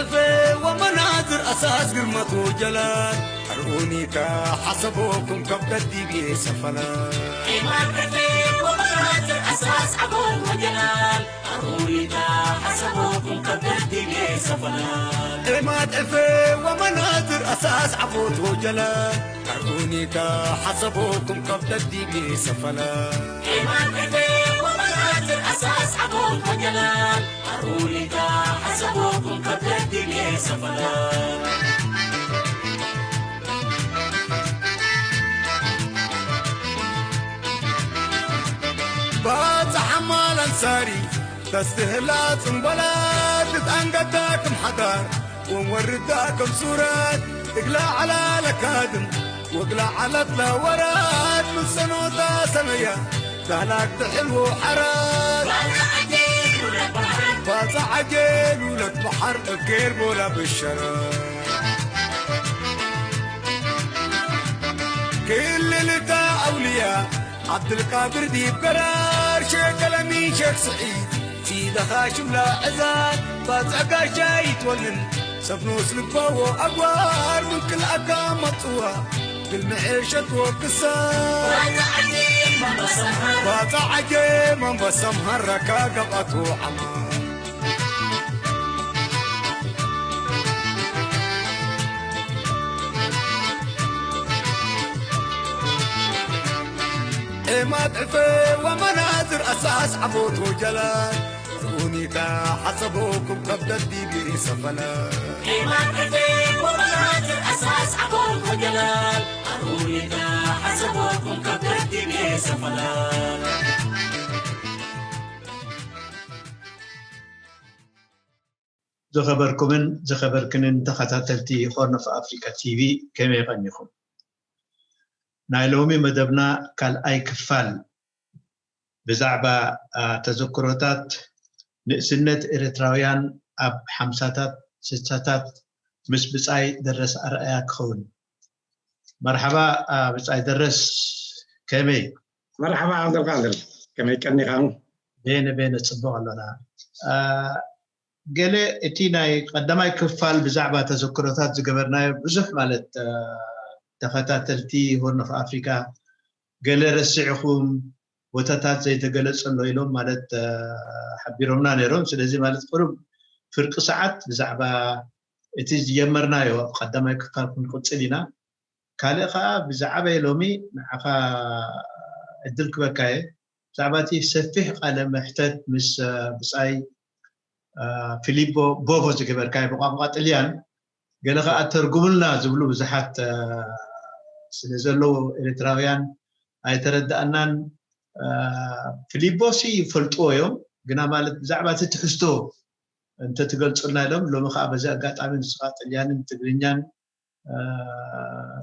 ዕፌ ወመናዝር ኣሳስ ግርመት ወጀላል ኣርኡኒካ ሓሰቦኩም ከብደት ዲቤ ሰፈላ። ዒማድ ዕፌ ወመናዝር ኣሳስ ዓቦት ወጀላል ኣርኡኒካ ሓሰቦኩም ከብደት ዲቤ ሰፈላ። ዒማድ ዕፌ ወመናዝር ኣሳስ ዓቦት ወጀላል ኣርኡኒካ ሓሰቦኩም ከብደት ዲቤ ሰፈላ። ባጽ ሓማል ኣንሳሪ ተስትህላ ጽምበላት ትትኣንገዳ ከም ሓዳር ወንወርዳ ከም ሱራት እግላ ዓላ ለካድም ወግላ ዓላት ላወራት ምሰኖታ ሰመያ ዳህላክ ትሕልዎ ሓራት ባጽ ዓጀል ውለት በሓር እብጌር ቦላ ብሸራ ክልልታ ኣውልያ ዓብድልቃድር ዲብ ገራር ሸከለሚ ሸክ ስዒድ ሲደኻ ሽምላ ዕዛር ባጽዕ ጋሻ ይትወንን ሰብ ኖስ ልባዎ ኣግባር ምንቅልኣካ መጽዋ ግልምዔ ሸትዎ ክሳር ባጽዕ ዓጀ መንበሰም ሃራካ ገብኣቱ ዓማ ዒማድ ዕፌ ወመናዝር ኣሳስ ዓቦት ወጀላል ኣርኡኒካ ሓሰቦኩም ከብደት ዲቤ ሰፈላ። ዒማድ ዕፌ ወመናዝር ኣሳስ ዓቦት ወጀላል ኣርኡኒካ ሓሰቦኩም ከብደት ዲቤ ሰፈላ። ዝኸበርኩምን ዝኸበርክንን ተኸታተልቲ ሆርን ኦፍ ኣፍሪካ ቲቪ ከመይ ቀኒኹም? ናይ ሎሚ መደብና ካልኣይ ክፋል ብዛዕባ አ፣ ተዘክሮታት ንእስነት ኤርትራውያን ኣብ ሓምሳታት ስሳታት ምስ ብጻይ ደረስ ኣርኣያ ክኸውን። መርሓባ አ፣ ብጻይ ደረስ ከመይ? መርሓባ ዓብደልቃድር ከመይ ቀኒኻ? ቤነ ቤነ ጽቡቕ ኣሎና። አ፣ ገለ እቲ ናይ ቀዳማይ ክፋል ብዛዕባ ተዘክሮታት ዝገበርናዮ ብዙሕ ማለት አ፣ ተኸታተልቲ ሆርን ኦፍ ኣፍሪካ ገለ ረሲዕኹም ቦታታት ዘይተገለጸ ኣሎ ኢሎም ማለት አ፣ ሓቢሮምና ነይሮም። ስለዚ ማለት ቅሩብ ፍርቂ ሰዓት ብዛዕባ እቲ ዝጀመርናዮ ኣብ ቀዳማይ ክፋል ክንቅጽል ኢና። ካልእ ኸኣ ብዛዕባይ ሎሚ ንዓኻ ዕድል ክበካየ ብዛዕባ እቲ ሰፊሕ ቃለ መሕተት ምስ አ፣ ብጻይ አ፣ ፊሊፖ ቦቮ ዝገበርካዮ ብቋንቋ ጥልያን ገለ ኸኣ ተርጉምልና ዝብሉ ብዙሓት አ፣ ስለ ዘለዉ ኤርትራውያን ኣይተረዳእናን። አ፣ ፊሊፖሲ ይፈልጥዎ እዮም ግና ማለት ብዛዕባ እቲ ትሕዝቶ እንተትገልጹልና ኢሎም ሎሚ ኸኣ በዚ ኣጋጣሚ ንስኻ ጥልያንን ትግርኛን አ፣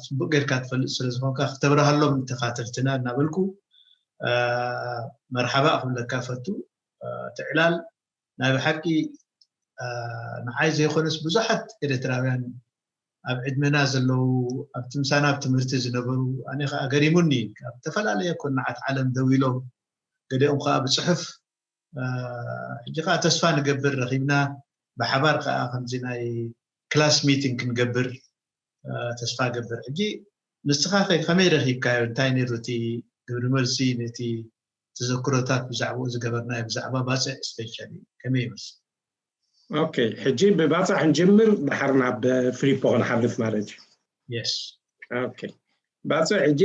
ጽቡቅ ጌርካ ትፈልጥ ስለ ዝኾንካ ክተብርሃሎም ንተኻተልትና እናበልኩ አ፣ መርሓባ ክብለካ ፈቱ። አ፣ እቲ ዕላል ናይ ብሓቂ አ፣ ንዓይ ዘይኮነስ ብዙሓት ኤርትራውያን ኣብ ዕድመና ዘለዉ ኣብቲ ምሳና ኣብ ትምህርቲ ዝነበሩ ኣነ ከዓ ገሪሙኒ ካብ ዝተፈላለየ ኮናዓት ዓለም ደው ኢሎም ገሊኦም ከዓ ብፅሑፍ ሕጂ ከዓ ተስፋ ንገብር ረኺብና ብሓባር ከዓ ከምዚ ናይ ክላስ ሚቲንግ ክንገብር ተስፋ ገብር። ሕጂ ንስኻ ከ ከመይ ረኺብካዮ? እንታይ ነይሩ እቲ ግብሪ መልሲ ነቲ ተዘክሮታት ብዛዕባኡ ዝገበርናዮ ብዛዕባ ባፅዕ ስፔሻሊ ከመይ ይመስል? ኦኬ፣ ሕጂ ብባፅዕ ክንጅምር ድሓር ናብ ፍሊፖ ክንሓልፍ ማለት እዩ። የስ ኦኬ፣ ባፅዕ ሕጂ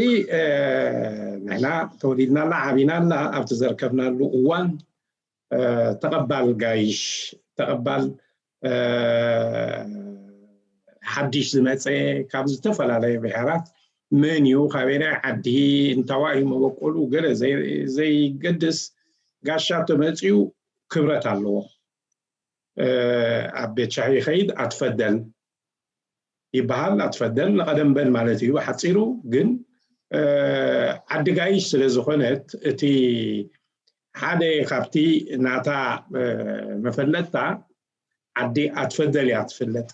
ንሕና ተወሊድናላ ዓቢናላ ኣብቲ ዘርከብናሉ እዋን ተቐባል ጋይሽ ተቐባል ሓድሽ ዝመፀ ካብ ዝተፈላለየ ብሔራት መን እዩ ካበናይ ዓዲ እንታዋ እዩ መበቆሉ ገለ ዘይገድስ ጋሻ ተመፅኡ ክብረት ኣለዎ። ኣብ ቤት ሻሂ ይኸይድ ኣትፈደል ይበሃል። ኣትፈደል ንቐደምበል ማለት እዩ ብሓፂሩ። ግን ዓዲ ጋይሽ ስለ ዝኾነት እቲ ሓደ ካብቲ ናታ መፈለጥታ ዓዲ ኣትፈደል እያ ትፍለጥ።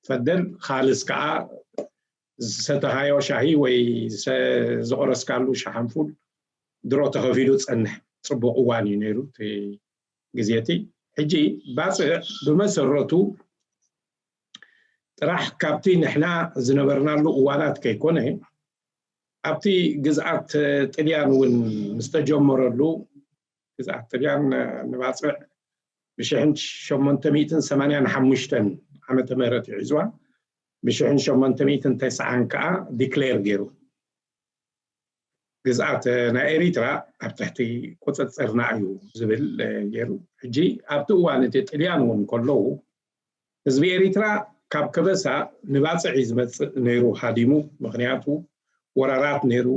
ፈደል ካልስ ከዓ ዝሰተኻዮ ሻሂ ወይ ዝቆረስካሉ ሻሓንፉል ድሮ ተኸፊሉ ዝፀንሕ ፅቡቕ እዋን እዩ ነይሩ እቲ ግዜ እቲ። ሕጂ ባፅዕ ብመሰረቱ ጥራሕ ካብቲ ንሕና ዝነበርናሉ እዋናት ከይኮነ፣ ኣብቲ ግዝኣት ጥልያን እውን ምስ ተጀመረሉ፣ ግዝኣት ጥልያን ንባፅዕ ብ ሽሕን ሸሞንተ ሚእትን ሰማንያን ሓሙሽተን ዓመተ ምህረት እዩ ሒዝዋ፣ ብ ሽሕን ሸሞንተ ሚእትን ተስዓን ከዓ ዲክሌር ገይሩ። ግዝኣት ናይ ኤሪትራ ኣብ ትሕቲ ቁፅፅርና እዩ ዝብል ገይሩ። ሕጂ ኣብቲ እዋን እቲ ጥልያን እውን ከለዉ ህዝቢ ኤሪትራ ካብ ከበሳ ንባፅዕ እዩ ዝመፅእ ነይሩ ሃዲሙ። ምክንያቱ ወራራት ነይሩ።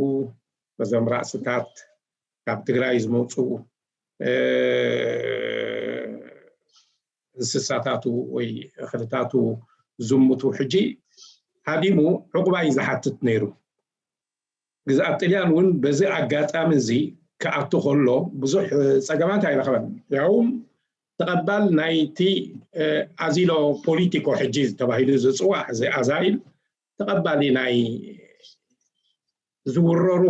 በዞም ራእስታት ካብ ትግራይ ዝመፁ እንስሳታቱ ወይ እኽልታቱ ዝምቱ ሕጂ ሃዲሙ ዕቑባ እዩ ዝሓትት ነይሩ። ግዝኣት ጥልያን እውን በዚ ኣጋጣሚ እዚ ክኣቱ ከሎ ብዙሕ ፀገማት ኣይረኸበን። ያውም ተቐባል ናይቲ ኣዚሎ ፖሊቲኮ ሕጂ ተባሂሉ ዝፅዋዕ እዚ ኣዛይል ተቐባሊ ናይ ዝውረሩ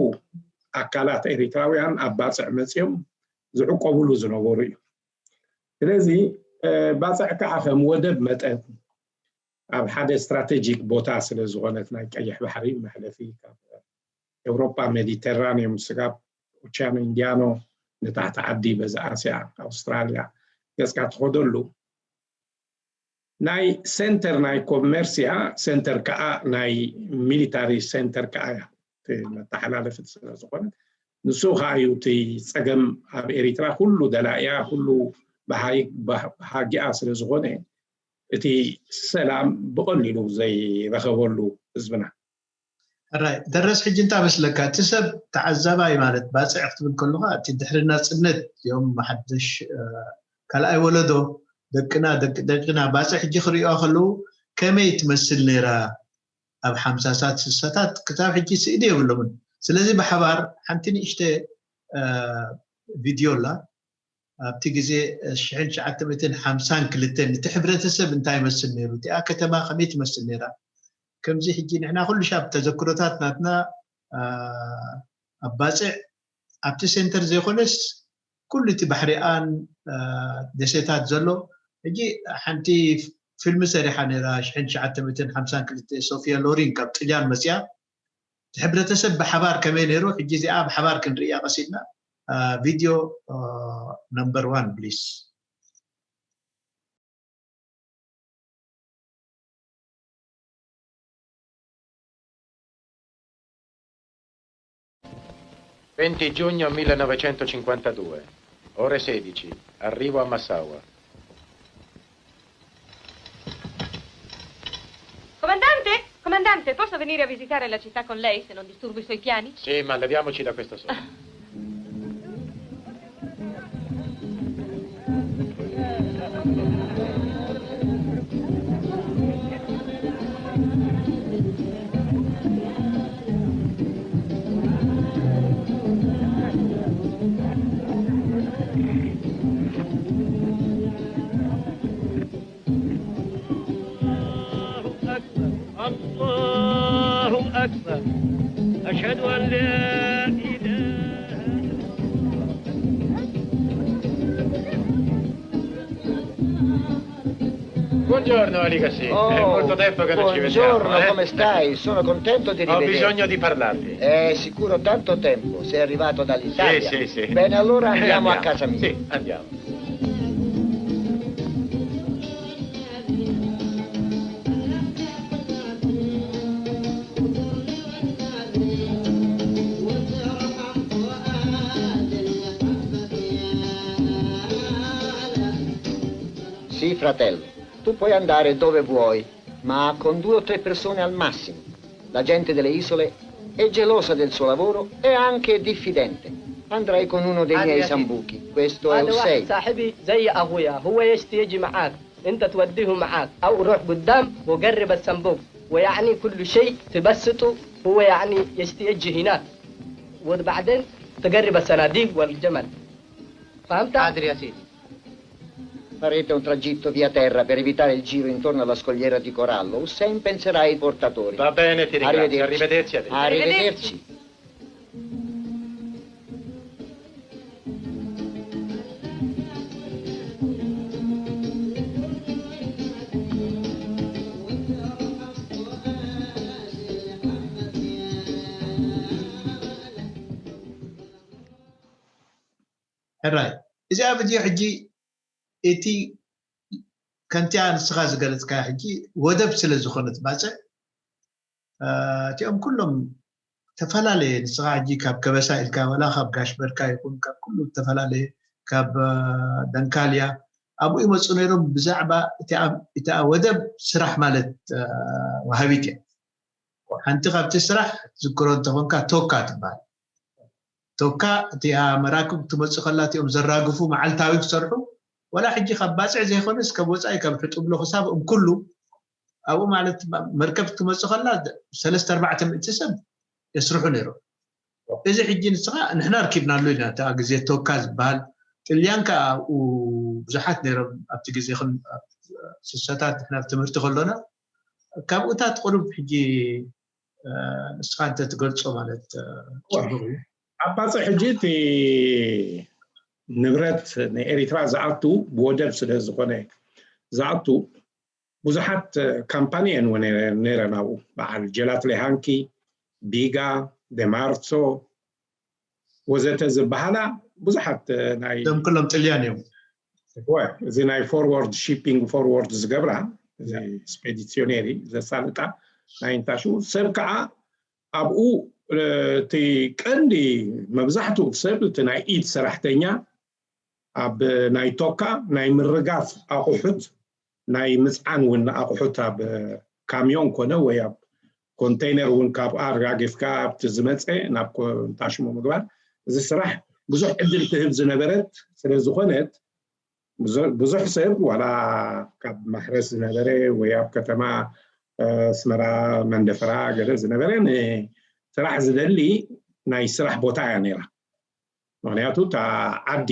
ኣካላት ኤሪትራውያን ኣብ ባፅዕ መፅዮም ዝዕቆብሉ ዝነበሩ እዩ። ስለዚ ባፅዕ ከዓ ከም ወደብ መጠን ኣብ ሓደ ስትራቴጂክ ቦታ ስለ ዝኾነት ናይ ቀይሕ ባሕሪ መሕለፊ ካብ ኤውሮጳ ሜዲተራኒየም ስጋብ ኦቻኖ ኢንዲያኖ ንታሕቲ ዓዲ በዚ ኣስያ ኣውስትራልያ ገፅካ ትኸደሉ ናይ ሴንተር ናይ ኮመርስ እያ። ሴንተር ከዓ ናይ ሚሊታሪ ሴንተር ከዓ እያ መተሓላለፊት ስለ ዝኾነት ንሱ ከዓ እዩ እቲ ፀገም ኣብ ኤሪትራ ኩሉ ደላእያ ኩሉ ብሃጊኣ ስለ ዝኾነ እቲ ሰላም ብቐሊሉ ዘይረኸበሉ ህዝብና። ሕራይ ደረስ ሕጂ እንታይ መስለካ እቲ ሰብ ተዓዛባይ ማለት ባፅዕ ክትብል ከለካ እቲ ድሕሪ ናፅነት እዮም ሓድሽ ካልኣይ ወለዶ ደቅና ደቂ ደቅና ባፅዕ ሕጂ ክሪኦ ከለዉ ከመይ ትመስል ነይራ ኣብ ሓምሳታት ስሳታት ክሳብ ሕጂ ስእሊ የብሎምን። ስለዚ ብሓባር ሓንቲ ንእሽተ ቪድዮ ኣላ ኣብቲ ግዜ ሽሕን ትሽዓተ ሚእትን ሓምሳን ክልተን እቲ ሕብረተሰብ እንታይ ይመስል ነይሩ እቲኣ ከተማ ከመይ ትመስል ነይራ ከምዚ ሕጂ ንሕና ኩሉ ሻብ ተዘክሮታት ናትና ኣብ ባፅዕ ኣብቲ ሴንተር ዘይኮነስ ኩሉ እቲ ባሕሪኣን ደሴታት ዘሎ ሕጂ ሓንቲ ፊልሚ ሰሪሓ ነይራ ሽሕን ትሽዓተ ሚእትን ሓምሳን ክልተ ሶፊያ ሎሪን ካብ ጥልያን መፅያ እቲ ሕብረተሰብ ብሓባር ከመይ ነይሩ ሕጂ እዚኣ ብሓባር ክንርእያ ቀሲድና ቪድዮ ነምበር ዋን ፕሊስ። Venti giugno millenovecentocinquantadue, ore sedici, arrivo a Massaua. Comandante? Comandante, posso venire a visitare la città con lei se non disturbo i suoi piani? Sì, ma leviamoci da questo sogno. الله أكبر، الله أكبر. أشهد أن لا إله إلا الله. Buongiorno Aliga, sì. Oh, è molto tempo che non ci vediamo. Buongiorno, eh? Come stai? Sono contento di rivederti. Ho bisogno di parlarti. È sicuro tanto tempo, sei arrivato dall'Italia. Sì, sì, sì. Bene, allora andiamo, andiamo a casa mia. Sì, andiamo. Sì, fratello, tu puoi andare dove vuoi, ma con due o tre persone al massimo. La gente delle isole è gelosa del suo lavoro e anche diffidente. Andrai con uno dei miei sambuchi, questo è Hussein. صاحبي زي أخويا، هو يشتي يجي معاك، أنت توديه معاك، أو روح قدام وقرب الصندوق، ويعني كل شيء تبسطه، هو يعني يشتي يجي هناك، وبعدين تقرب الصناديق والجمل. فهمت؟ حاضر يا سيدي. Farete un tragitto via terra per evitare il giro intorno alla scogliera di corallo. Hussein penserà ai portatori. Va bene, ti ringrazio. Arrivederci. Arrivederci. Arrivederci. ሕራይ እዚኣ ቪድዮ ሕጂ እቲ ከምቲኣ ንስኻ ዝገለጽካ ሕጂ ወደብ ስለ ዝኾነት ባጽዕ እቲኦም ኩሎም ተፈላለየ ንስኻ ሕጂ ካብ ከበሳ ኢልካ ወላ ካብ ጋሽ በርካ ይኹን ካብ ኩሉ ዝተፈላለየ ካብ ደንካልያ ኣብኡ ይመፁ ነይሮም ብዛዕባ እቲኣ ወደብ ስራሕ ማለት ወሃቢት እያ። ሓንቲ ካብቲ ስራሕ ዝክሮ እንተኾንካ ቶካ ትበሃል። ቶካ እቲኣ መራክብ ትመፁ ከላ እቲኦም ዘራግፉ መዓልታዊ ክሰርሑ ወላ ሕጂ ካብ ባፅዕ ዘይኮነስ ካብ ወፃኢ ካብ ሕጡብሎ ክሳብ እምኩሉ ኣብኡ ማለት መርከብ ክትመፅእ ከላ ሰለስተ ኣርባዕተ ሚእቲ ሰብ የስርሑ ነይሮም። እዚ ሕጂ ንስኻ ንሕና ኣርኪብናሉ ኢና። እታ ግዜ ቶካ ዝበሃል ጥልያን ከዓ ኣብኡ ብዙሓት ነይሮም ኣብቲ ግዜ ስሰታት ንሕና ትምህርቲ ከሎና ካብኡታት ቁሩብ ሕጂ ንስኻ እንተ ትገልጾ ማለት ጽቡቕ እዩ። ኣብ ባፅዕ ሕጂ እቲ ንብረት ንኤሪትራ ዝኣቱ ብወደብ ስለ ዝኾነ ዝኣቱ ብዙሓት ካምፓኒ እየን እውን ነይረን ኣብኡ በዓል ጀላትሌ ሃንኪ ቢጋ ደማርሶ ወዘተ ዝበሃላ ብዙሓት ናይ እዞም ኩሎም ጥልያን እዮም። እወ እዚ ናይ ፎርወርድ ሺፒንግ ፎርወርድ ዝገብራ እዚ ስፔዲሲዮኔሪ ዘሳልጣ ናይ እንታሹ ሰብ ከዓ ኣብኡ እቲ ቀንዲ መብዛሕትኡ ሰብ እቲ ናይ ኢድ ሰራሕተኛ ኣብ ናይ ቶካ ናይ ምርጋፍ ኣቑሑት ናይ ምፅዓን እውን ኣቑሑት ኣብ ካሚዮን ኮነ ወይ ኣብ ኮንቴይነር እውን ካብ ኣራጊፍካ ኣብቲ ዝመፀ ናብ ኮንታሽሞ ምግባር እዚ ስራሕ ብዙሕ ዕድል ትህብ ዝነበረት ስለ ዝኾነት ብዙሕ ሰብ ዋላ ካብ ማሕረስ ዝነበረ ወይ ኣብ ከተማ ኣስመራ መንደፈራ ገለ ዝነበረ ንስራሕ ዝደሊ ናይ ስራሕ ቦታ እያ ነይራ። ምክንያቱ እታ ዓዲ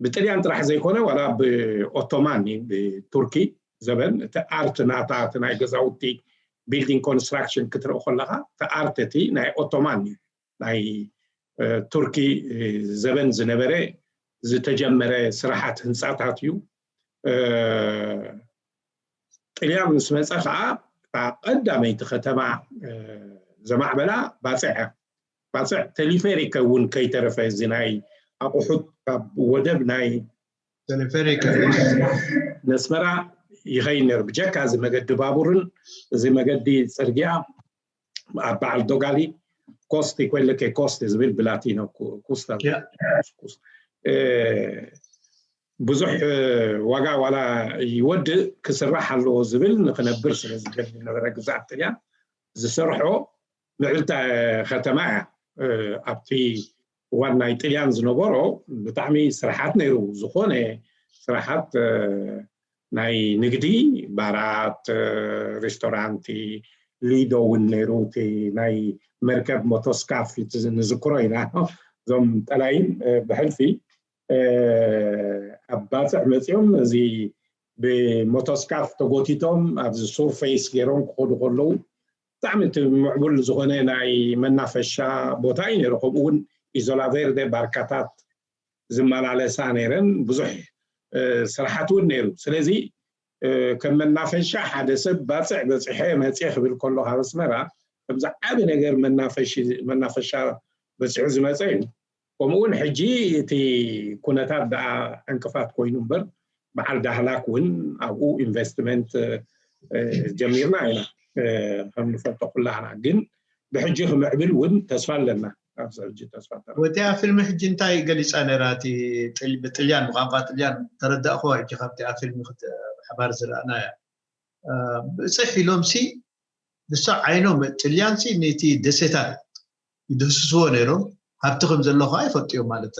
ብጥልያን ጥራሕ ዘይኮነ ዋላ ብኦቶማን ብቱርኪ ዘበን እቲ ኣርት ናታ እቲ ናይ ገዛውቲ ቢልዲንግ ኮንስትራክሽን ክትርኢ ከለካ እቲ ኣርት እቲ ናይ ኦቶማን እዩ ናይ ቱርኪ ዘበን ዝነበረ ዝተጀመረ ስራሓት ህንፃታት እዩ። ጥልያን ምስ መፀ ከዓ እታ ቀዳመይቲ ከተማ ዘማዕበላ ባፅዕ ባፅዕ ቴሊፌሪከ እውን ከይተረፈ እዚ ናይ ኣቑሑት ካብ ወደብ ናይ ቴሌፌሪክ ነስመራ ይኸይድ ነሩ ብጀካ እዚ መገዲ ባቡርን እዚ መገዲ ፅርግያ ኣብ በዓል ዶጋሊ ኮስቲ ኮይለከ ኮስቲ ዝብል ብላቲኖ ኩስታ ብዙሕ ዋጋ ዋላ ይወድእ ክስራሕ ኣለዎ ዝብል ንክነብር ስለ ዝደሊ ነበረ ግዛኣት ጥልያን ዝሰርሖ ምዕብልቲ ከተማ እያ ኣብቲ እዋን ናይ ጥልያን ዝነበሮ ብጣዕሚ ስራሓት ነይሩ ዝኾነ ስራሓት ናይ ንግዲ ባራት ሬስቶራንቲ ሊዶ እውን ነይሩ እቲ ናይ መርከብ ሞቶስካፍ ንዝክሮ ኢና እዞም ጠላይን ብሕልፊ ኣብ ባፅዕ መፂኦም እዚ ብሞቶስካፍ ተጎቲቶም ኣብዚ ሱርፌስ ገይሮም ክኸዱ ከለዉ ብጣዕሚ እቲ ምዕቡል ዝኾነ ናይ መናፈሻ ቦታ እዩ ነይሩ ከምኡ እውን ኢዞላ ቬርደ ባርካታት ዝመላለሳ ነይረን ብዙሕ ስራሓት እውን ነይሩ ስለዚ ከም መናፈሻ ሓደ ሰብ ባፅዕ በፂሐ መፅየ ክብል ከሎ ካብ ኣስመራ ከምዚ ዓብ ነገር መናፈሻ በፂሑ ዝመፀ እዩ ከምኡ እውን ሕጂ እቲ ኩነታት ደኣ ዕንቅፋት ኮይኑ እምበር በዓል ዳህላክ እውን ኣብኡ ኢንቨስትመንት ጀሚርና ኢና ከም ንፈልጦ ኩላህና ግን ብሕጂ ክምዕብል እውን ተስፋ ኣለና ኣብዚ ሕጂ ተስፋ ኣለና ወቲያ ፊልም ሕጂ እንታይ ገሊፃ ነራ እቲ ብጥልያን ብቋንቋ ጥልያን ተረዳእክዋ ሕጂ ካብቲ ኣብ ፊልም ብሓባር ዝረኣና እያ ብፅሕ ኢሎም ሲ ንሶ ዓይኖም ጥልያን ሲ ነቲ ደሴታት ይድህስስዎ ነይሮም ሃብቲ ከም ዘሎ ከዓ ይፈልጡ እዮም ማለት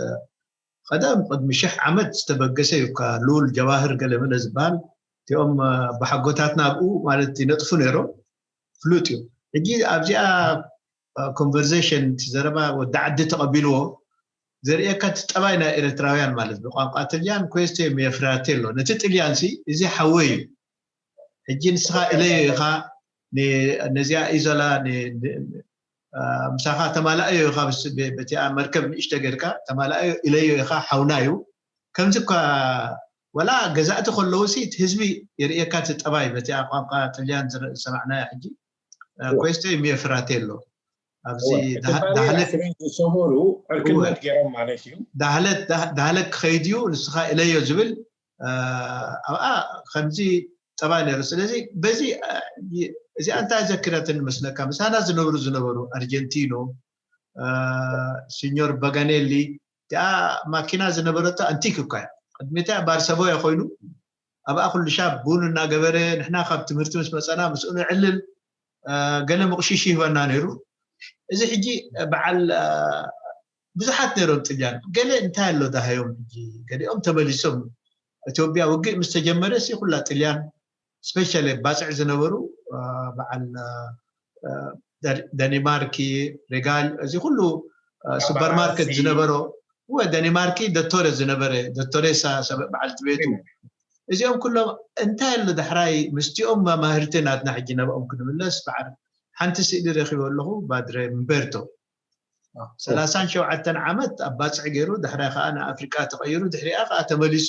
ቀደም ቅድሚ ሽሕ ዓመት ዝተበገሰ እዩ እካ ልኡል ጀዋህር ገለመለ ዝበሃል እቲኦም ኣቦሓጎታትና ኣብኡ ማለት ይነጥፉ ነይሮም ፍሉጥ እዩ ሕጂ ኣብዚኣ ኮንቨርሴሽን እቲ ዘረባ ወዲ ዓዲ ተቐቢልዎ ዘርእየካ እቲ ጠባይ ናይ ኤርትራውያን ማለት ብቋንቋ ጥልያን ኩዌስቴ ሚየፍራቴሎ ነቲ ጥልያን ሲ እዚ ሓወይ እዩ ሕጂ ንስኻ ኢለዮ ኢኻ ነዚኣ ኢዞላ ምሳኻ ተማላእዮ ኢኻ በቲኣ መርከብ ንእሽተ ጌርካ ተማላእዮ ኢለዮ ኢኻ ሓውና እዩ ከምዚ እኳ ወላ ገዛእቲ ከለዉ ሲ እቲ ህዝቢ የርእየካ እቲ ጠባይ በቲኣ ቋንቋ ጥልያን ዝሰማዕናዮ ሕጂ ኩዌስቴ ሚየፍራቴሎ ኣብዚ ዳህለክ ዝሰበሩ ዕርክነት ገይሮም ማለት እዩ። ዳህለክ ክኸይድ እዩ፣ ንስኻ ኢለዮ ዝብል ኣብኣ ከምዚ ጠባይ ነይሩ። ስለዚ በዚ እዚኣ እንታይ ዘክረትን መስለካ፣ ምሳና ዝነብሩ ዝነበሩ ኣርጀንቲኖ፣ ሲኞር ባጋኔሊ፣ እቲኣ ማኪና ዝነበረቶ ኣንቲክ እኳ እያ። ቅድሚታ ባርሰቦያ ኮይኑ ኣብኣ ኩሉ ሻብ ቡን እናገበረ፣ ንሕና ካብ ትምህርቲ ምስ መፀና ምስኡ ንዕልል፣ ገለ ምቕሽሽ ይህበና ነይሩ። እዚ ሕጂ በዓል ብዙሓት ነይሮም ጥልያን፣ ገለ እንታይ ኣሎ ዳሃዮም ሕጂ፣ ገሊኦም ተመሊሶም። ኢትዮጵያ ውግእ ምስ ተጀመረ ሲ ኩላ ጥልያን፣ ስፔሻሊ ባፅዕ ዝነበሩ በዓል ደኒማርኪ፣ ሬጋል፣ እዚ ኩሉ ሱፐርማርኬት ዝነበሮ፣ ወ ደኒማርኪ ደቶረ ዝነበረ፣ ደቶሬሳ ሰበ በዓልቲ ቤቱ፣ እዚኦም ኩሎም እንታይ ኣሎ ዳሕራይ ምስቲኦም መማህርቲ ናትና ሕጂ ናብኦም ክንምለስ በዓል ሓንቲ ስእሊ ረኺበ ኣለኹ። ባድረ ምቤርቶ ሰላሳን ሸውዓተን ዓመት ኣብ ባፅዕ ገይሩ፣ ዳሕራይ ከዓ ንኣፍሪቃ ተቐይሩ፣ ድሕሪኣ ከዓ ተመሊሱ።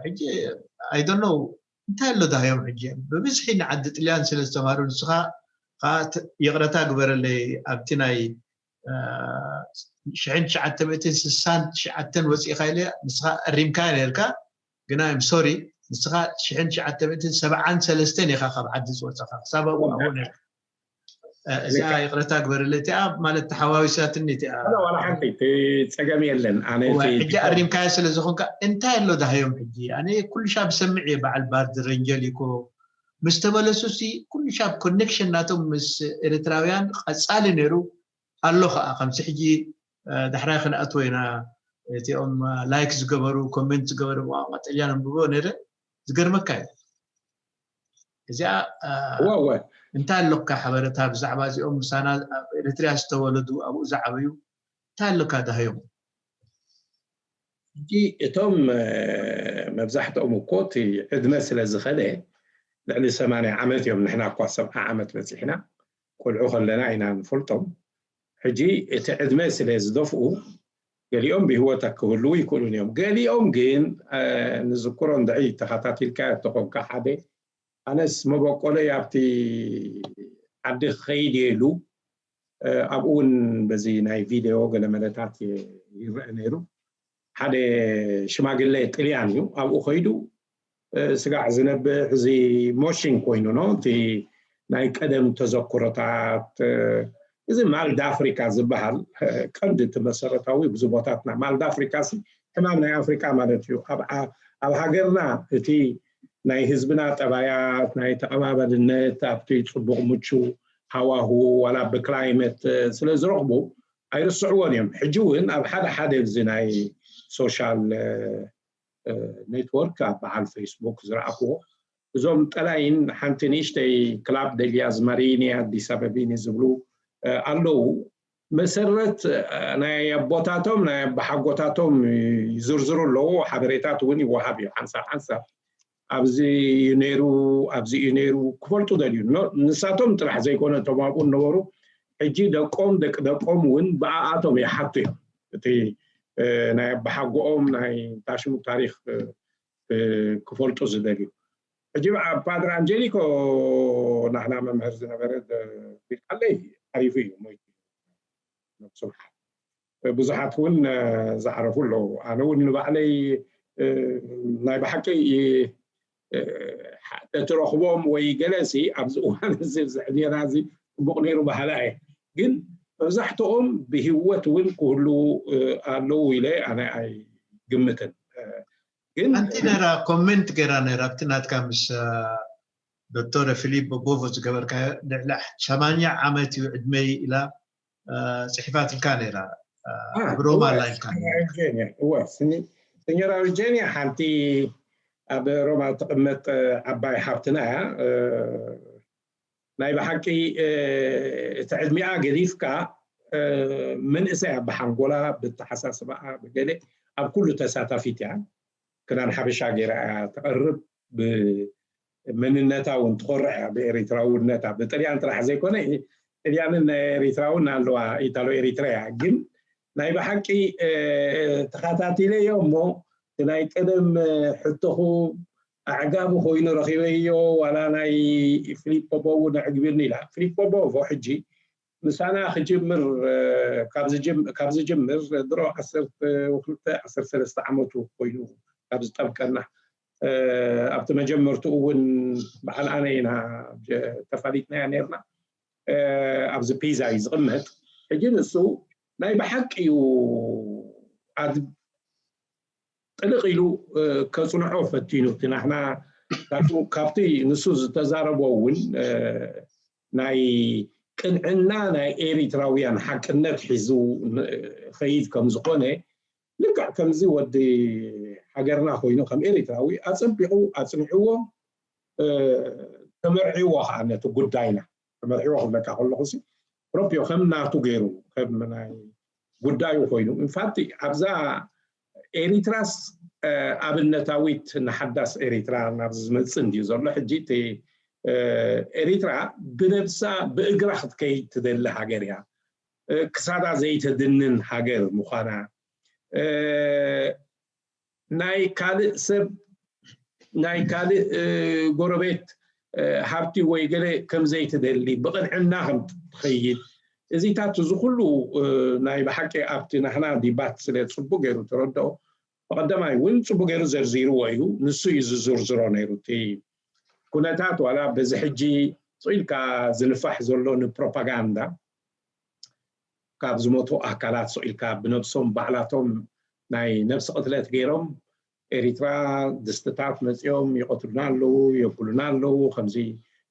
ሕጂ ኣይደኖው እንታይ ኣሎ ዳሃዮም ሕጂ ብብዝሒ ንዓዲ ጥልያን ስለ ዝተማሩ። ንስኻ ከዓ ይቕረታ ግበረለይ፣ ኣብቲ ናይ ሽሕን ትሽዓተ ሚእትን ስሳን ትሽዓተን ወፂእካ ኢለ፣ ንስኻ ኣሪምካ ነርካ። ግና ም ሶሪ፣ ንስኻ ሽሕን ትሽዓተ ሚእትን ሰብዓን ሰለስተን ኢኻ ካብ ዓዲ ዝወፀኻ፣ ክሳብ ኣብኡ ኣብኡ ነርካ። እዚኣ ይቕረታ ግበረለይ፣ እቲኣ ማለት ተሓዋዊሳትኒ እቲኣ። ዋላ ሓንቲ ጸገም የለን። ኣነ ሕጂ ኣሪምካዮ ስለ ዝኾንካ እንታይ ኣሎ ዳሃዮም ሕጂ? ኣነ ኩሉ ሻብ ሰምዕ እየ፣ በዓል ባርድ ረንጀሊኮ ምስ ተመለሱ ሲ ኩሉ ሻብ ኮኔክሽን ናቶም ምስ ኤርትራውያን ቀጻሊ ነይሩ። ኣሎ ከዓ ከምዚ ሕጂ ዳሕራይ ክንኣትዎ ኢና። እቲኦም ላይክ ዝገበሩ፣ ኮሜንት ዝገበሩ ብቋንቋ ጥልያን ኣንብቦ ነይረ። ዝገርመካ እዩ። እዚኣ እንታይ ኣለካ ሓበረታ ብዛዕባ እዚኦም ምሳና ኣብ ኤርትርያ ዝተወለዱ ኣብኡ ዝዓበዩ እንታይ ኣለካ ዳሃዮም? ሕጂ እቶም መብዛሕትኦም እኮ እቲ ዕድመ ስለ ዝኸደ ልዕሊ ሰማንያ ዓመት እዮም። ንሕና እኳ ሰብዓ ዓመት በፂሕና፣ ቆልዑ ከለና ኢና ንፈልጦም። ሕጂ እቲ ዕድመ ስለ ዝደፍኡ ገሊኦም ብህይወት ክህልዉ ይክእሉን እዮም። ገሊኦም ግን ንዝክሮ እንድዒ ተኸታቲልካ ተኾንካ ሓደ ኣነስ መበቆለይ ኣብቲ ዓዲ ክኸይድ እየ ኢሉ ኣብኡ እውን በዚ ናይ ቪድዮ ገለመለታት ይረአ ነይሩ። ሓደ ሽማግለ ጥልያን እዩ ኣብኡ ከይዱ ስጋዕ ዝነብዕ እዚ ሞሽን ኮይኑ ኖ እቲ ናይ ቀደም ተዘክሮታት እዚ ማልድ ኣፍሪካ ዝበሃል ቀንዲ እቲ መሰረታዊ ብዙ ቦታትና ማልድ ኣፍሪካ ሕማም ናይ ኣፍሪካ ማለት እዩ። ኣብ ሃገርና እቲ ናይ ህዝብና ጠባያት ናይ ተቐባበልነት ኣብቲ ፅቡቕ ምቹ ሃዋሁ ዋላ ብክላይመት ስለ ዝረኽቡ ኣይርስዕዎን እዮም። ሕጂ እውን ኣብ ሓደ ሓደ እዚ ናይ ሶሻል ኔትወርክ ኣብ በዓል ፌስቡክ ዝረኣክዎ እዞም ጠላይን ሓንቲ ንእሽተይ ክላብ ደልያዝ ማሪኒ ኣዲስ ኣበቢኒ ዝብሉ ኣለዉ። መሰረት ናይ ኣቦታቶም ናይ ኣቦሓጎታቶም ይዝርዝሩ ኣለዉ። ሓበሬታት እውን ይወሃብ እዩ ሓንሳብ ሓንሳብ ኣብዚ እዩ ነይሩ ኣብዚ እዩ ነይሩ ክፈልጡ ደልዩ። ንሳቶም ጥራሕ ዘይኮነ እቶም ኣብኡ ነበሩ ሕጂ ደቆም ደቂ ደቆም እውን ብኣኣቶም ይሓቱ እዮም። እቲ ናይ ኣባሓጎኦም ናይ ታሽሙ ታሪክ ክፈልጡ ዝደልዩ። ሕጂ ፓድር ኣንጀሊኮ ናህና መምህር ዝነበረ ቢልካለይ ሓሪፉ እዩ ሞይቱ። ብዙሓት እውን ዝዓረፉ ኣለዉ። ኣነ እውን ንባዕለይ ናይ ብሓቂ እትረኽቦም ወይ ገለሲ ኣብዚ እዋን እዚ ዕድሜና እዚ ፅቡቕ ነይሩ ባህላ እየ። ግን መብዛሕትኦም ብህይወት እውን ክህልዉ ኣለዉ ኢለ ኣነ ኣይግምትን። ግን ሓንቲ ነራ ኮሜንት ገይራ ነራ ኣብቲ ናትካ ምስ ዶክተር ፊሊፕ ቦቦ ዝገበርካዮ ልዕሊ ሰማንያ ዓመት እዩ ዕድመይ ኢላ ፅሒፋትልካ ነይራ ኣብ ሮማ ኣላ ኢልካ ሲኞራ ቪርጂኒያ ሓንቲ ኣብ ሮማ ትቕመጥ ዓባይ ሓብትና እያ። ናይ ብሓቂ እቲ ዕድሚኣ ገዲፍካ መንእሰያ ብሓንጎላ ብተሓሳስባኣ ብገለ ኣብ ኩሉ ተሳታፊት እያ። ክዳን ሓበሻ ገይራ እያ ትቐርብ። ብመንነታ እውን ትኾርዕ እያ ብኤሪትራውነታ። ብጥልያን ጥራሕ ዘይኮነ ጥልያንን ኤሪትራውን ኣለዋ ኢታሎ ኤሪትራ እያ። ግን ናይ ብሓቂ ተኸታቲለዮ እሞ እቲ ናይ ቀደም ሕቶኹ ኣዕጋቢ ኮይኑ ረኺበዮ። ዋላ ናይ ፊሊፖ ቦ እውን ኣዕግቢርኒ ኢላ። ፊሊፖ ቦ ሕጂ ምሳና ክጅምር ካብ ዝጅምር ድሮ ዓሰርተ ክልተ ዓሰርተ ሰለስተ ዓመቱ ኮይኑ ካብ ዝጠብቀና ኣብቲ መጀመርትኡ እውን በዓል ኣነ ኢና ተፋሊጥናያ ነርና። ኣብዚ ፒዛ እዩ ዝቕመጥ። ሕጂ ንሱ ናይ ብሓቂ እዩ ጥልቕ ኢሉ ከፅንዖ ፈቲኑ። እቲ ናሕና ካብቲ ንሱ ዝተዛረቦ እውን ናይ ቅንዕና ናይ ኤሪትራውያን ሓቅነት ሒዙ ኸይድ ከም ዝኾነ ልክዕ ከምዚ ወዲ ሃገርና ኮይኑ ከም ኤሪትራዊ ኣፀቢቑ ኣፅኒዕዎ ተመርዒዎ ከዓ ነቲ ጉዳይና ተመርዒዎ ክብለካ ከለኹ ፕሮፕዮ ከም ናቱ ገይሩ ከም ናይ ጉዳዩ ኮይኑ ኢንፋክት ኣብዛ ኤሪትራስ ኣብነታዊት ንሓዳስ ኤሪትራ ናብ ዝመፅእ እንድዩ ዘሎ ሕጂ እቲ ኤሪትራ ብነብሳ ብእግራ ክትከይድ ትደሊ ሃገር እያ። ክሳዳ ዘይተድንን ሃገር ምዃና ናይ ካልእ ሰብ ናይ ካልእ ጎረቤት ሃብቲ ወይ ገለ ከም ዘይትደሊ ብቕንዕና ከም ትኸይድ እዚታት እዚ ኩሉ ናይ ብሓቂ ኣብቲ ናህና ዲባት ስለ ፅቡቅ ገይሩ ተረድኦ። ብቐዳማይ እውን ፅቡቅ ገይሩ ዘርዚርዎ እዩ። ንሱ እዩ ዝዝርዝሮ ነይሩ እቲ ኩነታት ዋላ በዚ ሕጂ ስቕ ኢልካ ዝንፋሕ ዘሎ ንፕሮፓጋንዳ ካብ ዝሞቱ ኣካላት ስቕ ኢልካ ብነብሶም ባዕላቶም ናይ ነብሲ ቅትለት ገይሮም ኤሪትራ ድስትታት መፂኦም ይቐትሉና ኣለዉ፣ የብሉና ኣለዉ። ከምዚ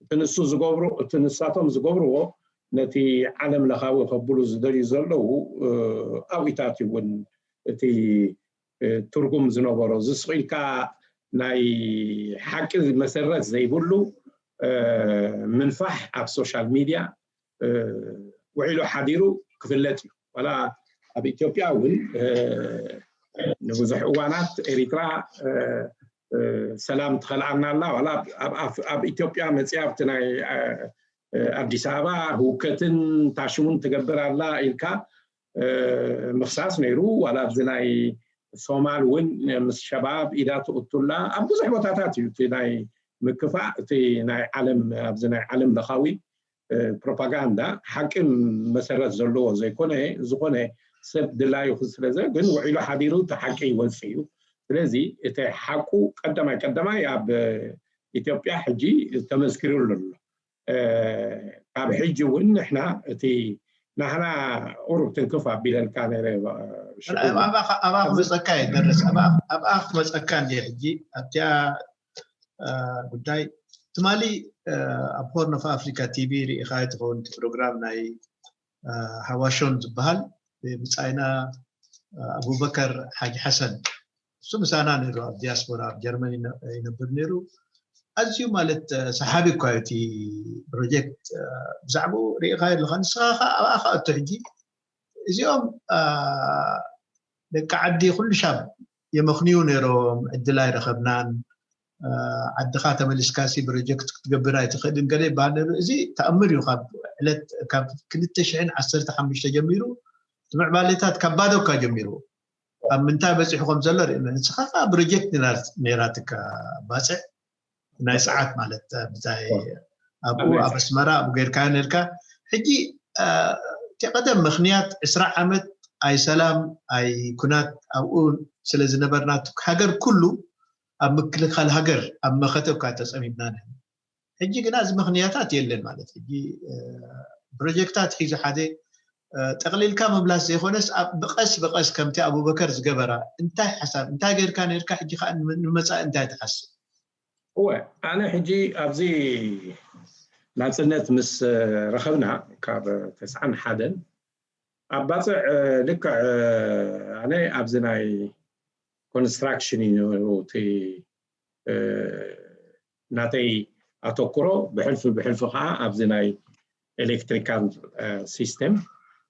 እቲ ንሱ ዝገብሩ እቲ ንሳቶም ዝገብርዎ ነቲ ዓለም ለኻዊ ከብሉ ዝደልዩ ዘለዉ ኣብኢታት እውን እቲ ትርጉም ዝነበሮ ዝስቕ ኢልካ ናይ ሓቂ መሰረት ዘይብሉ ምንፋሕ ኣብ ሶሻል ሚድያ ውዒሉ ሓዲሩ ክፍለጥ እዩ። ዋላ ኣብ ኢትዮጵያ እውን ንብዙሕ እዋናት ኤሪትራ ሰላም ትኸልኣና ኣላ። ዋላ ኣብ ኢትዮጵያ መፅያ ኣብቲ ናይ ኣዲስ ኣበባ ህውከትን ታሽሙን ትገብር ኣላ ኢልካ ምኽሳስ ነይሩ። ዋላ ኣብዚ ናይ ሶማል እውን ምስ ሸባብ ኢዳ ትእቱላ ኣብ ብዙሕ ቦታታት እዩ እቲ ናይ ምክፋእ እቲ ናይ ዓለም ኣብዚ ናይ ዓለም ለኻዊ ፕሮፓጋንዳ ሓቂ መሰረት ዘለዎ ዘይኮነ ዝኾነ ሰብ ድላዩ ስለዘ ግን ውዒሉ ሓዲሩ እቲ ሓቂ ይወፅእ እዩ። ስለዚ እቲ ሓቁ ቀዳማይ ቀዳማይ ኣብ ኢትዮጵያ ሕጂ ተመስኪሩ ኣሎ። ካብ ሕጂ እውን ንሕና እቲ ናህና ቁሩብ ትንክፍ ኣቢለልካ ነረ ኣባ ክመፀካ ይደርስ ኣባ ክመፀካ እንዲ ሕጂ ኣብቲያ ጉዳይ ትማሊ ኣብ ሆርን ኦፍ ኣፍሪካ ቲቪ ርኢኻ ትኸውን እቲ ፕሮግራም ናይ ሃዋሾን ዝበሃል ብፃይና ኣቡበከር ሓጅ ሓሰን እሱ ምሳና ነይሩ ኣብ ዲያስፖራ ኣብ ጀርመን ይነብር ነይሩ። ኣዝዩ ማለት ሰሓቢ እኳ እቲ ፕሮጀክት ብዛዕባኡ ርኢኻ ኣለኻ። ንስኻ ከዓ ኣብኣ ከዓ እቶ ሕጂ እዚኦም ደቂ ዓዲ ኩሉ ሻብ የመኽንዩ ነይሮም ዕድል ኣይረኸብናን ዓድኻ ተመሊስካሲ ፕሮጀክት ክትገብር ኣይትኽእልን ገለ ይበሃል ነይሩ። እዚ ተኣምር እዩ። ካብ ዕለት ካብ ክልተ ሽሕን ዓሰርተ ሓሙሽተ ጀሚሩ እቲ ምዕባሌታት ካብ ባዶ እኳ ጀሚሩ ኣብ ምንታይ በፂሑ ከም ዘሎ ርኢና። ንስኻ ከዓ ፕሮጀክት ነይራትካ ባፅዕ ናይ ሰዓት ማለት ብታይ ኣብኡ ኣብ ኣስመራ ኣብኡ ገይርካዮ ነርካ። ሕጂ እቲ ቀደም ምኽንያት ዕስራ ዓመት ኣይ ሰላም ኣይ ኩናት ኣብኡ ስለ ዝነበርና ሃገር ኩሉ ኣብ ምክልኻል ሃገር ኣብ መኸተ እኳ ተፀሚምና ነን። ሕጂ ግና እዚ ምኽንያታት የለን ማለት ሕጂ ፕሮጀክታት ሒዙ ሓደ ጠቕሊልካ ምምላስ ዘይኮነስ ብቐስ ብቐስ ከምቲ ኣቡበከር ዝገበራ እንታይ ሓሳብ እንታይ ገይርካ ነርካ ሕጂ ከዓ ንመፃኢ እንታይ ትሓስብ? እወ ኣነ ሕጂ ኣብዚ ናፅነት ምስ ረኸብና ካብ ተስዓን ሓደን ኣብ ባፅዕ ልክዕ ኣነ ኣብዚ ናይ ኮንስትራክሽን እዩ እቲ ናተይ ኣተኩሮ ብሕልፊ ብሕልፊ ከዓ ኣብዚ ናይ ኤሌክትሪካል ሲስተም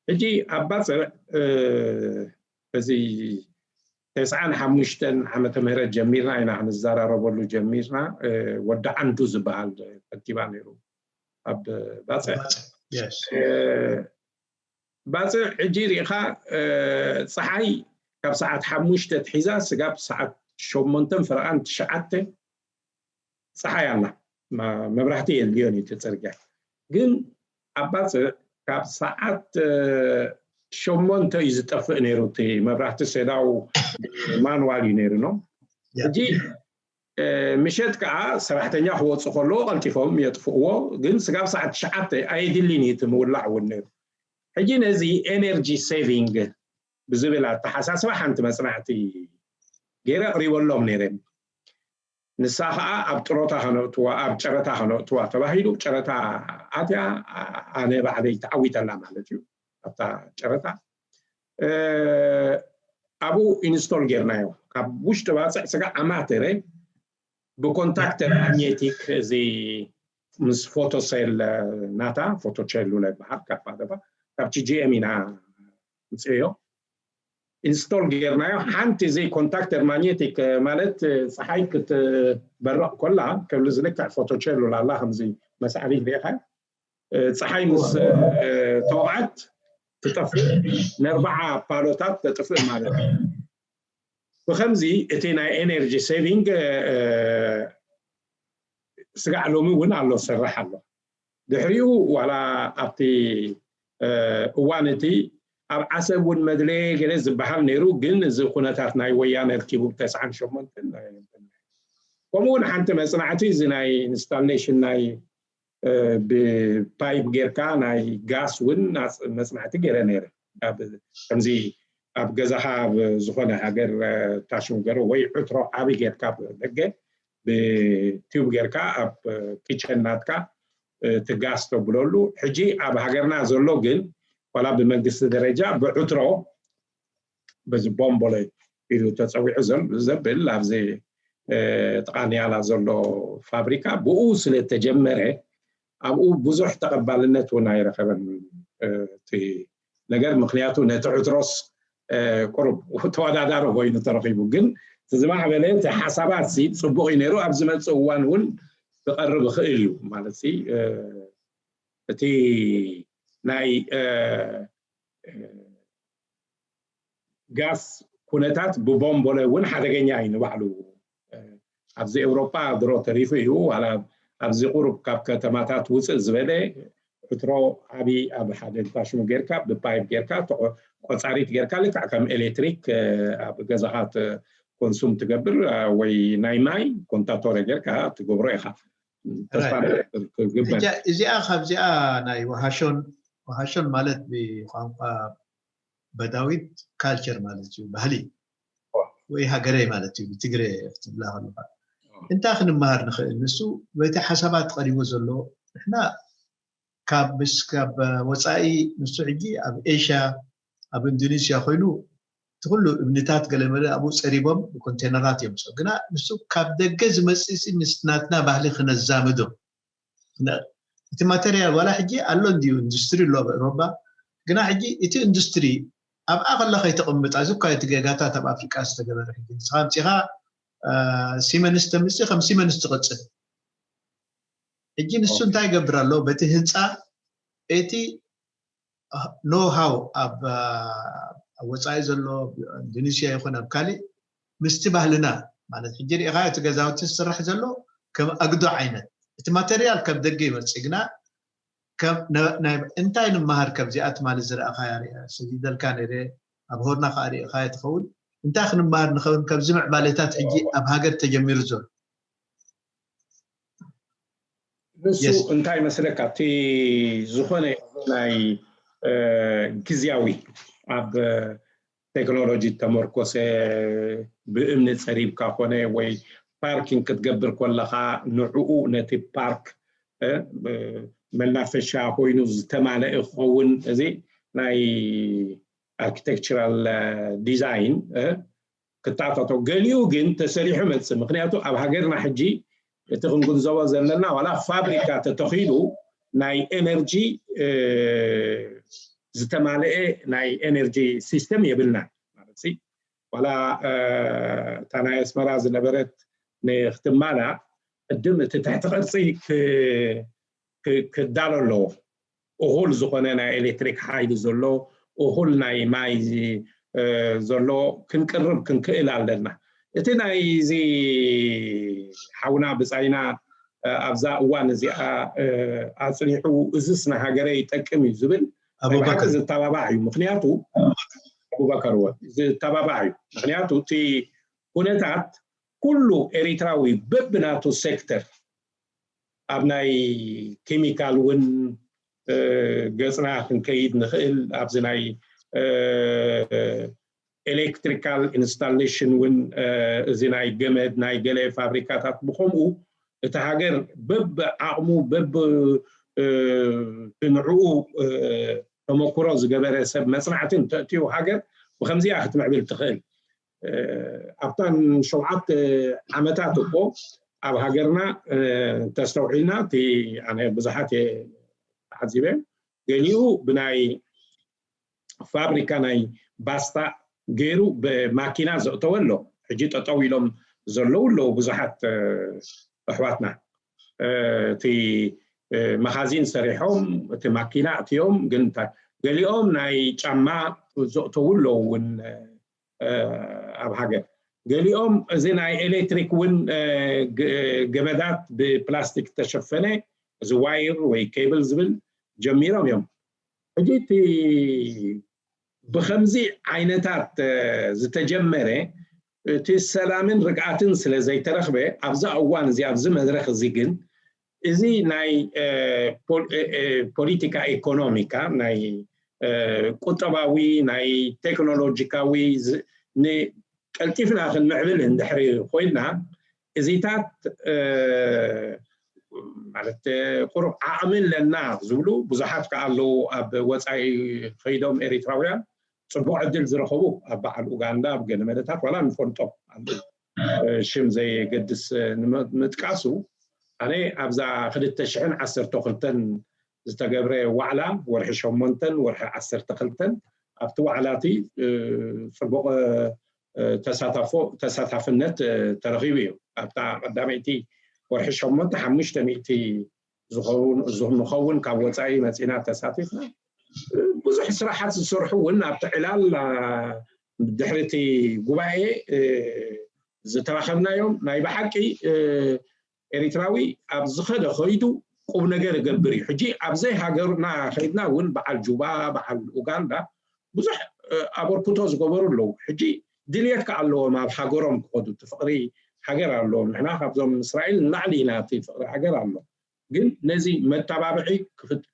ሕጂ ኣብ ባፅዕ እዚ ተስዓን ሓሙሽተን ዓመተ ምህረት ጀሚርና ኢና ክንዘራረበሉ ጀሚርና። ወዲ ዓንዱ ዝበሃል ከንቲባ ነይሩ ኣብ ባፅዕ። ባፅዕ ሕጂ ርኢኻ ፀሓይ ካብ ሰዓት ሓሙሽተ ትሒዛ ስጋብ ሰዓት ሸሞንተን ፈረቓን ትሽዓተ ፀሓይ ኣላ። መብራህቲ የድልዮን እዩ እቲ ፅርግያ። ግን ኣብ ባፅዕ ካብ ሰዓት ሸሞንተ እዩ ዝጠፍእ ነይሩ። እቲ መብራህቲ ሴዳው ማንዋል እዩ ነይሩ ነው። ሕጂ ምሸት ከዓ ሰራሕተኛ ክወፁ ከለዎ ቀልጢፎም የጥፍእዎ። ግን ስጋብ ሰዓት ትሽዓተ ኣየድልን እዩ እቲ ምውላዕ እውን ነይሩ። ሕጂ ነዚ ኤነርጂ ሴቪንግ ብዝብል ኣተሓሳስባ ሓንቲ መፅናዕቲ ገይረ ኣቕሪበሎም ነይረ። ንሳ ከዓ ኣብ ጥሮታ ከነእትዋ፣ ኣብ ጨረታ ከነእትዋ ተባሂሉ፣ ጨረታ ኣትያ፣ ኣነ ባዕለይ ተዓዊተላ ማለት እዩ። ኣብታ ጨረታ ኣብኡ ኢንስቶል ጌርናዮ። ካብ ውሽጢ ባፅዕ ስጋ ኣማተረ ብኮንታክተር ማግኔቲክ፣ እዚ ምስ ፎቶሴል ናታ፣ ፎቶቼሉላ ይበሃል ካብ ኣደባ፣ ካብ ጂ ጂ ኤም ኢና ምፅዮ። ኢንስቶል ጌርናዮ። ሓንቲ እዚ ኮንታክተር ማግኔቲክ ማለት ፀሓይ ክትበርቕ ኮላ ከብሊ ዝልክዕ ፎቶቼሉላ ኣላ፣ ከምዚ መስዓሊት ሪኢኻ፣ ፀሓይ ምስ ተወቕዐት ትጠፍእ፣ ነርባዓ ፓሎታት ተጥፍእ ማለት እዩ። ብከምዚ እቲ ናይ ኤነርጂ ሴቪንግ ስጋዕ ሎሚ እውን ኣሎ፣ ዝሰርሕ ኣሎ። ድሕሪኡ ዋላ ኣብቲ እዋን እቲ ኣብ ዓሰብ እውን መድለየ ገለ ዝበሃል ነይሩ፣ ግን እዚ ኩነታት ናይ ወያነ ርኪቡ ብተስዓን ሸሞንተን። ከምኡ እውን ሓንቲ መፅናዕቲ እዚ ናይ ኢንስታሌሽን ናይ ብፓይፕ ጌርካ ናይ ጋስ እውን መፅናዕቲ ገይረ ነይረ። ከምዚ ኣብ ገዛኻ ኣብ ዝኾነ ሃገር ታሽም ገይረ ወይ ዕትሮ ዓቢ ጌርካ ደገ ብቲዩብ ጌርካ ኣብ ኪቸን ናትካ እቲ ጋስ ተብለሉ። ሕጂ ኣብ ሃገርና ዘሎ ግን ዋላ ብመንግስቲ ደረጃ ብዕትሮ በዚ ቦምቦለ ኢሉ ተፀዊዑ ዘብል ኣብዚ ጥቓ ኒያላ ዘሎ ፋብሪካ ብኡ ስለ ተጀመረ ኣብኡ ብዙሕ ተቐባልነት እውን ኣይረኸበን እቲ ነገር። ምክንያቱ ነቲ ዕትሮስ ቁሩብ ተወዳዳሪ ኮይኑ ተረኺቡ። ግን እቲ ዝማዕበለ እቲ ሓሳባት ሲ ፅቡቕ እዩ ነይሩ። ኣብ ዝመፅእ እዋን እውን ክቐርብ ይኽእል እዩ ማለት ሲ እቲ ናይ ጋስ ኩነታት ብቦምቦለ እውን ሓደገኛ እዩ ንባዕሉ። ኣብዚ ኤውሮጳ ድሮ ተሪፉ እዩ። ዋላ ኣብዚ ቁሩብ ካብ ከተማታት ውፅእ ዝበለ ዕትሮ ዓቢ ኣብ ሓደ ታሽሙ ጌርካ ብፓይፕ ጌርካ ቆፃሪት ጌርካ ልክዕ ከም ኤሌክትሪክ ኣብ ገዛኻ ኮንሱም ትገብር ወይ ናይ ማይ ኮንታቶረ ጌርካ ትገብሮ ኢኻ። ተስፋ ክግበር። እዚኣ ካብዚኣ ናይ ወሃሾን፣ ወሃሾን ማለት ብቋንቋ በዳዊት ካልቸር ማለት እዩ፣ ባህሊ ወይ ሃገረ ማለት እዩ ብትግረ ክትብላ ከለካ። እንታይ ክንመሃር ንኽእል? ንሱ በቲ ሓሳባት ቀሪቡ ዘሎ ንሕና ካብ ምስ ካብ ወፃኢ ንሱ ሕጂ ኣብ ኤሽያ ኣብ ኢንዶኔሽያ ኮይኑ እቲ ኩሉ እምንታት ገለመለ ኣብኡ ፀሪቦም ብኮንቴነራት እዮም ዝሰ ግና ንሱ ካብ ደገ ዝመፅእ ሲ ምስ ናትና ባህሊ ክነዛምዶ እቲ ማቴሪያል ዋላ ሕጂ ኣሎ እንዲዩ ኢንዱስትሪ ኣሎ ኣብ ኤሮባ ግና ሕጂ እቲ ኢንዱስትሪ ኣብኣ ከላ ከይተቐምጣ እዚ እኳ እቲ ጌጋታት ኣብ ኣፍሪቃ ዝተገበረ ሕጂ ንስኻ ኣምፂኻ ሲመንስ ተምፅእ ከም ሲመንስ ትቐፅል ሕጂ ንሱ እንታይ ይገብር ኣሎ በቲ ህንፃ እቲ ኖሃው ኣብ ወፃኢ ዘሎ ኢንዶኔሽያ ይኹን ኣብ ካሊእ ምስቲ ባህልና ማለት ሕጂ ሪኢኻ እቲ ገዛውቲ ዝስራሕ ዘሎ ከም ኣግዶ ዓይነት እቲ ማተርያል ካብ ደገ ይመፅእ ግና እንታይ ንመሃር ካብዚኣ ትማሊ ዝረእኻያ ሪኣ ሰዲደልካ ነይረ ኣብ ሆርና ከዓ ሪኢኻዮ ትኸውን እንታይ ክንመሃር ንኸውን ካብዚ ምዕባሌታት ሕጂ ኣብ ሃገር ተጀሚሩ ዘሎ ንሱ እንታይ መስለካ እቲ ዝኾነ ናይ ግዝያዊ ኣብ ቴክኖሎጂ ተመርኮሰ ብእምኒ ፀሪብካ ኮነ ወይ ፓርኪንግ ክትገብር ከለካ ንዕኡ ነቲ ፓርክ መናፈሻ ኮይኑ ዝተማለአ ክኸውን እዚ ናይ ኣርኪቴክቸራል ዲዛይን ክተኣታቶ ገሊኡ ግን ተሰሪሑ መፅእ ምክንያቱ ኣብ ሃገርና ሕጂ እቲ ክንግንዘቦ ዘለና ዋላ ፋብሪካ ተተኺሉ ናይ ኤነርጂ ዝተማለአ ናይ ኤነርጂ ሲስተም የብልና ማለት ዋላ እታ ናይ ኣስመራ ዝነበረት ንክትማላ ቅድም እቲ ትሕቲ ቅርፂ ክዳሎ ኣለዎ እኹል ዝኾነ ናይ ኤሌክትሪክ ሓይሊ ዘሎ እኹል ናይ ማይ ዘሎ ክንቅርብ ክንክእል ኣለና እቲ ናይዚ ሓውና ብፃይና ኣብዛ እዋን እዚኣ ኣፅኒሑ እዝስ ንሃገረ ይጠቅም እዩ ዝብል ናይ ብሓቂ ዝተባባዕ እዩ። ምክንያቱ ኣቡበከር ወ ዝተባባዕ እዩ። ምክንያቱ እቲ ኩነታት ኩሉ ኤሪትራዊ በብናቱ ሴክተር ኣብ ናይ ኬሚካል እውን ገፅና ክንከይድ ንኽእል፣ ኣብዚ ናይ ኤሌክትሪካል ኢንስታሌሽን እውን እዚ ናይ ገመድ ናይ ገለ ፋብሪካታት ብከምኡ እቲ ሃገር በብ ዓቕሙ በብ ንዕኡ ተመክሮ ዝገበረ ሰብ መፅናዕትን ተእትዩ ሃገር ብከምዚኣ ክትምዕብል ትኽእል። ኣብታን ሸውዓተ ዓመታት እኮ ኣብ ሃገርና ተስተውዒልና እቲ ኣነ ብዙሓት ተዓዚበ ገሊኡ ብናይ ፋብሪካ ናይ ባስታ ገይሩ ብማኪና ዘእተወ ኣሎ። ሕጂ ጠጠው ኢሎም ዘለዉ ኣለዉ ብዙሓት ኣሕዋትና እቲ መኻዚን ሰሪሖም እቲ ማኪና እትዮም ግን ገሊኦም ናይ ጫማ ዘእተዉ ኣለዉ እውን ኣብ ሃገር ገሊኦም እዚ ናይ ኤሌክትሪክ እውን ገመዳት ብፕላስቲክ ተሸፈነ እዚ ዋይር ወይ ኬብል ዝብል ጀሚሮም እዮም። ሕጂ እቲ ብከምዚ ዓይነታት ዝተጀመረ እቲ ሰላምን ርግኣትን ስለ ዘይተረኽበ ኣብዛ እዋን እዚ ኣብዚ መድረክ እዚ ግን እዚ ናይ ፖሊቲካ ኢኮኖሚካ ናይ ቁጠባዊ ናይ ቴክኖሎጂካዊ ቀልጢፍና ክንምዕብል እንድሕሪ ኮይንና እዚታት ማለት ቁሩብ ዓቕሚ ኣለና ዝብሉ ብዙሓት ከ ኣለዉ ኣብ ወፃኢ ከይዶም ኤሪትራውያን ፅቡቅ ዕድል ዝረኸቡ ኣብ በዓል ኡጋንዳ ኣብ ገለ መደታት ዋላ ንፈልጦም ኣለዉ ሽም ዘየገድስ ንምጥቃሱ ኣነ ኣብዛ ክልተ ሽሕን ዓሰርተ ክልተን ዝተገብረ ዋዕላ ወርሒ ሸሞንተን ወርሒ ዓሰርተ ክልተን ኣብቲ ዋዕላ እቲ ፅቡቅ ተሳታፎ ተሳታፍነት ተረኺቡ እዩ። ኣብታ ቀዳመይቲ ወርሒ ሸሞንተ ሓሙሽተ ሚእቲ ንኸውን ካብ ወፃኢ መፂና ተሳቲፍና ብዙሕ ስራሓት ዝሰርሑ እውን ኣብቲ ዕላል ድሕሪ እቲ ጉባኤ ዝተረኸብናዮም ናይ ብሓቂ ኤሪትራዊ ኣብ ዝኸደ ከይዱ ቁም ነገር ይገብር እዩ። ሕጂ ኣብዘይ ሃገርና ከይድና እውን በዓል ጁባ በዓል ኡጋንዳ ብዙሕ ኣበርክቶ ዝገበሩ ኣለዉ። ሕጂ ድልየት ከ ኣለዎም ኣብ ሃገሮም ክኸዱ እቲ ፍቅሪ ሃገር ኣለዎም። ንሕና ካብዞም እስራኤል ንላዕሊ ኢና እቲ ፍቅሪ ሃገር ኣሎ። ግን ነዚ መተባብዒ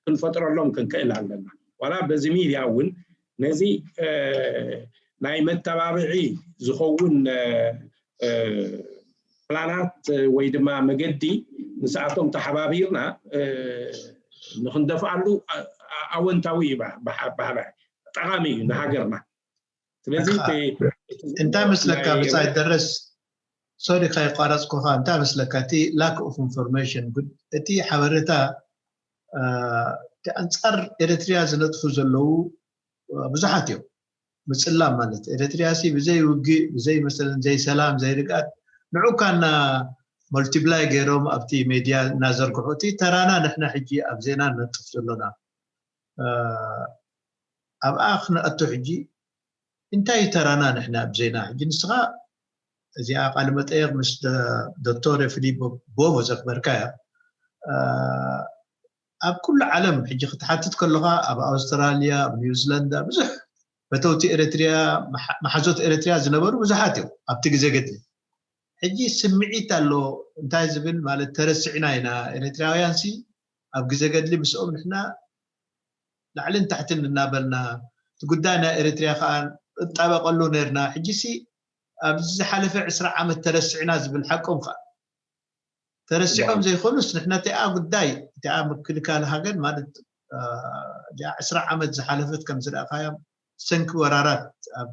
ክንፈጥረሎም ክንክእል ኣለና። ዋላ በዚ ሚድያ እውን ነዚ ናይ መተባብዒ ዝኸውን ፕላናት ወይ ድማ መገዲ ምስኣቶም ተሓባቢርና ንክንደፍኣሉ ኣወንታዊ እዩ ባህላ ጠቃሚ እዩ ንሃገርና። ስለዚ እንታይ መስለካ ብፃይ ደረስ ሶሪ ከይቋረፅኩካ እንታይ መስለካ እቲ lack of information እቲ ሓበሬታ እቲ ኣንፃር ኤርትርያ ዝነጥፉ ዘለዉ ብዙሓት እዮም። ምፅላም ማለት ኤርትርያ ሲ ብዘይ ውግእ ብዘይ መሰለን ዘይ ሰላም ዘይ ርግኣት ንዑ እኳ እና multiply ገይሮም ኣብቲ ሜድያ እናዘርግሑ እቲ ተራና ንሕና ሕጂ ኣብ ዜና ነጥፍ ዘሎና ኣብኣ ክነእቱ ሕጂ እንታይ እዩ ተራና ንሕና ኣብ ዜና ሕጂ ንስኻ እዚኣ ቃለ መጠየቅ ምስ ዶክተር ፊሊፖ ቦቦ ዘክበርካያ ኣብ ኩሉ ዓለም ሕጂ ክትሓትት ከለኻ ኣብ ኣውስትራልያ ኣብ ኒውዚላንዳ ብዙሕ ፈተውቲ ኤርትርያ መሓዞት ኤርትርያ ዝነበሩ ብዙሓት እዮም ኣብቲ ግዜ ገድሊ ሕጂ ስምዒት ኣሎ እንታይ ዝብል ማለት ተረስዕና ኢና ኤርትራውያን ሲ ኣብ ግዜ ገድሊ ምስኦም ንሕና ላዕልን ታሕትን እናበልና እቲ ጉዳይ ናይ ኤርትርያ ከዓ እጣበቀሉ ነርና ሕጂ ሲ ኣብዚ ዝሓለፈ ዕስራ ዓመት ተረስዕና ዝብል ሓቆም ከዓ ተረሲዖም ዘይኮኑስ ንሕና እቲኣ ጉዳይ እቲኣ ምክልካል ሃገር ማለት እዚኣ ዕስራ ዓመት ዝሓለፈት ከም ዝረእኻያ ሰንኪ ወራራት ኣብ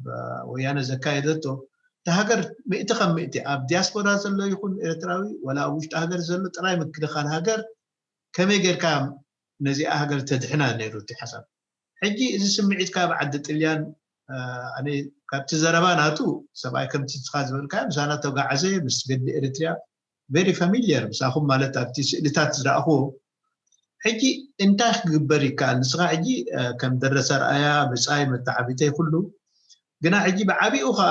ወያነ ዘካየደቶ እቲ ሃገር ምእቲ ከም ምእቲ ኣብ ዲያስፖራ ዘሎ ይኹን ኤርትራዊ ወላ ኣብ ውሽጢ ሃገር ዘሎ ጥራይ ምክልኻል ሃገር ከመይ ጌርካ ነዚኣ ሃገር ተድሕና ነይሩ እቲ ሓሳብ ሕጂ እዚ ስምዒት ካብ ዓዲ ጥልያን ኣነ ካብቲ ዘረባ ናቱ ሰብኣይ ከምቲ ንስኻ ዝበልካ ምሳና ተጓዓዘ ምስ ገድሊ ኤርትርያ very familiar ምሳኹም ማለት ኣብቲ ስእልታት ዝረኣኹዎ ሕጂ እንታይ ክግበር ይከኣል ንስኻ ሕጂ ከም ደረሰ ኣርኣያ ብፃይ መተዓቢተይ ኩሉ ግና ሕጂ ብዓቢኡ ከዓ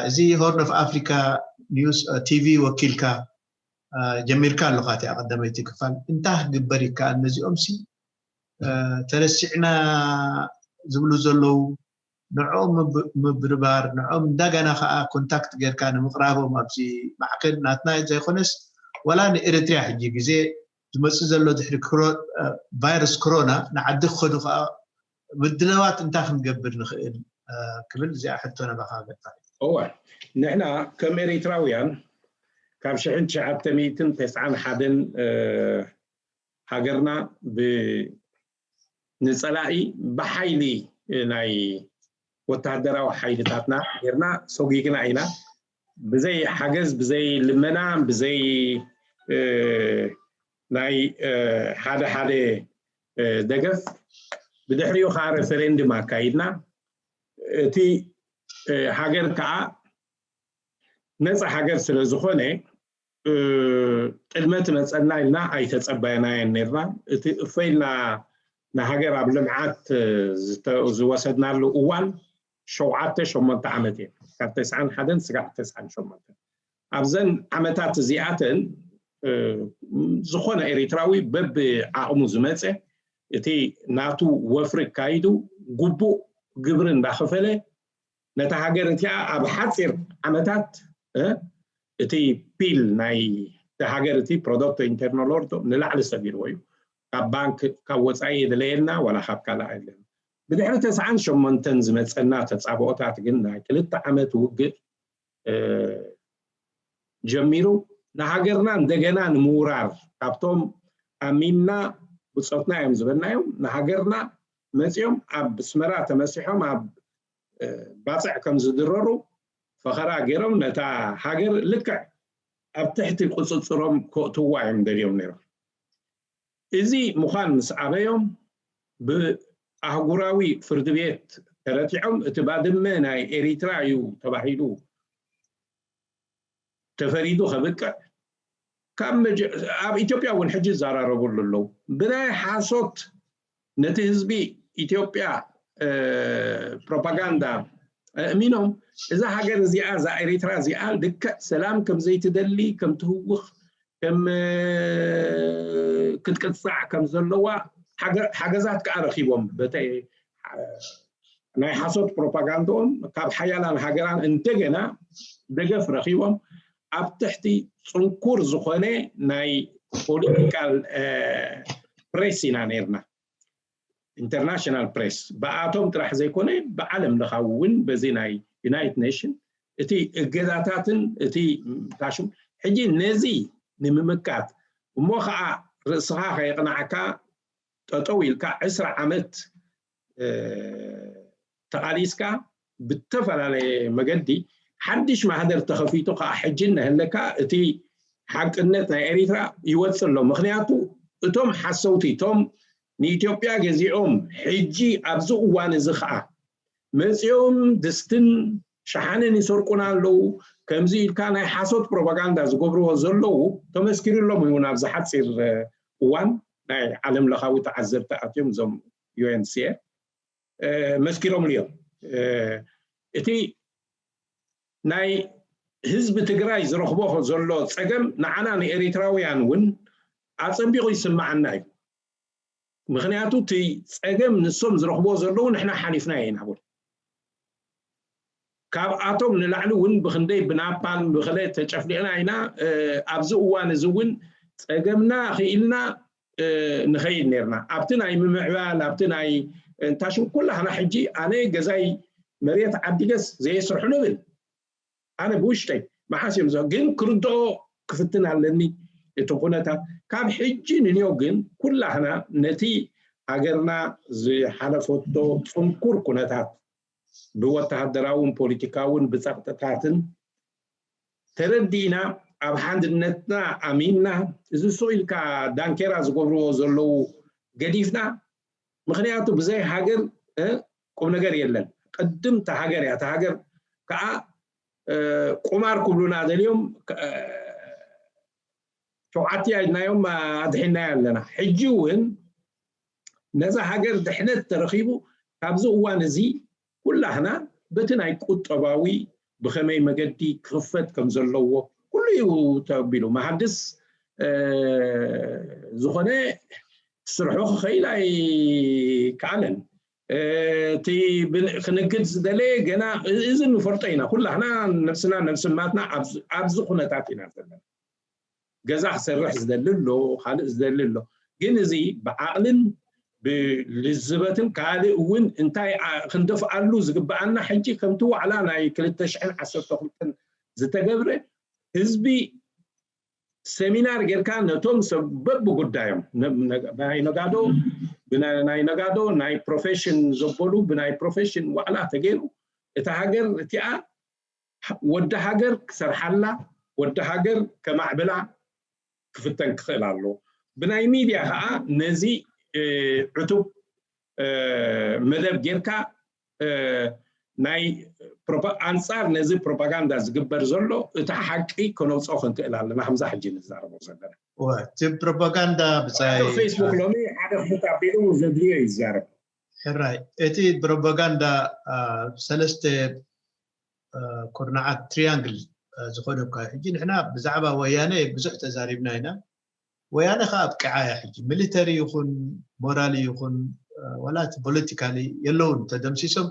እዚ Horn of Africa news TV ወኪልካ ጀሚርካ ኣለካ። እቲኣ ቀዳመይቲ ክፋል እንታይ ክግበር ይከኣል? ነዚኦም ሲ ተረሲዕና ዝብሉ ዘለዉ ንዕኦም ምብርባር፣ ንዕኦም እንዳገና ከዓ ኮንታክት ጌርካ ንምቕራቦም ኣብዚ ማዕከል ናትና ዘይኮነስ ዋላ ንኤርትርያ ሕጂ ግዜ ዝመፅእ ዘሎ ድሕሪ ቫይረስ ኮሮና ንዓዲ ክኸዱ ከዓ ምድላዋት እንታይ ክንገብር ንኽእል ክብል እዚኣ ሕቶ ነባኻ ገጣ። እወ፣ ንሕና ከም ኤሪትራውያን ካብ ሽሕን ትሽዓተ ሚእትን ተስዓን ሓደን ሃገርና ንፀላኢ ብሓይሊ ናይ ወታደራዊ ሓይልታትና ጌርና ሰጒግና ኢና። ብዘይ ሓገዝ፣ ብዘይ ልመና፣ ብዘይ ናይ ሓደ ሓደ ደገፍ፣ ብድሕሪኡ ከዓ ሬፈረንድም ኣካይድና። እቲ ሃገር ከዓ ነፃ ሃገር ስለ ዝኾነ ጥልመት መፀና ኢልና ኣይተፀበናየን ነርና። እቲ እፈ ኢልና ንሃገር ኣብ ልምዓት ዝወሰድናሉ እዋን ሸውዓተ ሸሞንተ ዓመት እየ፣ ካብ ተስዓን ሓደን ስጋዕ ተስዓን ሸሞንተ። ኣብዘን ዓመታት እዚኣተን ዝኾነ ኤሪትራዊ በብ ዓቕሙ ዝመፀ እቲ ናቱ ወፍሪ ካይዱ ግቡእ ግብሪ እንዳኸፈለ ነታ ሃገር እቲኣ ኣብ ሓፂር ዓመታት እቲ ፒል ናይ ሃገር እቲ ፕሮዶክቶ ኢንተርናል ኦርዶ ንላዕሊ ሰጊርዎ እዩ። ካብ ባንክ ካብ ወፃኢ የድለየና ዋላ ካብ ካልእ የለን። ብድሕሪ ተስዓን ሸሞንተን ዝመፀና ተፃብኦታት ግን ናይ ክልተ ዓመት ውግእ ጀሚሩ ንሃገርና እንደገና ንምውራር ካብቶም ኣሚንና ብፆትና እዮም ዝበልናዮም ንሃገርና መፂኦም ኣብ ኣስመራ ተመሲሖም ኣብ ባፅዕ ከም ዝድረሩ ፈኸራ ገይሮም ነታ ሃገር ልክዕ ኣብ ትሕቲ ቁፅፅሮም ከእትዋ እዮም ደልዮም ነይሮም። እዚ ምዃን ምስ ኣበዮም ብኣህጉራዊ ፍርዲ ቤት ተረቲዖም እቲ ባድመ ናይ ኤሪትራ እዩ ተባሂሉ ተፈሪዱ ከብቅዕ ካብ ኣብ ኢትዮጵያ እውን ሕጂ ይዘራረብሉ ኣለዉ። ብናይ ሓሶት ነቲ ህዝቢ ኢትዮጵያ ፕሮፓጋንዳ እሚኖም እዛ ሃገር እዚኣ እዛ ኤሪትራ እዚኣ ልክዕ ሰላም ከም ዘይትደሊ ከም ትህውኽ ከም ክትቅፃዕ ከም ዘለዋ ሓገዛት ከዓ ረኪቦም በተ ናይ ሓሶት ፕሮፓጋንዳኦም ካብ ሓያላን ሃገራን እንደገና ደገፍ ረኪቦም ኣብ ትሕቲ ፅንኩር ዝኾነ ናይ ፖለቲካል ፕሬስ ኢና ነርና። ኢንተርናሽናል ፕሬስ ብኣቶም ጥራሕ ዘይኮነ ብዓለም ለኻዊ እውን በዚ ናይ ዩናይትድ ኔሽን እቲ እገዛታትን እቲ ታሽም ሕጂ ነዚ ንምምካት እሞ ከዓ ርእስኻ ከየቕናዕካ ጠጠው ኢልካ ዕስራ ዓመት ተቓሊስካ ብተፈላለየ መገዲ ሓድሽ ማህደር ተኸፊቱ ከዓ ሕጂ እናሃለካ እቲ ሓቅነት ናይ ኤሪትራ ይወፅእ ኣሎ። ምክንያቱ እቶም ሓሰውቲ እቶም ንኢትዮጵያ ገዚኦም ሕጂ ኣብዚ እዋን እዚ ከዓ መፂኦም ድስትን ሸሓንን ይሰርቁና ኣለዉ ከምዚ ኢልካ ናይ ሓሶት ፕሮፓጋንዳ ዝገብርዎ ዘለዉ ተመስኪሩሎም እውን ኣብዚ ሓፂር እዋን ናይ ዓለም ለኻዊ ተዓዘብቲ ኣትዮም እዞም ዩ ኤን ሲ ኤ መስኪሮምሉ እዮም። እቲ ናይ ህዝቢ ትግራይ ዝረኽቦ ዘሎ ፀገም ንዓና ንኤሪትራውያን እውን ኣፀቢቑ ይስምዓና እዩ። ምክንያቱ እቲ ፀገም ንሶም ዝረኽቦ ዘለዉ ንሕና ሓሊፍና ኢና። ካብኣቶም ንላዕሊ እውን ብክንደይ ብናፓልም ብክለ ተጨፍሊቕና ኢና። ኣብዚ እዋን እዚ እውን ፀገምና ክኢልና ንኸይድ ነርና ኣብቲ ናይ ምምዕባል ኣብቲ ናይ እንታሽም ኩላህና ሕጂ ኣነ ገዛይ መሬት ዓዲገስ ዘየስርሑ ንብል ኣነ ብውሽጠይ መሓስ እዮም ግን ክርድኦ ክፍትን ኣለኒ እቲ ኩነታት ካብ ሕጂ ንንዮ ግን ኩላህና ነቲ ሃገርና ዝሓለፈቶ ፅንኩር ኩነታት ብወተሃደራውን ፖለቲካውን ብፀቕጥታትን ተረዲእና ኣብ ሓንድነትና ኣሚንና እዚ ሱቕ ኢልካ ዳንኬራ ዝገብርዎ ዘለዉ ገዲፍና ምክንያቱ ብዘይ ሃገር ቁም ነገር የለን። ቅድም ተሃገር እያ ተሃገር ከዓ ቁማር ክብሉና ደልዮም ሸውዓትያ ኢልናዮም ኣድሒናዮ ኣለና። ሕጂ እውን ነዛ ሃገር ድሕነት ተረኺቡ ካብዚ እዋን እዚ ኩላህና በቲ ናይ ቁጠባዊ ብኸመይ መገዲ ክኽፈት ከም ዘለዎ ኩሉ እዩ ተቢሉ። መሃንድስ ዝኾነ ስርሑ ክኸይል ኣይከኣለን። እቲ ክንግድ ዝደለየ ገና እዚ ንፈልጦ ኢና። ኩላህና ነብስና ነብስማትና ኣብዚ ኩነታት ኢና ዘለና። ገዛ ክሰርሕ ዝደሊ ኣሎ፣ ካልእ ዝደሊ ኣሎ። ግን እዚ ብዓቕልን ብልዝበትን ካልእ እውን እንታይ ክንደፍኣሉ ዝግብኣና ሕጂ ከምቲ ዋዕላ ናይ ክልተ ሽሕን ዓሰርተ ክልተን ዝተገብረ ህዝቢ ሰሚናር ጌርካ ነቶም ሰብ በብጉዳዮም ናይ ነጋዶ ናይ ነጋዶ ናይ ፕሮፌሽን ዘበሉ ብናይ ፕሮፌሽን ዋዕላ ተገይሩ እታ ሃገር እቲኣ ወዲ ሃገር ክሰርሓላ ወዲ ሃገር ከማዕብላ ክፍተን ክኽእል ኣሎ። ብናይ ሚድያ ከዓ ነዚ ዕቱብ መደብ ጌርካ ናይ ኣንፃር ነዚ ፕሮፓጋንዳ ዝግበር ዘሎ እቲ ሓቂ ከነውፅኦ ክንክእል ኣለና። ከምዛ ሕጂ ንዛረቦ ዘለና እቲ ፕሮፓጋንዳ ብፃይ ፌስቡክ ሎሚ ሓደ ክልተ ኣቢሉ ዘድልዮ ይዛረብ። ሕራይ እቲ ፕሮፓጋንዳ ሰለስተ ኩርናዓት ትሪያንግል ዝኮነ እኳ ሕጂ ንሕና ብዛዕባ ወያነ ብዙሕ ተዛሪብና ኢና። ወያነ ከዓ ኣብቂዓ እያ ሕጂ ሚሊተሪ ይኹን ሞራል ይኹን ዋላ እቲ ፖለቲካሊ የለውን ተደምሲሶም።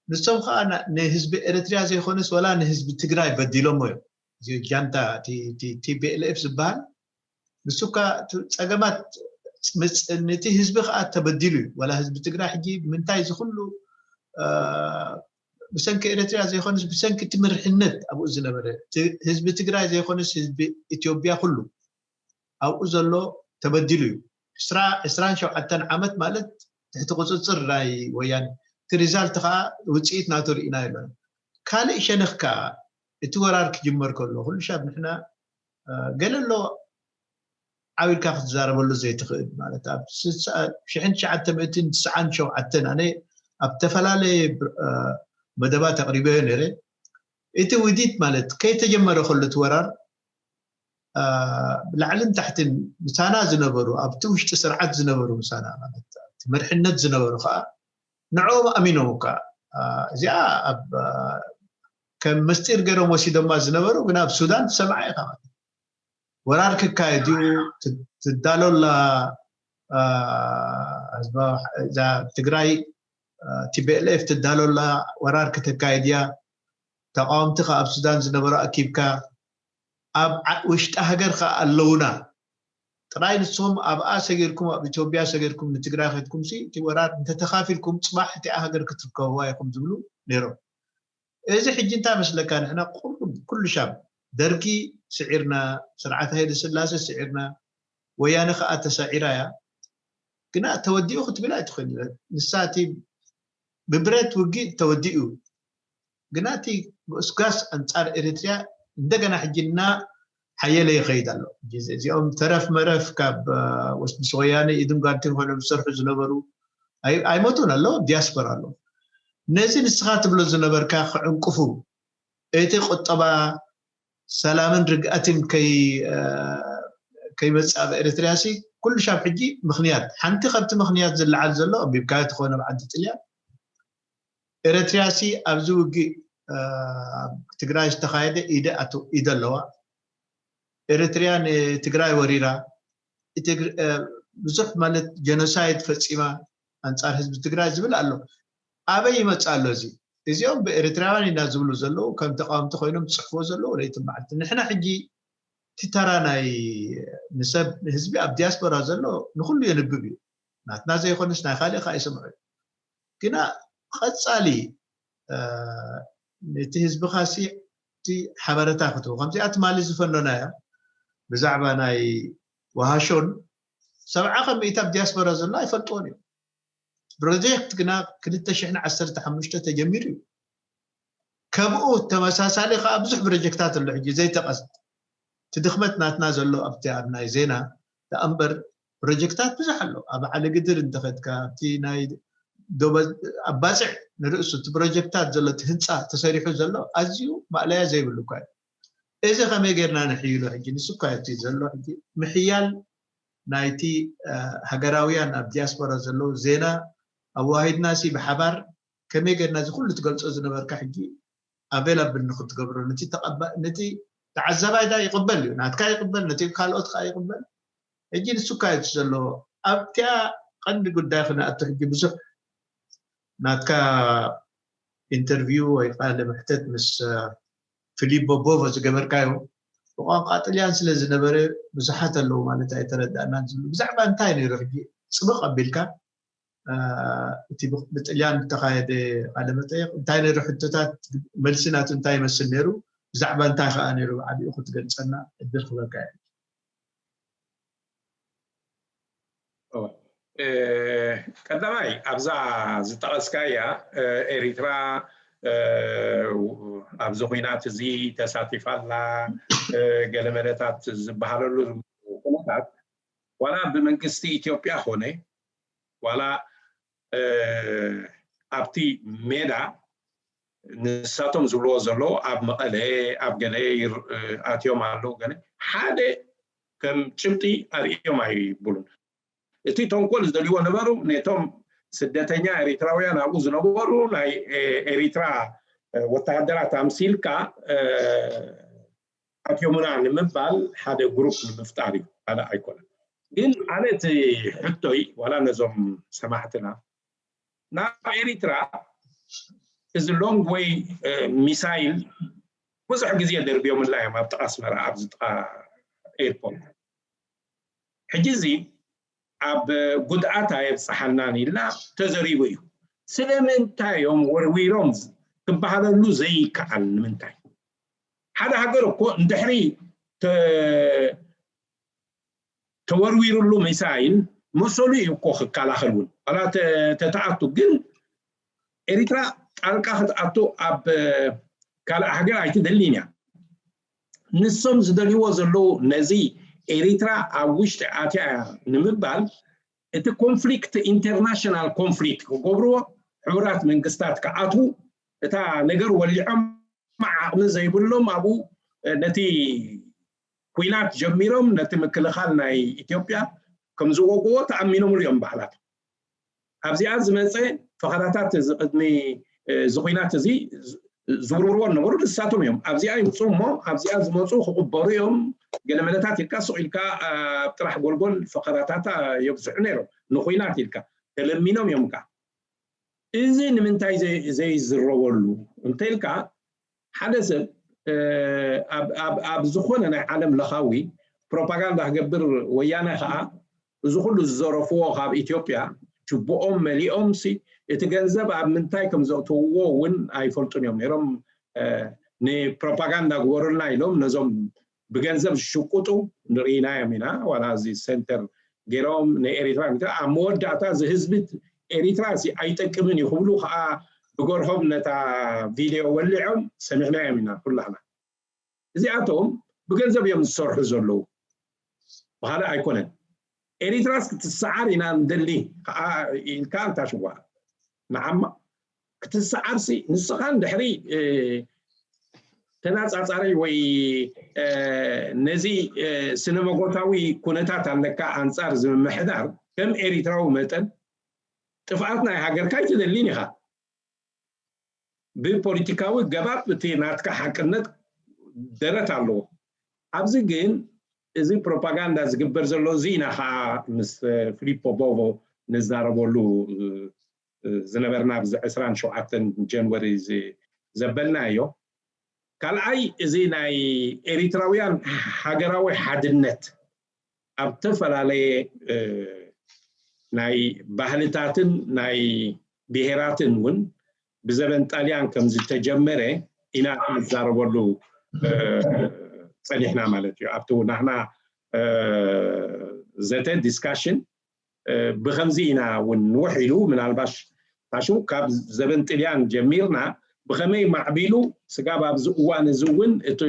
ንሶም ከዓ ንህዝቢ ኤርትሪያ ዘይኮነስ ዋላ ንህዝቢ ትግራይ በዲሎሞ እዮም። እዚ ጃንታ ቲቢኤልኤፍ ዝበሃል ንሱ እኳ ጸገማት ምጽ ነቲ ህዝቢ ከዓ ተበዲሉ እዩ። ዋላ ህዝቢ ትግራይ ሕጂ ምንታይ እዚ ኩሉ ብሰንኪ ኤርትሪያ ዘይኮነስ ብሰንኪ ትምርሕነት ኣብኡ ዝነበረ ህዝቢ ትግራይ ዘይኮነስ ህዝቢ ኢትዮጵያ ኩሉ ኣብኡ ዘሎ ተበዲሉ እዩ። ዕስራን ሸውዓተን ዓመት ማለት ትሕቲ ቁፅፅር ናይ ወያነ እቲ ሪዛልት ከዓ ውፅኢት ናቱ ርኢና የለን። ካልእ ሸነኽ ከዓ እቲ ወራር ክጅመር ከሎ ኩሉ ሻብ ንሕና ገለ ኣሎ ዓው ኢልካ ክትዛረበሉ ዘይትኽእል ማለት ኣብ ሽሕን ትሽዓተ ሚእትን ትስዓን ሸውዓተን ኣነ ኣብ ተፈላለየ መደባት ኣቕሪበዮ ነይረ። እቲ ውዲት ማለት ከይተጀመረ ከሎ እቲ ወራር ላዕልን ታሕትን ምሳና ዝነበሩ ኣብቲ ውሽጢ ስርዓት ዝነበሩ ምሳና ማለት መርሕነት ዝነበሩ ከዓ ንዕኦም ኣሚኖም እኳ እዚኣ ኣብ ከም ምስጢር ገይሮም ወሲዶማ ዝነበሩ ግን ኣብ ሱዳን ትሰምዓ ኢኻ ማለት ወራር ክካየድ እዩ ትዳሎላ ህዝባ ትግራይ ቲቢኤልኤፍ ትዳሎላ ወራር ክተካየድ እያ ተቃወምቲ ከ ኣብ ሱዳን ዝነበሩ ኣኪብካ ኣብ ውሽጢ ሃገር ከ ኣለውና ጥራይ ንስኹም ኣብኣ ሰጊርኩም ኣብ ኢትዮጵያ ሰጊርኩም ንትግራይ ከድኩም ሲ እቲ ወራር እንተተኻፊልኩም ፅባሕ እቲኣ ሃገር ክትርከብዋ ኢኹም ዝብሉ ነይሮም። እዚ ሕጂ እንታይ መስለካ ንሕና ቁሩብ ኩሉ ሻብ ደርጊ ስዒርና ስርዓት ሃይለ ስላሴ ስዒርና ወያነ ከዓ ተሳዒራ እያ ግና ተወዲኡ ክትብል ኣይትኽእል ንሳ እቲ ብብረት ውጊእ ተወዲኡ ግና እቲ ጎስጓስ ኣንፃር ኤርትርያ እንደገና ሕጂ እና ሓየለ ይኸይድ ኣሎ። እዚኦም ተረፍ መረፍ ካብ ምስ ወያነ ኢድን ጓንትን ኮይኖም ዝሰርሑ ዝነበሩ ኣይሞቱን ኣለዉ፣ ዲያስፖራ ኣለዉ። ነዚ ንስኻ ትብሎ ዝነበርካ ክዕንቅፉ እቲ ቁጠባ ሰላምን ርግኣትን ከይመፅእ ኣብ ኤርትርያ ሲ ኩሉ ሻብ ሕጂ ምኽንያት ሓንቲ ካብቲ ምኽንያት ዝለዓል ዘሎ ኣንቢብካዮ ትኾነ ብዓዲ ጥልያን ኤርትርያ ሲ ኣብዚ ውግእ ኣብ ትግራይ ዝተኻየደ ኢደ ኣለዋ። ኤርትርያ ንትግራይ ወሪራ ብዙሕ ማለት ጀኖሳይድ ፈፂማ ኣንፃር ህዝቢ ትግራይ ዝብል ኣሎ። ኣበይ ይመፅእ ኣሎ እዚ? እዚኦም ብኤርትራውያን ኢና ዝብሉ ዘለዉ ከም ተቃወምቲ ኮይኖም ዝፅሕፍዎ ዘለዉ ለይቲ መዓልቲ። ንሕና ሕጂ እቲ ተራ ናይ ንሰብ ንህዝቢ ኣብ ዲያስፖራ ዘሎ ንኩሉ የንብብ እዩ። ናትና ዘይኮነስ ናይ ካልእ ከዓ ይሰምዑ እዩ። ግና ቀፃሊ ነቲ ህዝብኻ ሲ እቲ ሓበረታ ክትህቦ ከምዚኣ ትማሊ ዝፈኖናዮ ብዛዕባ ናይ ወሃሾን ሰብዓ ከም ሚእቲ ኣብ ዲያስፖራ ዘሎ ኣይፈልጥዎን እዩ። ፕሮጀክት ግና ክልተ ሽሕን ዓሰርተ ሓሙሽተ ተጀሚሩ እዩ። ከምኡ ተመሳሳሊ ከዓ ብዙሕ ፕሮጀክታት ኣሎ ሕጂ ዘይጠቐስ እቲ ድኽመት ናትና ዘሎ ኣብቲ ኣብ ናይ ዜና ደኣ እምበር ፕሮጀክታት ብዙሕ ኣሎ። ኣብ ዓሊ ግድር እንተኸድካ ኣብቲ ናይ ኣባፅዕ ንርእሱ እቲ ፕሮጀክታት ዘሎ እቲ ህንፃ ተሰሪሑ ዘሎ ኣዝዩ ማእለያ ዘይብሉ እኳ እዩ። እዚ ከመይ ጌርና ንሕይሎ ሕጂ ንሱ እኳ እቲ ዘሎ ሕጂ ምሕያል ናይቲ ሃገራውያን ኣብ ዲያስፖራ ዘለዉ ዜና ኣዋሂድና ሲ ብሓባር ከመይ ጌርና እዚ ኩሉ ትገልፆ ዝነበርካ ሕጂ ኣቬላብል ንክትገብሮ ነቲ ተዓዛባይ ዳ ይቕበል እዩ፣ ናትካ ይቕበል፣ ነቲ ካልኦት ከዓ ይቕበል። ሕጂ ንሱ ካየት ዘሎ ኣብቲያ ቀንዲ ጉዳይ ክነኣቱ ሕጂ ብዙሕ ናትካ ኢንተርቪው ወይ ቃለ መሕተት ምስ ፊሊፖ ቦቮ ዝገበርካዮ ብቋንቋ ጥልያን ስለ ዝነበረ ብዙሓት ኣለዉ ማለት ኣይተረዳእናን ዝብሉ ብዛዕባ እንታይ ነይሩ ሕጂ ጽብቕ ኣቢልካ እቲ ብጥልያን ዝተኻየደ ቃለ መጠየቕ እንታይ ነይሩ ሕቶታት፣ መልሲ ናቱ እንታይ ይመስል ነይሩ፣ ብዛዕባ እንታይ ከዓ ነይሩ ብዓቢኡ ክትገልጸና እድል ክበካ እየ። ቀዳማይ ኣብዛ ዝጠቐስካያ ኤሪትራ ኣብዚ ኩናት እዚ ተሳቲፋ ኣላ ገለመለታት ዝበሃለሉ ኩነታት ዋላ ብመንግስቲ ኢትዮጵያ ኮነ ዋላ ኣብቲ ሜዳ ንሳቶም ዝብልዎ ዘለዉ ኣብ መቐለ ኣብ ገለ ኣትዮም ኣለዉ ገለ ሓደ ከም ጭብጢ ኣርእዮም ኣይብሉን። እቲ ተንኮል ዝደልይዎ ነበሩ ነቶም ስደተኛ ኤሪትራውያን ኣብኡ ዝነበሩ ናይ ኤሪትራ ወታሃደራት ኣምሲልካ ኣትዮምና ንምባል ሓደ ግሩፕ ንምፍጣር እዩ፣ ካልእ ኣይኮነን። ግን ኣነ እቲ ሕቶይ ዋላ ነዞም ሰማዕትና ናብ ኤሪትራ እዚ ሎንግ ወይ ሚሳይል ብዙሕ ግዜ ደርብዮምላ እዮም ኣብ ጥቓ ኣስመራ ኣብዚ ጥቓ ኤርፖርት። ሕጂ እዚ ኣብ ጉድኣት ኣየብፅሓናን ኢልና ተዘሪቡ እዩ። ስለምንታይ እዮም ወርዊሮም ክበሃለሉ ዘይከኣል ንምንታይ? ሓደ ሃገር እኮ እንድሕሪ ተወርዊሩሉ ሚሳይል መሰሉ እዩ እኮ ክከላኸል እውን ዋላ ተተኣቱ ግን ኤሪትራ ጣልቃ ክትኣቱ ኣብ ካልእ ሃገር ኣይትደልን እያ። ንሶም ዝደልይዎ ዘለዉ ነዚ ኤሪትራ ኣብ ውሽጢ ኣትያ ንምባል እቲ ኮንፍሊክት ኢንተርናሽናል ኮንፍሊክት ክገብርዎ ሕቡራት መንግስታት ክኣትዉ እታ ነገር ወሊዖም ዓቕሚ ዘይብሎም ኣብኡ ነቲ ኩናት ጀሚሮም ነቲ ምክልኻል ናይ ኢትዮጵያ ከም ዝወግዎ ተኣሚኖምሉ እዮም ባዕላቶም። ኣብዚኣ ዝመፀ ፈኸራታት እዚ ቅድሚ እዚ ኩናት እዚ ዝውርውርዎ ነበሩ ንሳቶም እዮም። ኣብዚኣ ይምፁ እሞ ኣብዚኣ ዝመፁ ክቕበሩ እዮም። ገለመለታት ኢልካ ሱቕ ኢልካ ኣብ ጥራሕ ጎልጎል ፈኸራታታ የብዝሑ ነይሮም ንኩናት ኢልካ ተለሚኖም እዮም። ካ እዚ ንምንታይ ዘይዝረበሉ እንተኢልካ ሓደ ሰብ ኣብ ዝኾነ ናይ ዓለም ለኻዊ ፕሮፓጋንዳ ክገብር ወያነ ከዓ እዚ ኩሉ ዝዘረፍዎ ካብ ኢትዮጵያ ችቦኦም መሊኦም ሲ እቲ ገንዘብ ኣብ ምንታይ ከም ዘእትውዎ እውን ኣይፈልጡን እዮም ነይሮም። ንፕሮፓጋንዳ ግበሩልና ኢሎም ነዞም ብገንዘብ ዝሽቁጡ ንርኢናዮም ኢና። ዋላ እዚ ሴንተር ገይሮም ንኤሪትራ ኣብ መወዳእታ እዚ ህዝቢ ኤሪትራ ሲ ኣይጠቅምን እዩ ክብሉ ከዓ ብገርሆም ነታ ቪድዮ ወሊዖም ሰሚዕናዮም ኢና ኩላህና። እዚኣቶም ብገንዘብ እዮም ዝሰርሑ ዘለዉ ብካልእ ኣይኮነን። ኤሪትራስ ክትሰዓር ኢና ንደሊ ከዓ ኢልካ እንታሽዋ ንዓማ ክትሰዓርሲ ንስኻ እንድሕሪ ተናፃፃሪ ወይ ነዚ ስነ መጎታዊ ኩነታት ኣለካ ኣንፃር ዝምምሕዳር ከም ኤሪትራዊ መጠን ጥፍኣት ናይ ሃገርካ ኣይትደሊን ኢኻ። ብፖለቲካዊ ገባብ እቲ ናትካ ሓቅነት ደረት ኣለዎ። ኣብዚ ግን እዚ ፕሮፓጋንዳ ዝግበር ዘሎ እዚ ኢና ከዓ ምስ ፊሊፖ ቦቮ ንዛረበሉ ዝነበርና ኣብዚ ዕስራን ሸውዓተን ጀንወሪ ዘበልናዮ። ካልኣይ እዚ ናይ ኤሪትራውያን ሃገራዊ ሓድነት ኣብ ዝተፈላለየ ናይ ባህልታትን ናይ ብሄራትን እውን ብዘበን ጣልያን ከም ዝተጀመረ ኢና ንዛረበሉ ፀኒሕና ማለት እዩ። ኣብቲ ናህና ዘተ ዲስካሽን ብከምዚ ኢና እውን ንውሕ ኢሉ ምናልባሽ ታሹ ካብ ዘበን ጥልያን ጀሚርና ብከመይ ማዕቢሉ ስጋብ ኣብዚ እዋን እዚ እውን እቲ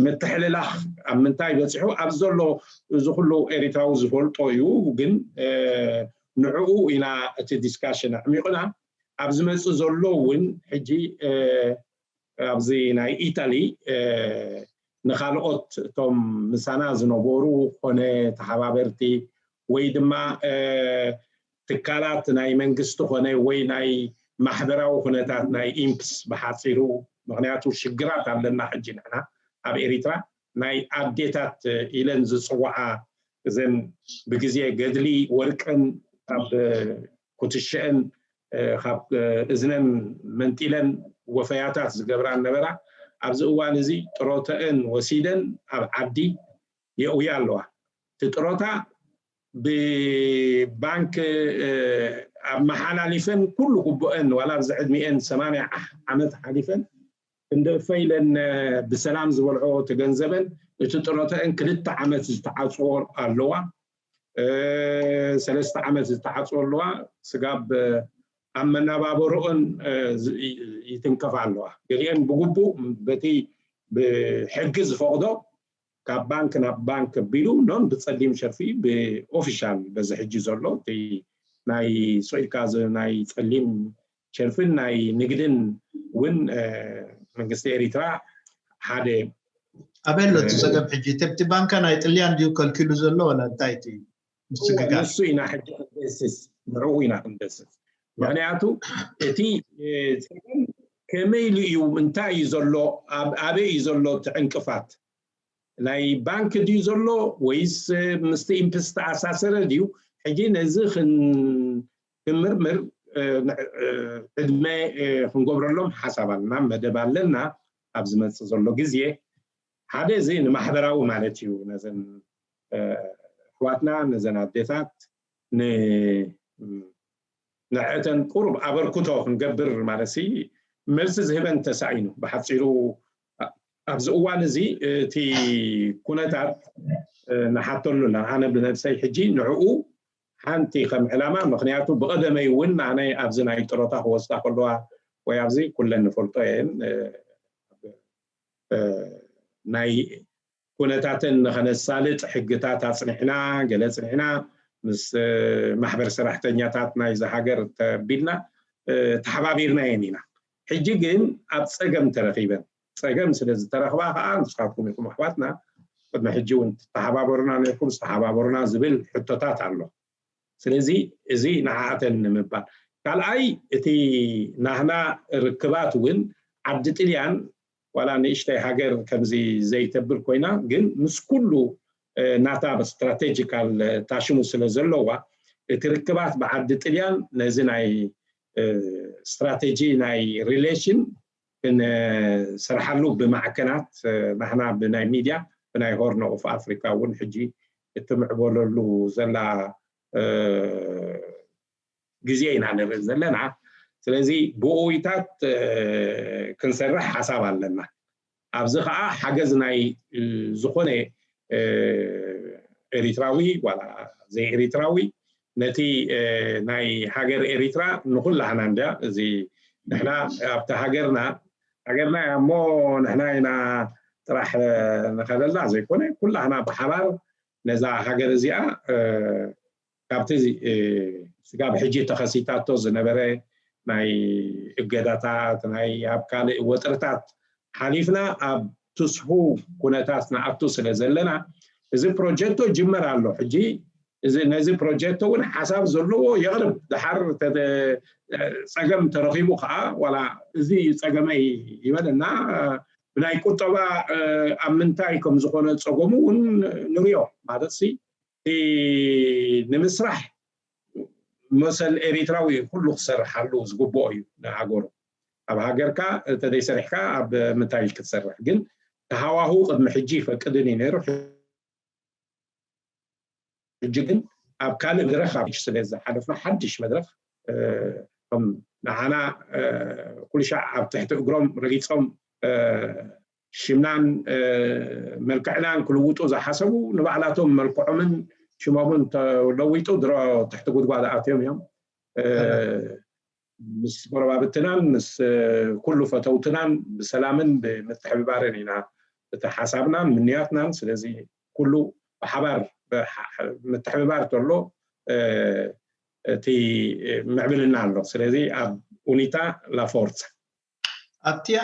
ምትሕልላኽ ኣብ ምንታይ በፂሑ ኣብ ዘሎ እዚ ኩሉ ኤሪትራዊ ዝፈልጦ እዩ። ግን ንዕኡ ኢና እቲ ዲስካሽን ኣዕሚቑና ኣብ ዝመፅእ ዘሎ እውን ሕጂ ኣብዚ ናይ ኢታሊ ንካልኦት እቶም ምሳና ዝነበሩ ኮነ ተሓባበርቲ ወይ ድማ ትካላት ናይ መንግስቲ ኮነ ወይ ናይ ማሕበራዊ ኩነታት ናይ ኢምፕስ ብሓፂሩ ምክንያቱ ሽግራት ኣለና ሕጂ ንሕና ኣብ ኤሪትራ ናይ ኣዴታት ኢለን ዝፅዋዓ እዘን ብግዜ ገድሊ ወርቅን ካብ ኩትሸአን ካብ እዝነን መንጢለን ወፈያታት ዝገብራ ነበራ። ኣብዚ እዋን እዚ ጥሮተአን ወሲደን ኣብ ዓዲ የእውያ ኣለዋ። እቲ ጥሮታ ብባንክ ኣመሓላሊፈን ኩሉ ግቡአን ዋላ ኣብዚ ዕድሚአን ሰማንያ ዓመት ሓሊፈን እንደ እፈ ኢለን ብሰላም ዝበልዖ ተገንዘበን እቲ ጥሮተአን ክልተ ዓመት ዝተዓፅዎ ኣለዋ። ሰለስተ ዓመት ዝተዓፅዎ ኣለዋ። ስጋብ ኣብ መነባበሮኦን ይትንከፋ ኣለዋ። ገሊአን ብግቡእ በቲ ብሕጊ ዝፈቕዶ ካብ ባንክ ናብ ባንክ ኣቢሉ ኖን ብፀሊም ሸርፊ ብኦፊሻል በዚ ሕጂ ዘሎ ናይ ስኢልካ ናይ ፀሊም ሸርፍን ናይ ንግድን እውን መንግስቲ ኤሪትራ ሓደ ኣበይ ኣሎ እቲ ፀገም ሕጂ? እቲ ባንካ ናይ ጥልያን ድዩ ከልኪሉ ዘሎ ወላ እንታይ እቲ ምስግጋር? ንሱ ኢና ሕጂ ክንደስስ ንዕኡ ኢና ክንደስስ። ምክንያቱ እቲ ፀገም ከመይ ኢሉ እዩ እንታይ እዩ ዘሎ ኣበይ እዩ ዘሎ እቲ ዕንቅፋት ናይ ባንክ ድዩ ዘሎ ወይስ ምስቲ ኢምፕስ ተኣሳሰረ ድዩ? ሕጂ ነዚ ክንምርምር ዕድመ ክንገብረሎም ሓሳብ ኣለና፣ መደብ ኣለና ኣብ ዝመፅእ ዘሎ ግዜ። ሓደ እዚ ንማሕበራዊ ማለት እዩ፣ ነዘን ኣሕዋትና ነዘን ኣዴታት ንዕእተን ቁሩብ ኣበርክቶ ክንገብር ማለት ሲ መልሲ ዝህበን ተሳኢኑ። ብሓፂሩ ኣብዚ እዋን እዚ እቲ ኩነታት ንሓተሉ ኣለና። ኣነ ብነብሰይ ሕጂ ንዕኡ ሓንቲ ከም ዕላማ፣ ምክንያቱ ብቐደመይ እውን ኣነ ኣብዚ ናይ ጥሮታ ክወስዳ ከለዋ ወይ ኣብዚ ኩለን ንፈልጦ እየን ናይ ኩነታትን ንኸነሳልጥ ሕግታት ኣፅኒሕና ገለ ፅኒሕና ምስ ማሕበር ሰራሕተኛታት ናይዚ ሃገር ተቢልና ተሓባቢርናየን ኢና። ሕጂ ግን ኣብ ፀገም ተረኺበን። ፀገም ስለ ዝተረኽባ ከዓ ንስኻትኩም ኢኹም ኣሕዋትና ቅድሚ ሕጂ እውን ትተሓባበሩና ነርኩም ዝተሓባበሩና ዝብል ሕቶታት ኣሎ። ስለዚ እዚ ንዓኣተን ንምባል ካልኣይ እቲ ናህና ርክባት እውን ዓዲ ጥልያን ዋላ ንእሽተይ ሃገር ከምዚ ዘይተብል ኮይና ግን ምስ ኩሉ ናታ ስትራቴጂካል ታሽሙ ስለ ዘለዋ እቲ ርክባት ብዓዲ ጥልያን ነዚ ናይ ስትራቴጂ ናይ ሪሌሽን ክንሰርሓሉ ብማዕከናት ናህና ብናይ ሚድያ ብናይ ሆርን ኦፍ ኣፍሪካ እውን ሕጂ እትምዕበለሉ ዘላ ግዜ ኢና ንርኢ ዘለና። ስለዚ ብኡይታት ክንሰርሕ ሓሳብ ኣለና። ኣብዚ ከዓ ሓገዝ ናይ ዝኾነ ኤሪትራዊ ዋላ ዘይኤሪትራዊ ነቲ ናይ ሃገር ኤሪትራ ንኩላህና እንድያ እዚ ንሕና ኣብቲ ሃገርና ሃገርና እያ እሞ ንሕና ኢና ጥራሕ ንኸደላ ዘይኮነ ኩላህና ብሓባር ነዛ ሃገር እዚኣ ካብቲ ስጋብ ሕጂ ተኸሲታቶ ዝነበረ ናይ እገዳታት ናይ ኣብ ካልእ ወጥርታት ሓሊፍና ኣብ ትስፉ ኩነታት ንኣቱ ስለ ዘለና እዚ ፕሮጀክቶ ጅመር ኣሎ። ሕጂ ነዚ ፕሮጀክቶ እውን ሓሳብ ዘለዎ የቕርብ። ድሓር ፀገም ተረኺቡ ከዓ ዋላ እዚ ፀገመይ ይበል እና ብናይ ቁጠባ ኣብ ምንታይ ከም ዝኾነ ፀገሙ እውን ንሪኦ ማለት ሲ ንምስራሕ መሰል ኤሪትራዊ ኩሉ ክሰርሓሉ ዝግብኦ እዩ ንሃገሩ። ኣብ ሃገርካ እንተዘይሰሪሕካ ኣብ ምንታይ ክትሰርሕ ግን ተሃዋሁ ቅድሚ ሕጂ ይፈቅድን እዩ ነይሩ። ሕጂ ግን ኣብ ካልእ መድረኽ ኣብ ስለ ዝሓለፍና ሓድሽ መድረኽ ከም ንዓና ኩሉ ሻዕ ኣብ ትሕቲ እግሮም ረጊፆም ሽምናን መልክዕናን ክልውጡ ዝሓሰቡ ንባዕላቶም መልክዖምን ሽሞምን ተለዊጡ ድሮ ትሕቲ ጉድጓድ ኣትዮም እዮም። ምስ ጎረባብትናን ምስ ኩሉ ፈተውትናን ብሰላምን ብምትሕብባርን ኢና እቲ ሓሳብናን ምንያትናን። ስለዚ ኩሉ ብሓባር ምትሕብባር ተሎ እቲ ምዕብልና ኣሎ። ስለዚ ኣብ ኡኒታ ላፎርሳ ኣብቲያ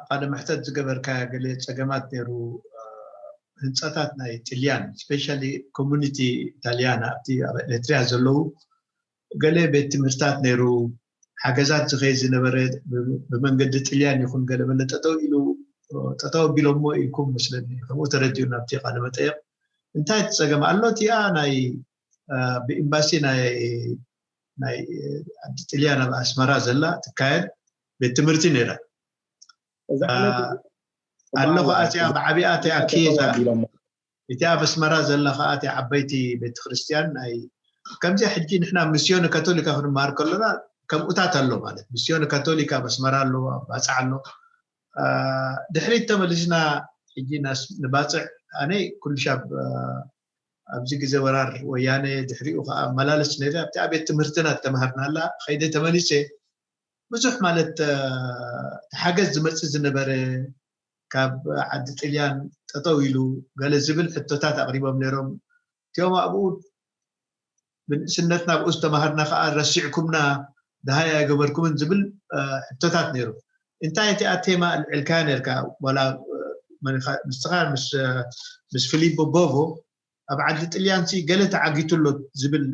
ቃለ መሕተት ዝገበርካ ገለ ፀገማት ነይሩ። ህንፃታት ናይ ጥልያን ስፔሻሊ ኮሙኒቲ ኢታልያን ኣብቲ ኣብ ኤርትሪያ ዘለዉ ገለ ቤት ትምህርታት ነይሩ። ሓገዛት ዝኸይ ዝነበረ ብመንገዲ ጥልያን ይኹን ገለ መለ ጠጠው ኢሉ ጠጠው ኣቢሎሞ ኢልኩም መስለኒ። ከምኡ ተረዲኡ ናብቲ ቃለ መጠየቕ እንታይ እቲ ጸገም ኣሎ? እቲኣ ናይ ብኤምባሲ ናይ ናይ ዓዲ ጥልያን ኣብ ኣስመራ ዘላ ትካየድ ቤት ትምህርቲ ነይራ ኣሎ። ከኣ እቲኣ ብዓቢኣ እቲኣ ኪየዛ እቲ ኣብ ኣስመራ ዘላ ከኣ እቲ ዓበይቲ ቤተክርስትያን ናይ ከምዚኣ ሕጂ ንሕና ሚስዮን ካቶሊካ ክንመሃር ከሎና ከምኡታት ኣሎ ማለት ሚስዮን ካቶሊካ ኣብ ኣስመራ ኣሎ ኣብ ባጽዕ ኣሎ። ድሕሪት ተመሊስና ሕጂ ንባፅዕ ኣነ ኩሉ ሻብ ኣብዚ ግዜ ወራር ወያነ ድሕሪኡ ከዓ መላለስ ነይረ ኣብቲ ቤት ትምህርትና ተማሃርናላ ከይደ ተመሊሰ ብዙሕ ማለት ተሓገዝ ዝመፅእ ዝነበረ ካብ ዓዲ ጥልያን ጠጠው ኢሉ ገለ ዝብል ሕቶታት ኣቕሪቦም ነይሮም። እቲኦም ኣብኡ ብንእስነት ናብኡ ዝተማሃርና ከዓ ረሲዕኩምና ደሃይ ኣይገበርኩምን ዝብል ሕቶታት ነይሩ። እንታይ እቲኣ ቴማ ኣልዕልካያ ነርካ ዋላ ንስኻ ምስ ፊሊፖ ቦቮ ኣብ ዓዲ ጥልያን ሲ ገለ ተዓጊቱ ኣሎ ዝብል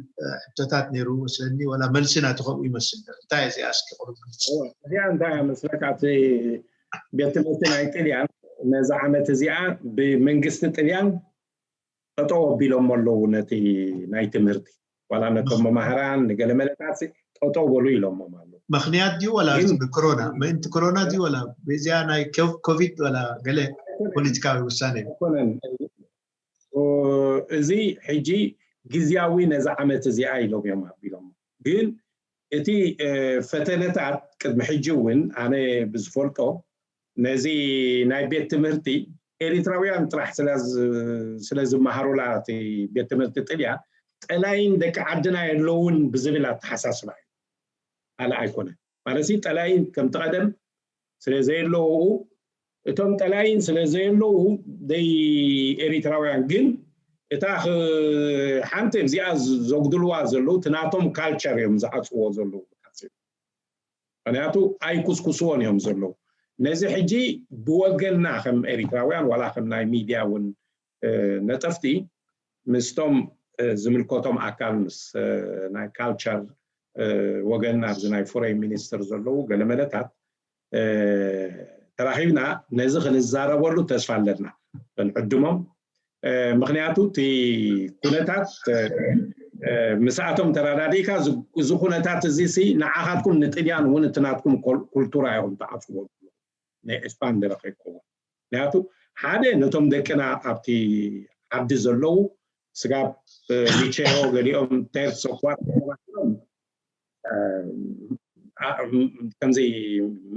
ሕቶታት ነይሩ መስለኒ ዋላ መልሲ ናቱ ከምኡ ይመስል። እንታይ እዚኣ እስኪ ቁሩብ እዚኣ እንታይ መስለካ እቲ ቤት ትምህርቲ ናይ ጥልያን ነዚ ዓመት እዚኣ ብመንግስቲ ጥልያን ጠጠው ኣቢሎሞ ኣለዉ ነቲ ናይ ትምህርቲ ዋላ ነቶም መማህራን ንገለ መለታት ጠጠው በሉ ኢሎሞም ኣለዉ። ምክንያት ድዩ ዋላ ብኮሮና ምእንቲ ኮሮና ድዩ ዋላ በዚኣ ናይ ኮቪድ ዋላ ገለ ፖለቲካዊ ውሳነ እዩ። እዚ ሕጂ ግዝያዊ ነዚ ዓመት እዚኣ ኢሎም እዮም ኣቢሎም ግን እቲ ፈተነታት ቅድሚ ሕጂ እውን ኣነ ብዝፈልጦ ነዚ ናይ ቤት ትምህርቲ ኤሪትራውያን ጥራሕ ስለ ዝመሃሩላ እቲ ቤት ትምህርቲ ጥልያ ጠላይን ደቂ ዓድና የለውን ብዝብል ኣተሓሳስባ እዩ። ኣለ ኣይኮነ ማለት ጠላይን ከምቲ ቀደም ስለ ዘየለዉ እቶም ጠላይን ስለ ዘየለዉ ደይ ኤሪትራውያን ግን እታ ሓንቲ እዚኣ ዘጉድልዋ ዘለዉ እቲ ናቶም ካልቸር እዮም ዝዓፅዎ ዘለዉ። ምክንያቱ ኣይኩስኩስዎን እዮም ዘለዉ። ነዚ ሕጂ ብወገንና ከም ኤሪትራውያን ዋላ ከም ናይ ሚድያ እውን ነጠፍቲ ምስቶም ዝምልከቶም ኣካል ምስ ናይ ካልቸር ወገን ኣብዚ ናይ ፎሬን ሚኒስትር ዘለዉ ገለመለታት ተራኺብና ነዚ ክንዛረበሉ ተስፋ ኣለና። ክንዕድሞም ምክንያቱ እቲ ኩነታት ምስኣቶም ተረዳዲእካ እዚ ኩነታት እዚ ንዓኻትኩም ንጥልያን እውን እቲ ናትኩም ኩልቱራ ኢኹም ትዓፅዎ ናይ ኤስፓንደረ ከይከውን ምክንያቱ ሓደ ነቶም ደቅና ኣብቲ ዓዲ ዘለዉ ስጋብ ሊቸዮ ገሊኦም ቴርሶ ኳርቶ ተባሂሎም ከምዚ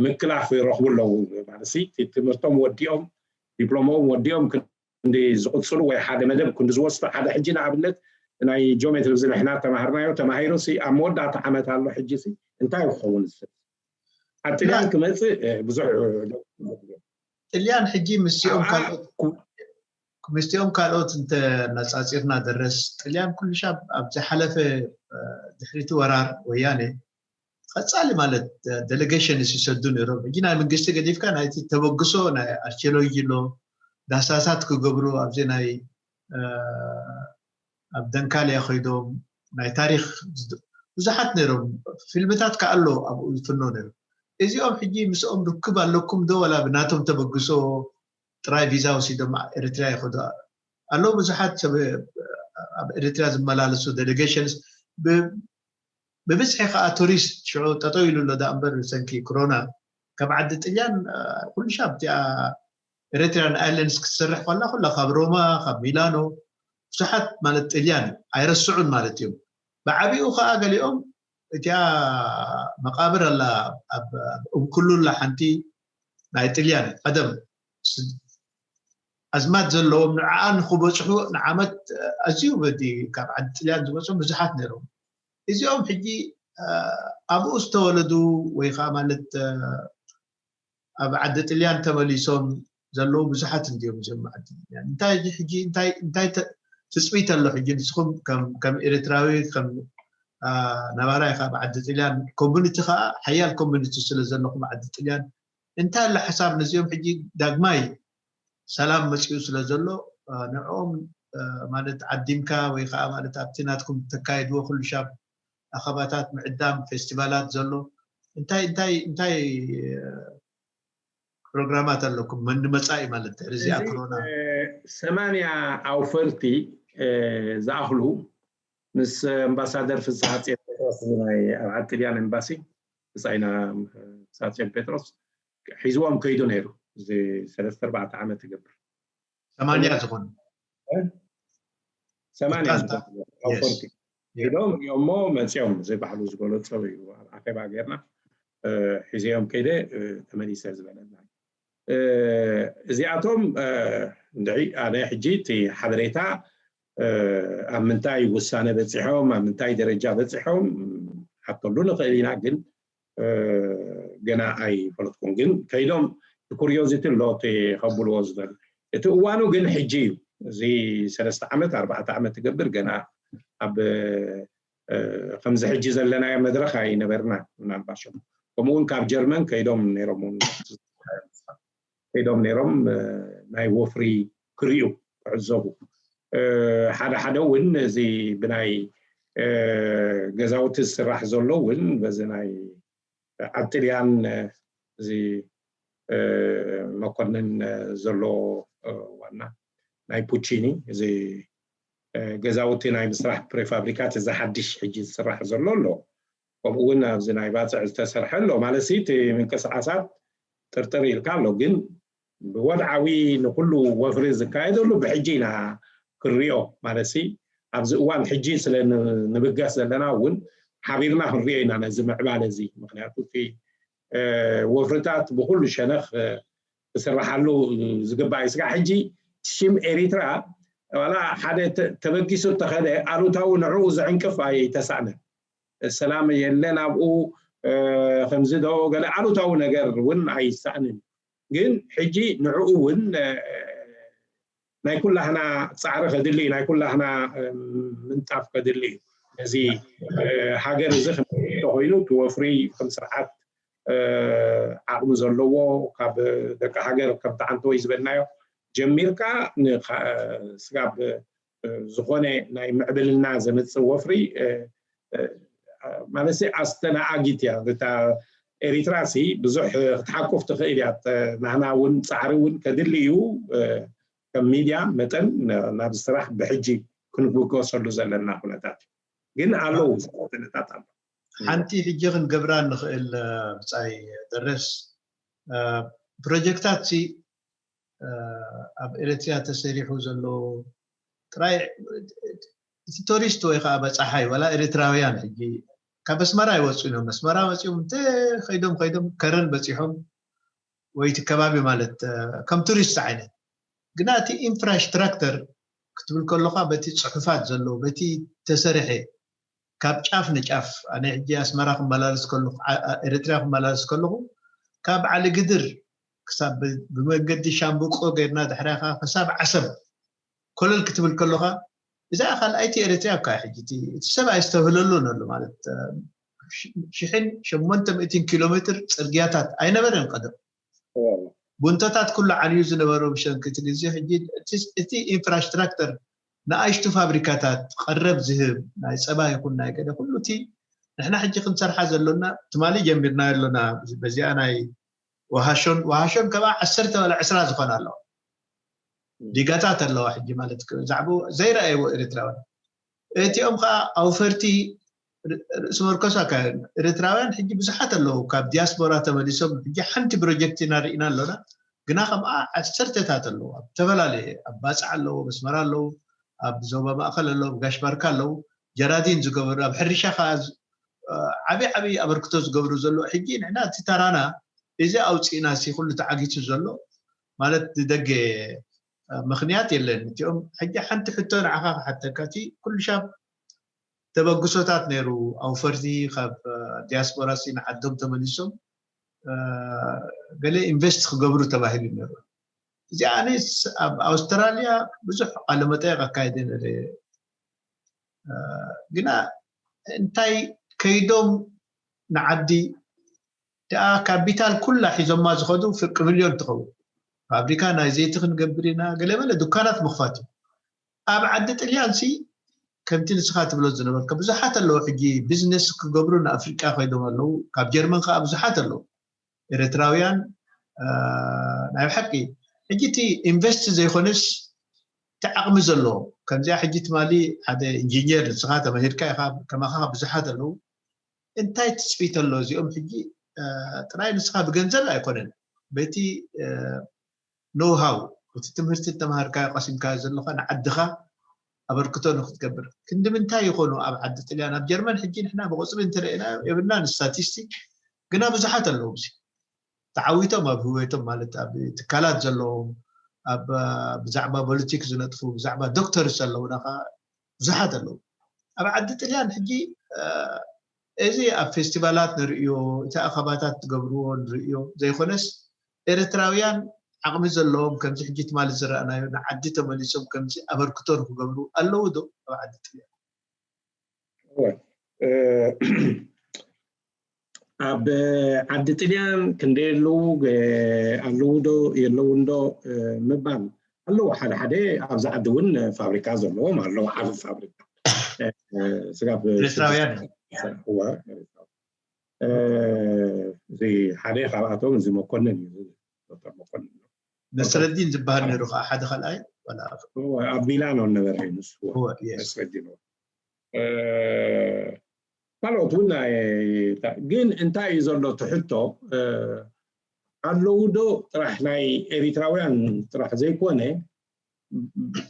ምክላፍ ይረኽቡ ኣለዉ ማለት ትምህርቶም ወዲኦም ዲፕሎማኦም ወዲኦም ክንዲ ዝቕፅሉ ወይ ሓደ መደብ ክንዲ ዝወስዱ ሓደ ሕጂ ንኣብነት ናይ ጂኦሜትሪ እዚ ንሕና ተማሃርናዮ ተማሂሩ ኣብ መወዳእታ ዓመት ኣሎ ሕጂ እንታይ ክኸውን ዝስል ኣብ ጥልያን ክመፅእ ብዙሕ ጥልያን ሕጂ ምስኦም ካልኦት ምስኦም ካልኦት እንተነፃፂርና ደረስ ጥልያን ኩሉ ሻብ ኣብ ዝሓለፈ ድሕሪቲ ወራር ወያነ ቀፃሊ ማለት ዴሌጌሽንስ ይሰዱ ነይሮም። ሕጂ ናይ መንግስቲ ገዲፍካ ናይቲ ተበግሶ ናይ ኣርኪኦሎጂ ኣሎ ዳሳሳት ክገብሩ ኣብዚ ናይ ኣብ ደንካልያ ከይዶም ናይ ታሪክ ብዙሓት ነይሮም። ፊልምታት ከኣሎ ኣብኡ ዝፍኖ ነይሩ። እዚኦም ሕጂ ምስኦም ርክብ ኣለኩም ዶ ወላ ብናቶም ተበግሶ ጥራይ ቪዛ ወሲዶም ኤርትራ ይኸዱ ኣለዉ። ብዙሓት ሰብ ኣብ ኤርትራ ዝመላለሱ ዴሌጌሽንስ ብብዝሒ ከዓ ቱሪስት ሽዑ ጠጠው ኢሉ ኣሎ ዳ እምበር ብሰንኪ ክሮና ካብ ዓዲ ጥልያን ኩሉ ሻብ እቲኣ ኤሪትሪያን ኣይላንድስ ክትሰርሕ ከላ ኩላ ካብ ሮማ ካብ ሚላኖ ብዙሓት ማለት ጥልያን ኣይረስዑን ማለት እዮም። ብዓቢኡ ከዓ ገሊኦም እቲኣ መቃብር ኣላ ኣብ እንኩሉላ ሓንቲ ናይ ጥልያን ቀደም ኣዝማድ ዘለዎም ንዓኣ ንክበፅሑ ንዓመት ኣዝዩ በዲ ካብ ዓዲ ጥልያን ዝመፁ ብዙሓት ነይሮም። እዚኦም ሕጂ ኣብኡ ዝተወለዱ ወይ ከዓ ማለት ኣብ ዓዲ ጥልያን ተመሊሶም ዘለዉ ብዙሓት እንዲዮም እዚኦም ዓዲ ጥልያን። እንታይ ሕጂ እንታይ እንታይ ትፅቢት ኣሎ ሕጂ ንስኹም ከም ኤርትራዊ ከም ነባራይ ካብ ዓዲ ጥልያን ኮሚኒቲ ከዓ ሓያል ኮሚኒቲ ስለ ዘለኹም ዓዲ ጥልያን እንታይ ኣሎ ሓሳብ ነዚኦም ሕጂ ዳግማይ ሰላም መፂኡ ስለ ዘሎ ንዕኦም ማለት ዓዲምካ ወይ ከዓ ማለት ኣብቲ ናትኩም ተካየድዎ ኩሉ ሻብ ኣኸባታት ምዕዳም ፌስቲቫላት ዘሎ እንታይ እንታይ እንታይ ፕሮግራማት ኣለኩም መን ንመጻኢ ማለት ድሕሪ እዚኣ እዚ ኮሮና ሰማንያ ኣውፈርቲ ዝኣኽሉ ምስ ኣምባሳደር ፍስሓ ጼን ጴጥሮስ ናይ ኣብ ዓዲ ጥልያን ኤምባሲ ብጻይና ፍስሓ ጼን ጴጥሮስ ሒዝዎም ከይዱ ነይሩ። እዚ ሰለስተ ኣርባዕተ ዓመት ይገብር ሰማንያ ዝኾኑ ሰማንያ ኣውፈርቲ ሒዶም እሞ መፂኦም እዚ ባዕሉ ዝገለፆ እዩ። ኣብ ኣኼባ ጌርና ሒዘዮም ከይደ ተመሊሰ ዝበለና። እዚኣቶም እንድዒ ኣነ ሕጂ እቲ ሓበሬታ ኣብ ምንታይ ውሳነ በፂሖም ኣብ ምንታይ ደረጃ በፂሖም ሓተሉ ንኽእል ኢና፣ ግን ገና ኣይፈለጥኩን። ግን ከይዶም ኩሪዮዚቲ ኣሎ እቲ ከብልዎ ዝደል እቲ እዋኑ ግን ሕጂ እዩ። እዚ ሰለስተ ዓመት ኣርባዕተ ዓመት ትገብር ገና ኣብ ከምዚ ሕጂ ዘለናዮ መድረኽ ኣይነበርና ምናልባሾም ከምኡውን ካብ ጀርመን ከይዶም ነይሮም ከይዶም ነይሮም ናይ ወፍሪ ክርእዩ ክዕዘቡ ሓደ ሓደ እውን እዚ ብናይ ገዛውቲ ዝስራሕ ዘሎ እውን በዚ ናይ ኣብ ጥልያን እዚ መኮንን ዘሎ ዋና ናይ ፑቺኒ እዚ ገዛውቲ ናይ ምስራሕ ፕሬፋብሪካት እዚ ሓድሽ ሕጂ ዝስራሕ ዘሎ ኣሎ። ከምኡ እውን ኣብዚ ናይ ባፅዕ ዝተሰርሐ ኣሎ ማለት እቲ ምንቅስቃሳት ጥርጥር ኢልካ ኣሎ። ግን ብወድዓዊ ንኩሉ ወፍሪ ዝካየደሉ ብሕጂ ኢና ክንሪኦ ማለት ኣብዚ እዋን ሕጂ ስለ ንብገስ ዘለና እውን ሓቢርና ክንሪኦ ኢና ነዚ ምዕባለ እዚ። ምክንያቱ እቲ ወፍርታት ብኩሉ ሸነኽ ክስርሓሉ ዝግባእ እዩ። ስጋዕ ሕጂ ሽም ኤሪትራ ዋላ ሓደ ተበጊሱ እተኸደ ኣሉታዊ ንዕኡ ዝዕንቅፍ ኣይተሳእነን። ሰላም የለን ኣብኡ ከምዚ ዶ ገለ ኣሉታዊ ነገር እውን ኣይሳእንን። ግን ሕጂ ንዕኡ እውን ናይ ኩላህና ፃዕሪ ከድሊ ናይ ኩላህና ምንጣፍ ከድሊ እዩ። ነዚ ሃገር እዚ ተኮይኑ እቲ ወፍሪ ከም ስርዓት ዓቕሚ ዘለዎ ካብ ደቂ ሃገር ከም ተዓንተወይ ዝበልናዮ ጀሚርካ ስጋብ ዝኾነ ናይ ምዕብልና ዘምፅእ ወፍሪ ማለት ኣስተናኣጊት እያ። እታ ኤሪትራ ሲ ብዙሕ ክትሓቁፍ ትኽእል እያ። ናህና እውን ፃዕሪ እውን ከድሊ እዩ። ከም ሚድያ መጠን ናብ ስራሕ ብሕጂ ክንብገሰሉ ዘለና ኩነታት እዩ። ግን ኣለዉ ተነታት ኣሎ። ሓንቲ ሕጂ ክንገብራ ንኽእል ብፃይ ደረስ ፕሮጀክታት ሲ ኣብ ኤሪትሪያ ተሰሪሑ ዘሎ ጥራይ እቲ ቱሪስት ወይ ከዓ በፃሓይ ዋላ ኤሪትራውያን ሕጂ ካብ ኣስመራ ይወፁ እዮም። ኣስመራ መፂኦም እንተ ከይዶም ከይዶም ከረን በፂሖም ወይ እቲ ከባቢ ማለት ከም ቱሪስት ዓይነት ግና እቲ ኢንፍራስትራክተር ክትብል ከለካ በቲ ፅሑፋት ዘሎ በቲ ተሰርሐ ካብ ጫፍ ንጫፍ ኣነ ሕጂ ኣስመራ ክመላለስ ከለኹ ኤሪትሪያ ክመላለስ ከለኹ ካብ ዓሊ ግድር ክሳብ ብመንገዲ ሻምብቆ ገይርና ድሕሪያ ከዓ ክሳብ ዓሰብ ኮለል ክትብል ከለካ እዛ ካልኣይቲ ኤሪትሪያ እኳ ሕጂ እቲ ሰብ ኣይስተብህለሉን ኣሎ ማለት ሽሕን ሸሞንተ ሚእትን ኪሎ ሜትር ፅርግያታት ኣይነበረን ቀደም ቡንቶታት ኩሉ ዓንዩ ዝነበሩ ብሸንኪ እቲ ግዜ ሕጂ እቲ ኢንፍራስትራክተር ንኣሽቱ ፋብሪካታት ቀረብ ዝህብ ናይ ፀባ ይኹን ናይ ገለ ኩሉ እቲ ንሕና ሕጂ ክንሰርሓ ዘሎና ትማሊ ጀሚርናዮ ኣሎና በዚኣ ናይ ወሃሾን ወሃሾን ከብኣ ዓሰርተ ወላ ዕስራ ዝኾና ኣለዋ ዲጋታት ኣለዋ ሕጂ ማለት ዛዕባ ዘይረኣይዎ ኤርትራውያን እቲኦም ከዓ ኣውፈርቲ ርእሲ መርኮስ ኣካየዱ ኤርትራውያን ሕጂ ብዙሓት ኣለዉ ካብ ዲያስፖራ ተመሊሶም ሕጂ ሓንቲ ፕሮጀክት ኢና ርኢና ኣሎና ግና ከምኣ ዓሰርተታት ኣለዉ ኣብ ዝተፈላለየ ኣብ ባፅዕ ኣለዉ መስመራ ኣለዉ ኣብ ዞባ ማእከል ኣለዉ ኣብ ጋሽ ባርካ ኣለዉ ጀራዲን ዝገበሩ ኣብ ሕርሻ ከዓ ዓብዪ ዓብዪ ኣበርክቶ ዝገብሩ ዘለዉ ሕጂ ንሕና እቲ ተራና እዚ ኣውፅእና ሲ ኩሉ ተዓጊቱ ዘሎ ማለት ንደገ ምኽንያት የለን እቲኦም ሕጂ ሓንቲ ሕቶ ንዓኻ ክሓተካ እቲ ኩሉ ሻብ ተበግሶታት ነይሩ ኣውፈርቲ ካብ ዲያስፖራ ሲ ንዓዶም ተመሊሶም ገለ ኢንቨስት ክገብሩ ተባሂሉ ነይሩ እዚኣ ኣነስ ኣብ ኣውስትራልያ ብዙሕ ቃለመጠየቅ ኣካይደ ነረ ግና እንታይ ከይዶም ንዓዲ ደኣ ካፒታል ኩላ ሒዞማ ዝኸዱ ፍርቂ ሚልዮን ትኸውን ፋብሪካ ናይ ዘይቲ ክንገብር ኢና ገለመለ ዱካናት ምኽፋት እዩ ኣብ ዓዲ ጥልያን ሲ ከምቲ ንስኻ ትብሎ ዝነበርካ ብዙሓት ኣለዉ ሕጂ ቢዝነስ ክገብሩ ንኣፍሪቃ ከይዶም ኣለዉ ካብ ጀርመን ከዓ ብዙሓት ኣለዉ ኤርትራውያን ናይ ብሓቂ ሕጂ እቲ ኢንቨስት ዘይኮነስ እቲ ዓቕሚ ዘለዎ ከምዚኣ ሕጂ ትማሊ ሓደ ኢንጂኒየር ንስኻ ተመሂርካ ኢኻ ከማኻ ብዙሓት ኣለዉ እንታይ ትፅቢት ኣሎ እዚኦም ሕጂ ጥራይ ንስኻ ብገንዘብ ኣይኮነን በቲ ኖሃው እቲ ትምህርቲ ተማሃርካዮ ቀሲምካዮ ዘለኻ ንዓድኻ ኣበርክቶ ንክትገብር ክንዲ ምንታይ ይኾኑ ኣብ ዓዲ ጥልያን ኣብ ጀርመን ሕጂ ንሕና ብቁፅሪ እንተረእና የብልናን ስታቲስቲክ ግና ብዙሓት ኣለዉ ዚ ተዓዊቶም ኣብ ህወቶም ማለት ኣብ ትካላት ዘለዎም ኣብ ብዛዕባ ፖለቲክ ዝነጥፉ ብዛዕባ ዶክተርስ ዘለውና ብዙሓት ኣለዉ ኣብ ዓዲ ጥልያን ሕጂ እዚ ኣብ ፌስቲቫላት ንርእዮ እቲ ኣኸባታት ትገብርዎ ንርእዮ ዘይኮነስ ኤርትራውያን ዓቕሚ ዘለዎም ከምዚ ሕጂ ትማሊ ዝረኣናዮ ንዓዲ ተመሊሶም ከምዚ ኣበርክቶ ንክገብሩ ኣለዉ ዶ ኣብ ዓዲ ጥልያን ኣብ ዓዲ ጥልያን ክንደይ ኣለዉ ኣለዉ ዶ የለውን ዶ ምባል ኣለዉ ሓደ ሓደ ኣብዚ ዓዲ እውን ፋብሪካ ዘለዎም ኣለዉ ዓብ ፋብሪካ ስጋብ ኤርትራውያን እዚ ሓደ ካብኣቶም እዚ መኮንን እዩ ዶክተር መኮንን ነስረዲን ዝበሃል ነይሩ ከዓ ሓደ ካልኣይ ኣብ ሚላኖ ነበረ ንሱ ነስረዲን ካልኦት እውን ግን እንታይ እዩ ዘሎ ትሕቶ ኣለዉ ዶ ጥራሕ ናይ ኤሪትራውያን ጥራሕ ዘይኮነ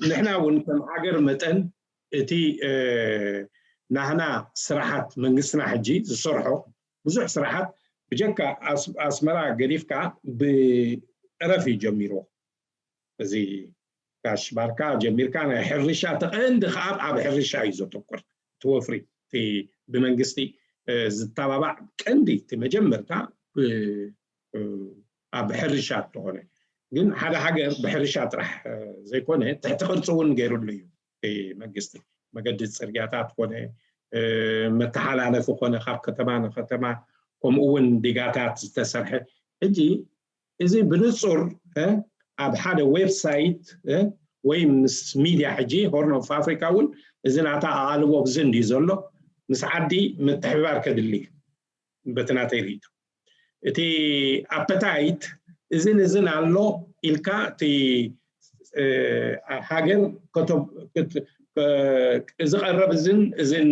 ንሕና እውን ከም ሃገር መጠን እቲ ናህና ስራሓት መንግስትና ሕጂ ዝሰርሖ ብዙሕ ስራሓት ብጀካ ኣስመራ ገዲፍካ ብጠረፍ እዩ ጀሚርዎ እዚ ጋሽ ባርካ ጀሚርካ ናይ ሕርሻ ተቐንዲ ከዓ ኣብ ሕርሻ እዩ ዘተኩር እቲ ወፍሪ እቲ ብመንግስቲ ዝተባባዕ ቀንዲ እቲ መጀመርታ ኣብ ሕርሻ ተኾነ ግን ሓደ ሃገር ብሕርሻ ጥራሕ ዘይኮነ ትሕቲ ቅርፂ እውን ገይሩሉ እዩ መንግስቲ መገዲ ፅርግያታት ኮነ መተሓላለፊ ኮነ ካብ ከተማ ንከተማ ከምኡ እውን ዲጋታት ዝተሰርሐ ሕጂ እዚ ብንፁር ኣብ ሓደ ዌብሳይት ወይ ምስ ሚድያ ሕጂ ሆርን ኦፍ ኣፍሪካ እውን እዚ ናታ ኣቓልቦ ብዚ እንድዩ ዘሎ ምስ ዓዲ ምትሕብባር ከድሊ እዩ በቲ ናተይ ርእይቶ እቲ ኣፐታይት እዝን እዝን ኣሎ ኢልካ እቲ ሃገር ዝቐረብ እዝን እዝን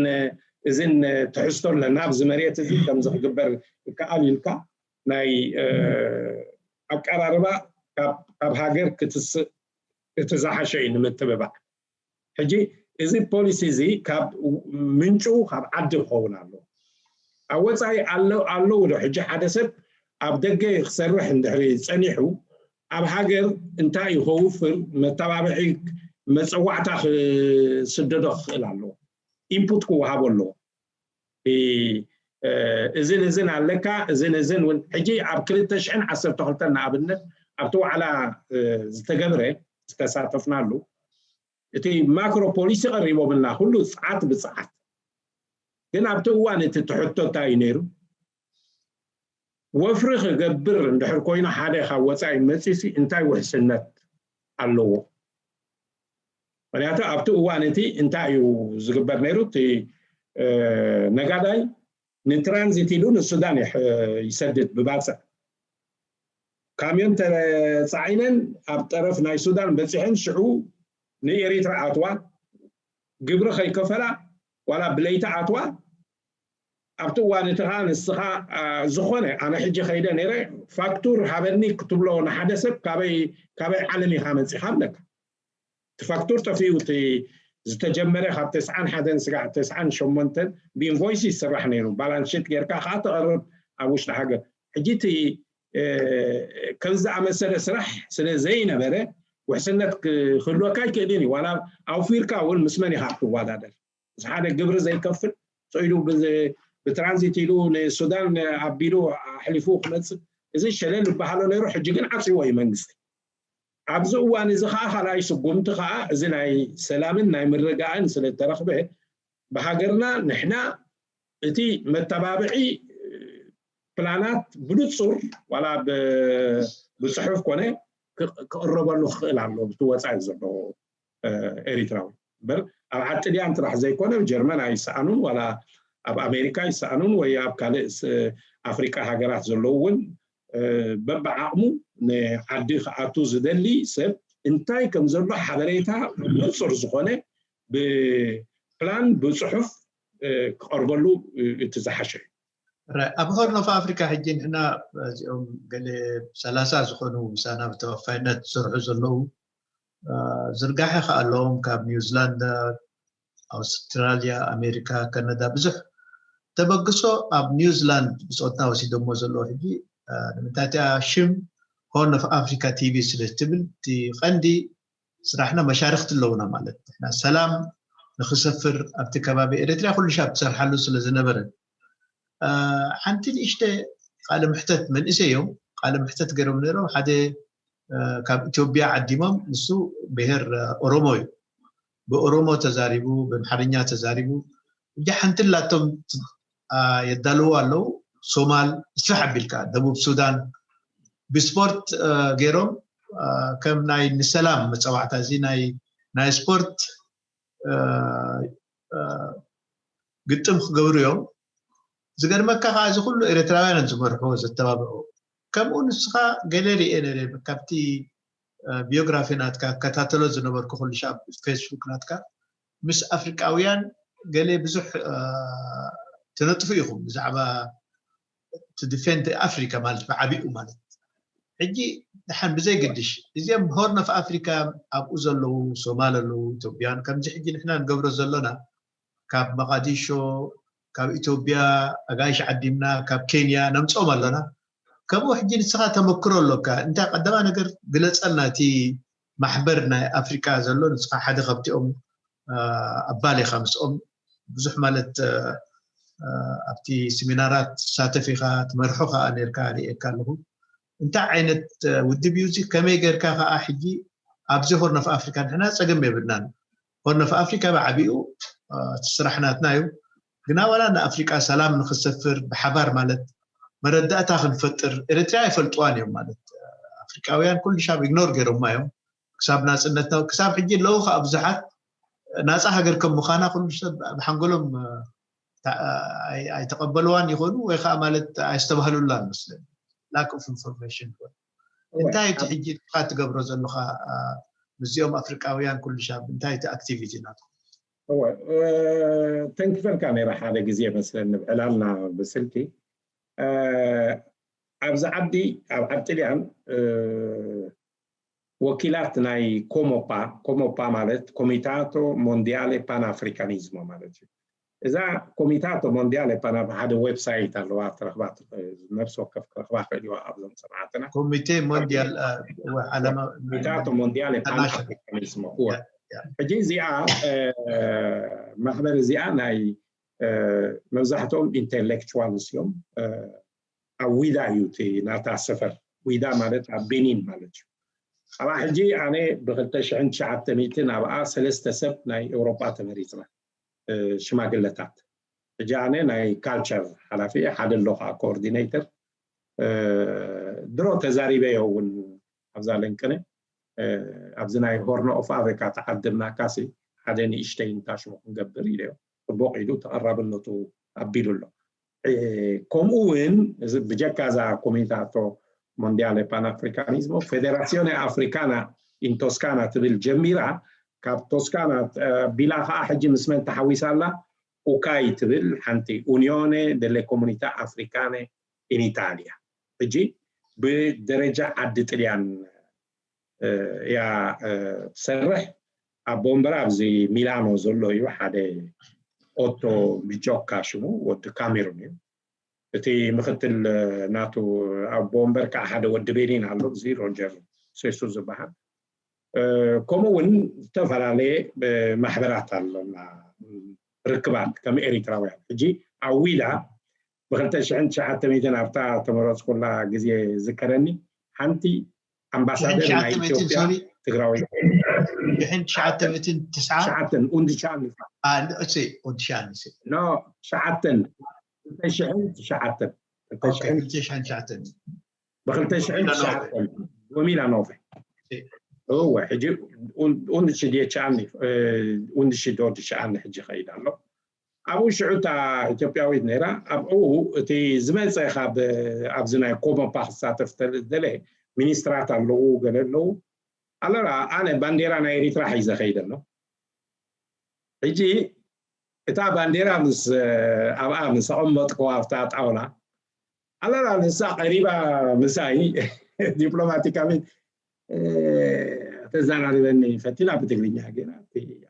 እዝን ትሕዝቶ ኣለና ኣብዚ መሬት እዚ ከምዚ ክግበር ይከኣል ኢልካ ናይ ኣቀራርባ ካብ ሃገር ክትስእ እቲ ዝሓሸ እዩ ንምትብባዕ ሕጂ እዚ ፖሊሲ እዚ ካብ ምንጩ ካብ ዓዲ ክኸውን ኣለዎ ኣብ ወፃኢ ኣለዉ ዶ ሕጂ ሓደ ሰብ ኣብ ደገ ክሰርሕ እንድሕሪ ፀኒሑ ኣብ ሃገር እንታይ እዩ ከውፍር መተባብዒ መፀዋዕታ ክስደዶ ክኽእል ኣለዎ ኢንፑት ክወሃቦ ኣለዎ እዝን እዝን ኣለካ እዝን እዝን እውን ሕጂ ኣብ ክልተ ሽሕን ዓሰርተ ክልተን ንኣብነት ኣብቲ ዋዕላ ዝተገብረ ዝተሳተፍናሉ እቲ ማክሮ ፖሊሲ ቀሪቦምልና ኩሉ ፀዓት ብፀዓት ግን ኣብቲ እዋን እቲ ትሕቶ እንታይ እዩ ነይሩ ወፍሪ ክገብር እንድሕር ኮይኑ ሓደ ካብ ወፃኢ መፂሲ እንታይ ውሕስነት ኣለዎ ምክንያቱ ኣብቲ እዋን እቲ እንታይ እዩ ዝግበር ነይሩ እቲ ነጋዳይ ንትራንዚት ኢሉ ንሱዳን ይሰድድ ብባፅዕ ካሚዮን ተፃዒነን ኣብ ጠረፍ ናይ ሱዳን በፂሐን ሽዑ ንኤሪትራ ኣትዋ ግብሪ ከይከፈላ ዋላ ብለይቲ ኣትዋ ኣብቲ እዋን እቲ ከዓ ንስኻ ዝኾነ ኣነ ሕጂ ከይደ ነይረ ፋክቱር ሃበኒ ክትብሎ ንሓደ ሰብ ካበይ ዓለም ኢኻ መፂኻ ኣለካ እቲ ፋክቱር ጠፊኡ እቲ ዝተጀመረ ካብ ተስዓን ሓደን ስጋዕ ተስዓን ሸሞንተን ብኢንቮይስ ይስራሕ ነይሩ ባላንስ ሽት ጌርካ ከዓ ተቐርብ ኣብ ውሽጢ ሃገር ሕጂ እቲ ከምዚ ዝኣመሰለ ስራሕ ስለ ዘይነበረ ውሕስነት ክህልወካ ኣይክእልን እዩ ዋላ ኣውፊርካ እውን ምስ መን ኢኻ ክትወዳደር ምስ ሓደ ግብሪ ዘይከፍል ኢሉ ብትራንዚት ኢሉ ንሱዳን ኣቢሉ ኣሕሊፉ ክመፅእ እዚ ሸለል ዝበሃሎ ነይሩ ሕጂ ግን ዓፅዎ እዩ መንግስቲ ኣብዚ እዋን እዚ ከዓ ካልኣይ ስጉምቲ ከዓ እዚ ናይ ሰላምን ናይ ምርጋእን ስለተረክበ ብሃገርና ንሕና እቲ መተባብዒ ፕላናት ብንፁር ዋላ ብፅሑፍ ኮነ ክቅረበሉ ክኽእል ኣሎ ብቲ ወፃኢ ዘሎ ኤሪትራዊ እምበር ኣብ ዓጥልያን ጥራሕ ዘይኮነ ጀርመን ኣይሰኣኑን ዋላ ኣብ ኣሜሪካ ይሰኣኑን ወይ ኣብ ካልእ ኣፍሪቃ ሃገራት ዘለዉ እውን በብዓቕሙ ንዓዲ ክኣቱ ዝደሊ ሰብ እንታይ ከም ዘሎ ሓበሬታ ንፁር ዝኾነ ብፕላን ብፅሑፍ ክቐርበሉ እቲ ዝሓሸ እዩ። ኣብ ሆርን ኦፍ ኣፍሪካ ሕጂ ንሕና እዚኦም ገለ ሰላሳ ዝኾኑ ምሳና ብተወፋይነት ዝሰርሑ ዘለዉ ዝርጋሐ ከኣለዎም ካብ ኒውዚላንድ፣ ኣውስትራልያ፣ ኣሜሪካ፣ ካናዳ ብዙሕ ተበግሶ ኣብ ኒውዚላንድ ብፆትና ወሲዶሞ ዘለዎ ሕጂ ንምንታይ እቲኣ ሽም ሆርን ኦፍ ኣፍሪካ ቲቪ ስለ ትብል እቲ ቀንዲ ስራሕና መሻርክቲ ኣለውና ማለት ንሕና ሰላም ንክሰፍር ኣብቲ ከባቢ ኤርትራ ኩሉ ሻብ ትሰርሓሉ ስለ ዝነበረ ሓንቲ ንእሽተ ቃለ ምሕተት መንእሰይ እዮም ቃለ ምሕተት ገይሮም ነይሮም ሓደ ካብ ኢትዮጵያ ዓዲሞም ንሱ ብሄር ኦሮሞ እዩ ብኦሮሞ ተዛሪቡ ብኣምሓርኛ ተዛሪቡ እጂ ሓንቲ ላቶም የዳልዎ ኣለዉ ሶማል ስራሕ ኣቢልካ ደቡብ ሱዳን ብስፖርት ገይሮም ከም ናይ ንሰላም መፀዋዕታ እዚ ናይ ስፖርት ግጥም ክገብሩ እዮም ዝገርመካ ከዓ እዚ ኩሉ ኤርትራውያን ዝመርሑ ዘተባብዑ ከምኡ ንስኻ ገለ ርኤ ነረ ካብቲ ቢዮግራፊ ናትካ ከታተሎ ዝነበርኩ ኩሉ ሻብ ፌስቡክ ናትካ ምስ ኣፍሪቃውያን ገለ ብዙሕ ትነጥፉ ኢኹም ብዛዕባ to defend ኣፍሪካ ማለት ብዓቢኡ ማለት ሕጂ ድሓን ብዘይ ግድሽ እዚኦም ሆርን ኦፍ ኣፍሪካ ኣብኡ ዘለዉ ሶማል ኣለዉ ኢትዮጵያን ከምዚ ሕጂ ንሕና ንገብሮ ዘሎና ካብ መቃዲሾ ካብ ኢትዮጵያ ኣጋይሽ ዓዲምና ካብ ኬንያ ነምፅኦም ኣለና ከምኡ ሕጂ ንስኻ ተመክሮ ኣሎካ እንታይ ቀዳማ ነገር ግለፀልና እቲ ማሕበር ናይ ኣፍሪካ ዘሎ ንስኻ ሓደ ካብቲኦም ኣባል ኢኻ ምስኦም ብዙሕ ማለት ኣብቲ ስሚናራት ትሳተፍ ኢኻ ትመርሖ ከዓ ነርካ ርእየካ ኣለኹ እንታይ ዓይነት ውድብ እዩ እዚ ከመይ ገርካ ከዓ ሕጂ ኣብዚ ሆርን ኦፍ ኣፍሪካ ንሕና ፀገም የብልናን ሆርን ኦፍ ኣፍሪካ ብዓቢኡ እቲ ስራሕ ናትና እዩ ግና ዋላ ንኣፍሪቃ ሰላም ንክሰፍር ብሓባር ማለት መረዳእታ ክንፈጥር ኤርትራ ይፈልጥዋን እዮም ማለት ኣፍሪቃውያን ኩሉ ሻብ ኢግኖር ገይሮማ እዮም ክሳብ ናፅነትና ክሳብ ሕጂ ኣለዉ ከዓ ብዙሓት ናፃ ሃገር ከም ምዃና ኩሉ ሰብ ብሓንጎሎም ኣይተቐበልዋን ይኾኑ ወይ ከዓ ማለት ኣይስተባህሉላን መስለኒ lack of information ይኾን እንታይ እቲ ሕጂ ንስኻ ትገብሮ ዘለኻ ምስዚኦም ኣፍሪቃውያን ኩሉ ሻብ እንታይ እቲ ኣክቲቪቲ ናትኩም እወ ተንኪፈልካ ነይራ ሓደ ግዜ መስለኒ ብዕላልና ብስልኪ ኣብዚ ዓዲ ኣብ ዓዲ ጥልያን ወኪላት ናይ ኮሞፓ ኮሞፓ ማለት ኮሚታቶ ሞንዲያሌ ፓን ኣፍሪካኒዝሞ ማለት እዩ እዛ ኮሚታቶ ሞንዲያሌ ፓን ሓደ ዌብሳይት ኣለዋ ትረክባ ነብሲ ወከፍ ክረክባ ክእል እዋ ኣብዞም ሰማዕትና ኮሚቴ ሞንዲያል ዓለማ ኮሚታቶ ሞንዲያሌ ፓን ኣፍሪካኒዝሞ እወ ሕጂ እዚኣ ማሕበር እዚኣ ናይ መብዛሕትኦም ኢንቴሌክቹዋልስ እዮም ኣብ ዊዳ እዩ እቲ ናታ ሰፈር ዊዳ ማለት ኣብ ቤኒን ማለት እዩ ኣብኣ ሕጂ ኣነ ብ2,900 ኣብኣ ሰለስተ ሰብ ናይ ኤውሮጳ ተመሪፅና ሽማግለታት ሕጂ ኣነ ናይ ካልቸር ሓላፊ ሓደ ኣሎ ከዓ ኮኦርዲኔተር ድሮ ተዛሪበዮ እውን ኣብዛ ለንቅነ ኣብዚ ናይ ሆርኖ ኦፍ ኣፍሪካ ተዓድምናካሲ ሓደ ንእሽተይ እንታሽሙ ክንገብር ኢለዮ ፅቡቅ ኢሉ ተቐራብነቱ ኣቢሉ ኣሎ ከምኡ እውን ብጀካ እዛ ኮሚታቶ ሞንዲያለ ፓን ኣፍሪካኒዝሞ ፌዴራሲዮነ ኣፍሪካና ኢንቶስካና ትብል ጀሚራ ካብ ቶስካና ቢላ ከዓ ሕጂ ምስ መን ተሓዊሳ ኣላ ኡካይ ትብል ሓንቲ ኡኒዮነ ደለ ኮሙኒታ ኣፍሪካነ ኢንኢታሊያ ሕጂ ብደረጃ ዓዲ ጥልያን እያ ትሰርሕ ኣብ ቦምበር ኣብዚ ሚላኖ ዘሎ እዩ ሓደ ኦቶ ሚጆካ ሽሙ ወዲ ካሜሩን እዩ እቲ ምክትል ናቱ ኣብ ቦምበር ከዓ ሓደ ወዲ ቤኒን ኣሎ እዚ ሮጀር ሴሱ ዝበሃል ከምኡ እውን ዝተፈላለየ ማሕበራት ኣሎና ርክባት ከም ኤሪትራውያን ሕጂ ኣብ ዊዳ ብ2,900 ኣብታ ተመረፅኩላ ግዜ ዝከረኒ ሓንቲ ኣምባሳደር ናይ ኢትዮጵያ ትግራዊ ሸዓተ ሚእትን ትስዓ ሸዓተን ኡንድሻን ኡንድሻን ሸዓተን ሸዓተን ሸዓተን ብ2,900 ጎሚላ ኖቨ እወ ሕጂ ኡንድሽድ የቻኒ ኡንድሽድ ኦድሻኒ ሕጂ ከይድ ኣሎ ኣብኡ ሽዑ እታ ኢትዮጵያዊት ነይራ። ኣብኡ እቲ ዝመፀ ካብ ኣብዚ ናይ ኮመፓ ክሳተፍ ዝደለ ሚኒስትራት ኣለዉ፣ ገለ ኣለዉ። ኣለራ ኣነ ባንዴራ ናይ ኤሪትራ ሒዘ ከይደ ኣሎ። ሕጂ እታ ባንዴራ ምስ ኣብኣ ምስ ኣቐመጥኩዋ ኣብታ ጣውላ ኣለራ ንሳ ቀሪባ ምሳይ ዲፕሎማቲካዊ ተዛራርበኒ ፈቲና ብትግርኛ ገይራ።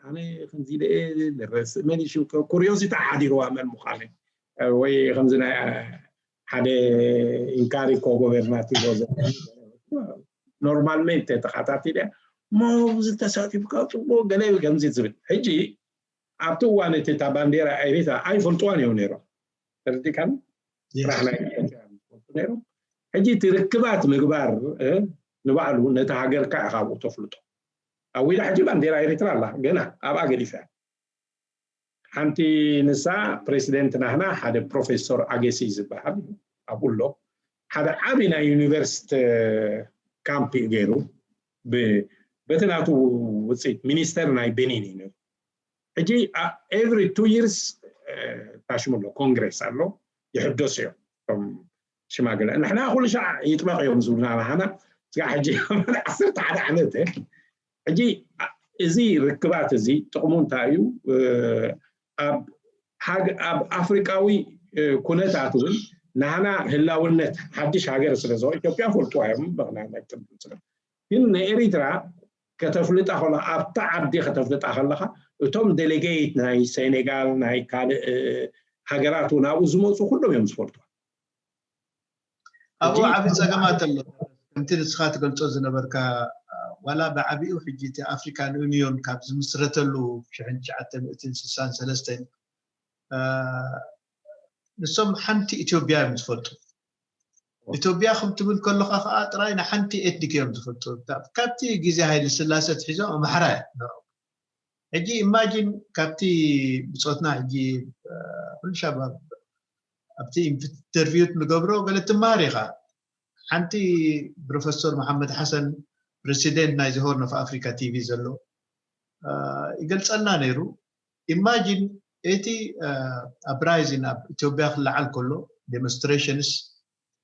ኣነ ከምዚ ደኤ ንረስእ መን ይሽው ኩሪዮሲቲ ሓዲርዋ መን ምዃነ ወይ ከምዚ ናይ ሓደ ኢንካሪኮ ጎቨርናቲቮ ኖርማልሜንት ተኸታቲለ ሞ ተሳቲፍካ ፅቡቅ ገለ ከምዚ ዝብል። ሕጂ ኣብቲ እዋን እቲ እታ ባንዴራ ኤሪትራ ኣይፈልጥዋን እዮም ነይሮም። ተረዲካኒ? ስራሕ ናይ ኢትዮጵያ ዝፈልጡ ነይሮም። ሕጂ እቲ ርክባት ምግባር ንባዕሉ ነቲ ሃገርካ ኢኻ ኣብኡ ተፍልጦ። ኣብ ዊዳ ሕጂ ባንዴራ ኤሪትራ ኣላ፣ ገና ኣብኣ ገዲፈ። ሓንቲ ንሳ ፕሬሲደንት ናህና ሓደ ፕሮፌሰር ኣገሲ ዝበሃል ኣብኡ ኣሎ። ሓደ ዓብዪ ናይ ዩኒቨርሲቲ ካምፕ እዩ ገይሩ። በቲ ናቱ ውፅኢት ሚኒስተር ናይ ቤኒን እዩ ነይሩ። ሕጂ every two years ታሽሙ ኣሎ፣ ኮንግረስ ኣሎ፣ ይሕደሱ እዮም እቶም ሽማግለ። ንሕና ኩሉ ሻዕ ይጥመቕ እዮም ዝብሉና ናህና ስጋ ሕጂ ዓሰርተ ሓደ ዓመት ሕጂ እዚ ርክባት እዚ ጥቕሙ እንታይ እዩ? ኣብ ኣፍሪቃዊ ኩነታት እውን ናህና ህላውነት ሓድሽ ሃገር ስለ ዝኾነ ኢትዮጵያ ፈልጥዋ እዮም ግን ንኤሪትራ ከተፍልጣ ከሎ ኣብታ ዓዲ ከተፍልጣ ከለካ እቶም ዴሌጌት ናይ ሴኔጋል ናይ ካልእ ሃገራት እውን ኣብኡ ዝመፁ ኩሎም እዮም ዝፈልጡ። ኣብኡ ዓብዪ ፀገማት ኣሎ። ከምቲ ንስኻ ትገልፆ ዝነበርካ ዋላ ብዓቢኡ ሕጂ እቲ ኣፍሪካን ዩኒዮን ካብ ዝምስረተሉ ሽሕን ትሽዓተ ሚእትን ስሳን ሰለስተን ንሶም ሓንቲ ኢትዮጵያ እዮም ዝፈልጡ። ኢትዮጵያ ከም ትብል ከለካ ከዓ ጥራይ ንሓንቲ ኤትኒክ እዮም ዝፈልጡ። ካብቲ ግዜ ሃይለ ስላሰ ትሒዞም ኣምሓራ እዮም። ሕጂ ኢማጂን ካብቲ ብፆትና ሕጂ ኩሉ ሻብ ኣብቲ ኢንተርቪው ንገብሮ ገለ ትመሃር ኢኻ። ሓንቲ ፕሮፌሰር መሓመድ ሓሰን ፕሬሲደንት ናይ ሆርን ኦፍ ኣፍሪካ ቲቪ ዘሎ ይገልፀልና ነይሩ። ኢማጂን እቲ ኣፕራይዚን ኣብ ኢትዮጵያ ክለዓል ከሎ ዴሞንስትሬሽንስ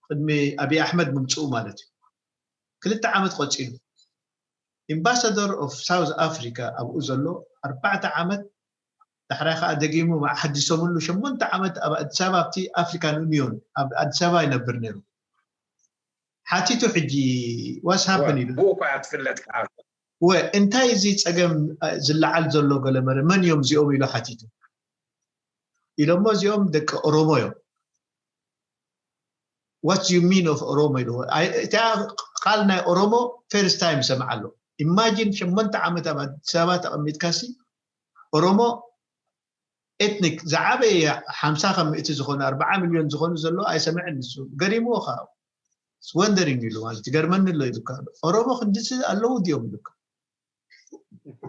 ቅድሚ ኣብይ ኣሕመድ ምምፅኡ ማለት እዩ። ክልተ ዓመት ቆፂሉ ኢምባሳደር ኦፍ ሳውዝ ኣፍሪካ ኣብኡ ዘሎ ኣርባዕተ ዓመት ዳሕራይ ከዓ ደጊሙ ሓዲሶምሉ ሸሞንተ ዓመት ኣብ ኣዲስ ኣበባ ኣብቲ ኣፍሪካን ዩኒዮን ኣብ ኣዲስ ኣበባ ይነብር ነይሩ። ሓቲቱ ሕጂ ዋስ ሃፕን ኢሉ ብኡ እኳ እያ ትፍለጥ ከዓ ወ እንታይ እዚ ፀገም ዝለዓል ዘሎ ገለ መረ መን እዮም እዚኦም ኢሉ ሓቲቱ። ኢሎሞ እዚኦም ደቂ ኦሮሞ እዮም። What you mean of ኦሮሞ ኢልዎ። እቲኣ ቃል ናይ ኦሮሞ ፈርስት ታይም ሰምዓ ኣሎ። ኢማጂን ሸሞንተ ዓመት ኣብ ኣዲስ ኣበባ ተቐሚጥካሲ ኦሮሞ ኤትኒክ ዝዓበየ ሓምሳ ከም ሚእቲ ዝኾነ ኣርባዓ ሚልዮን ዝኾኑ ዘሎ ኣይሰምዕን ንሱ ገሪምዎ ከዓ ወንደሪንግ ኢሉ ማለት ይገርመኒ ኣሎ ኢሉካ ኣሎ። ኦሮሞ ክንድዚ ኣለዉ ድዮም ኢሉካ።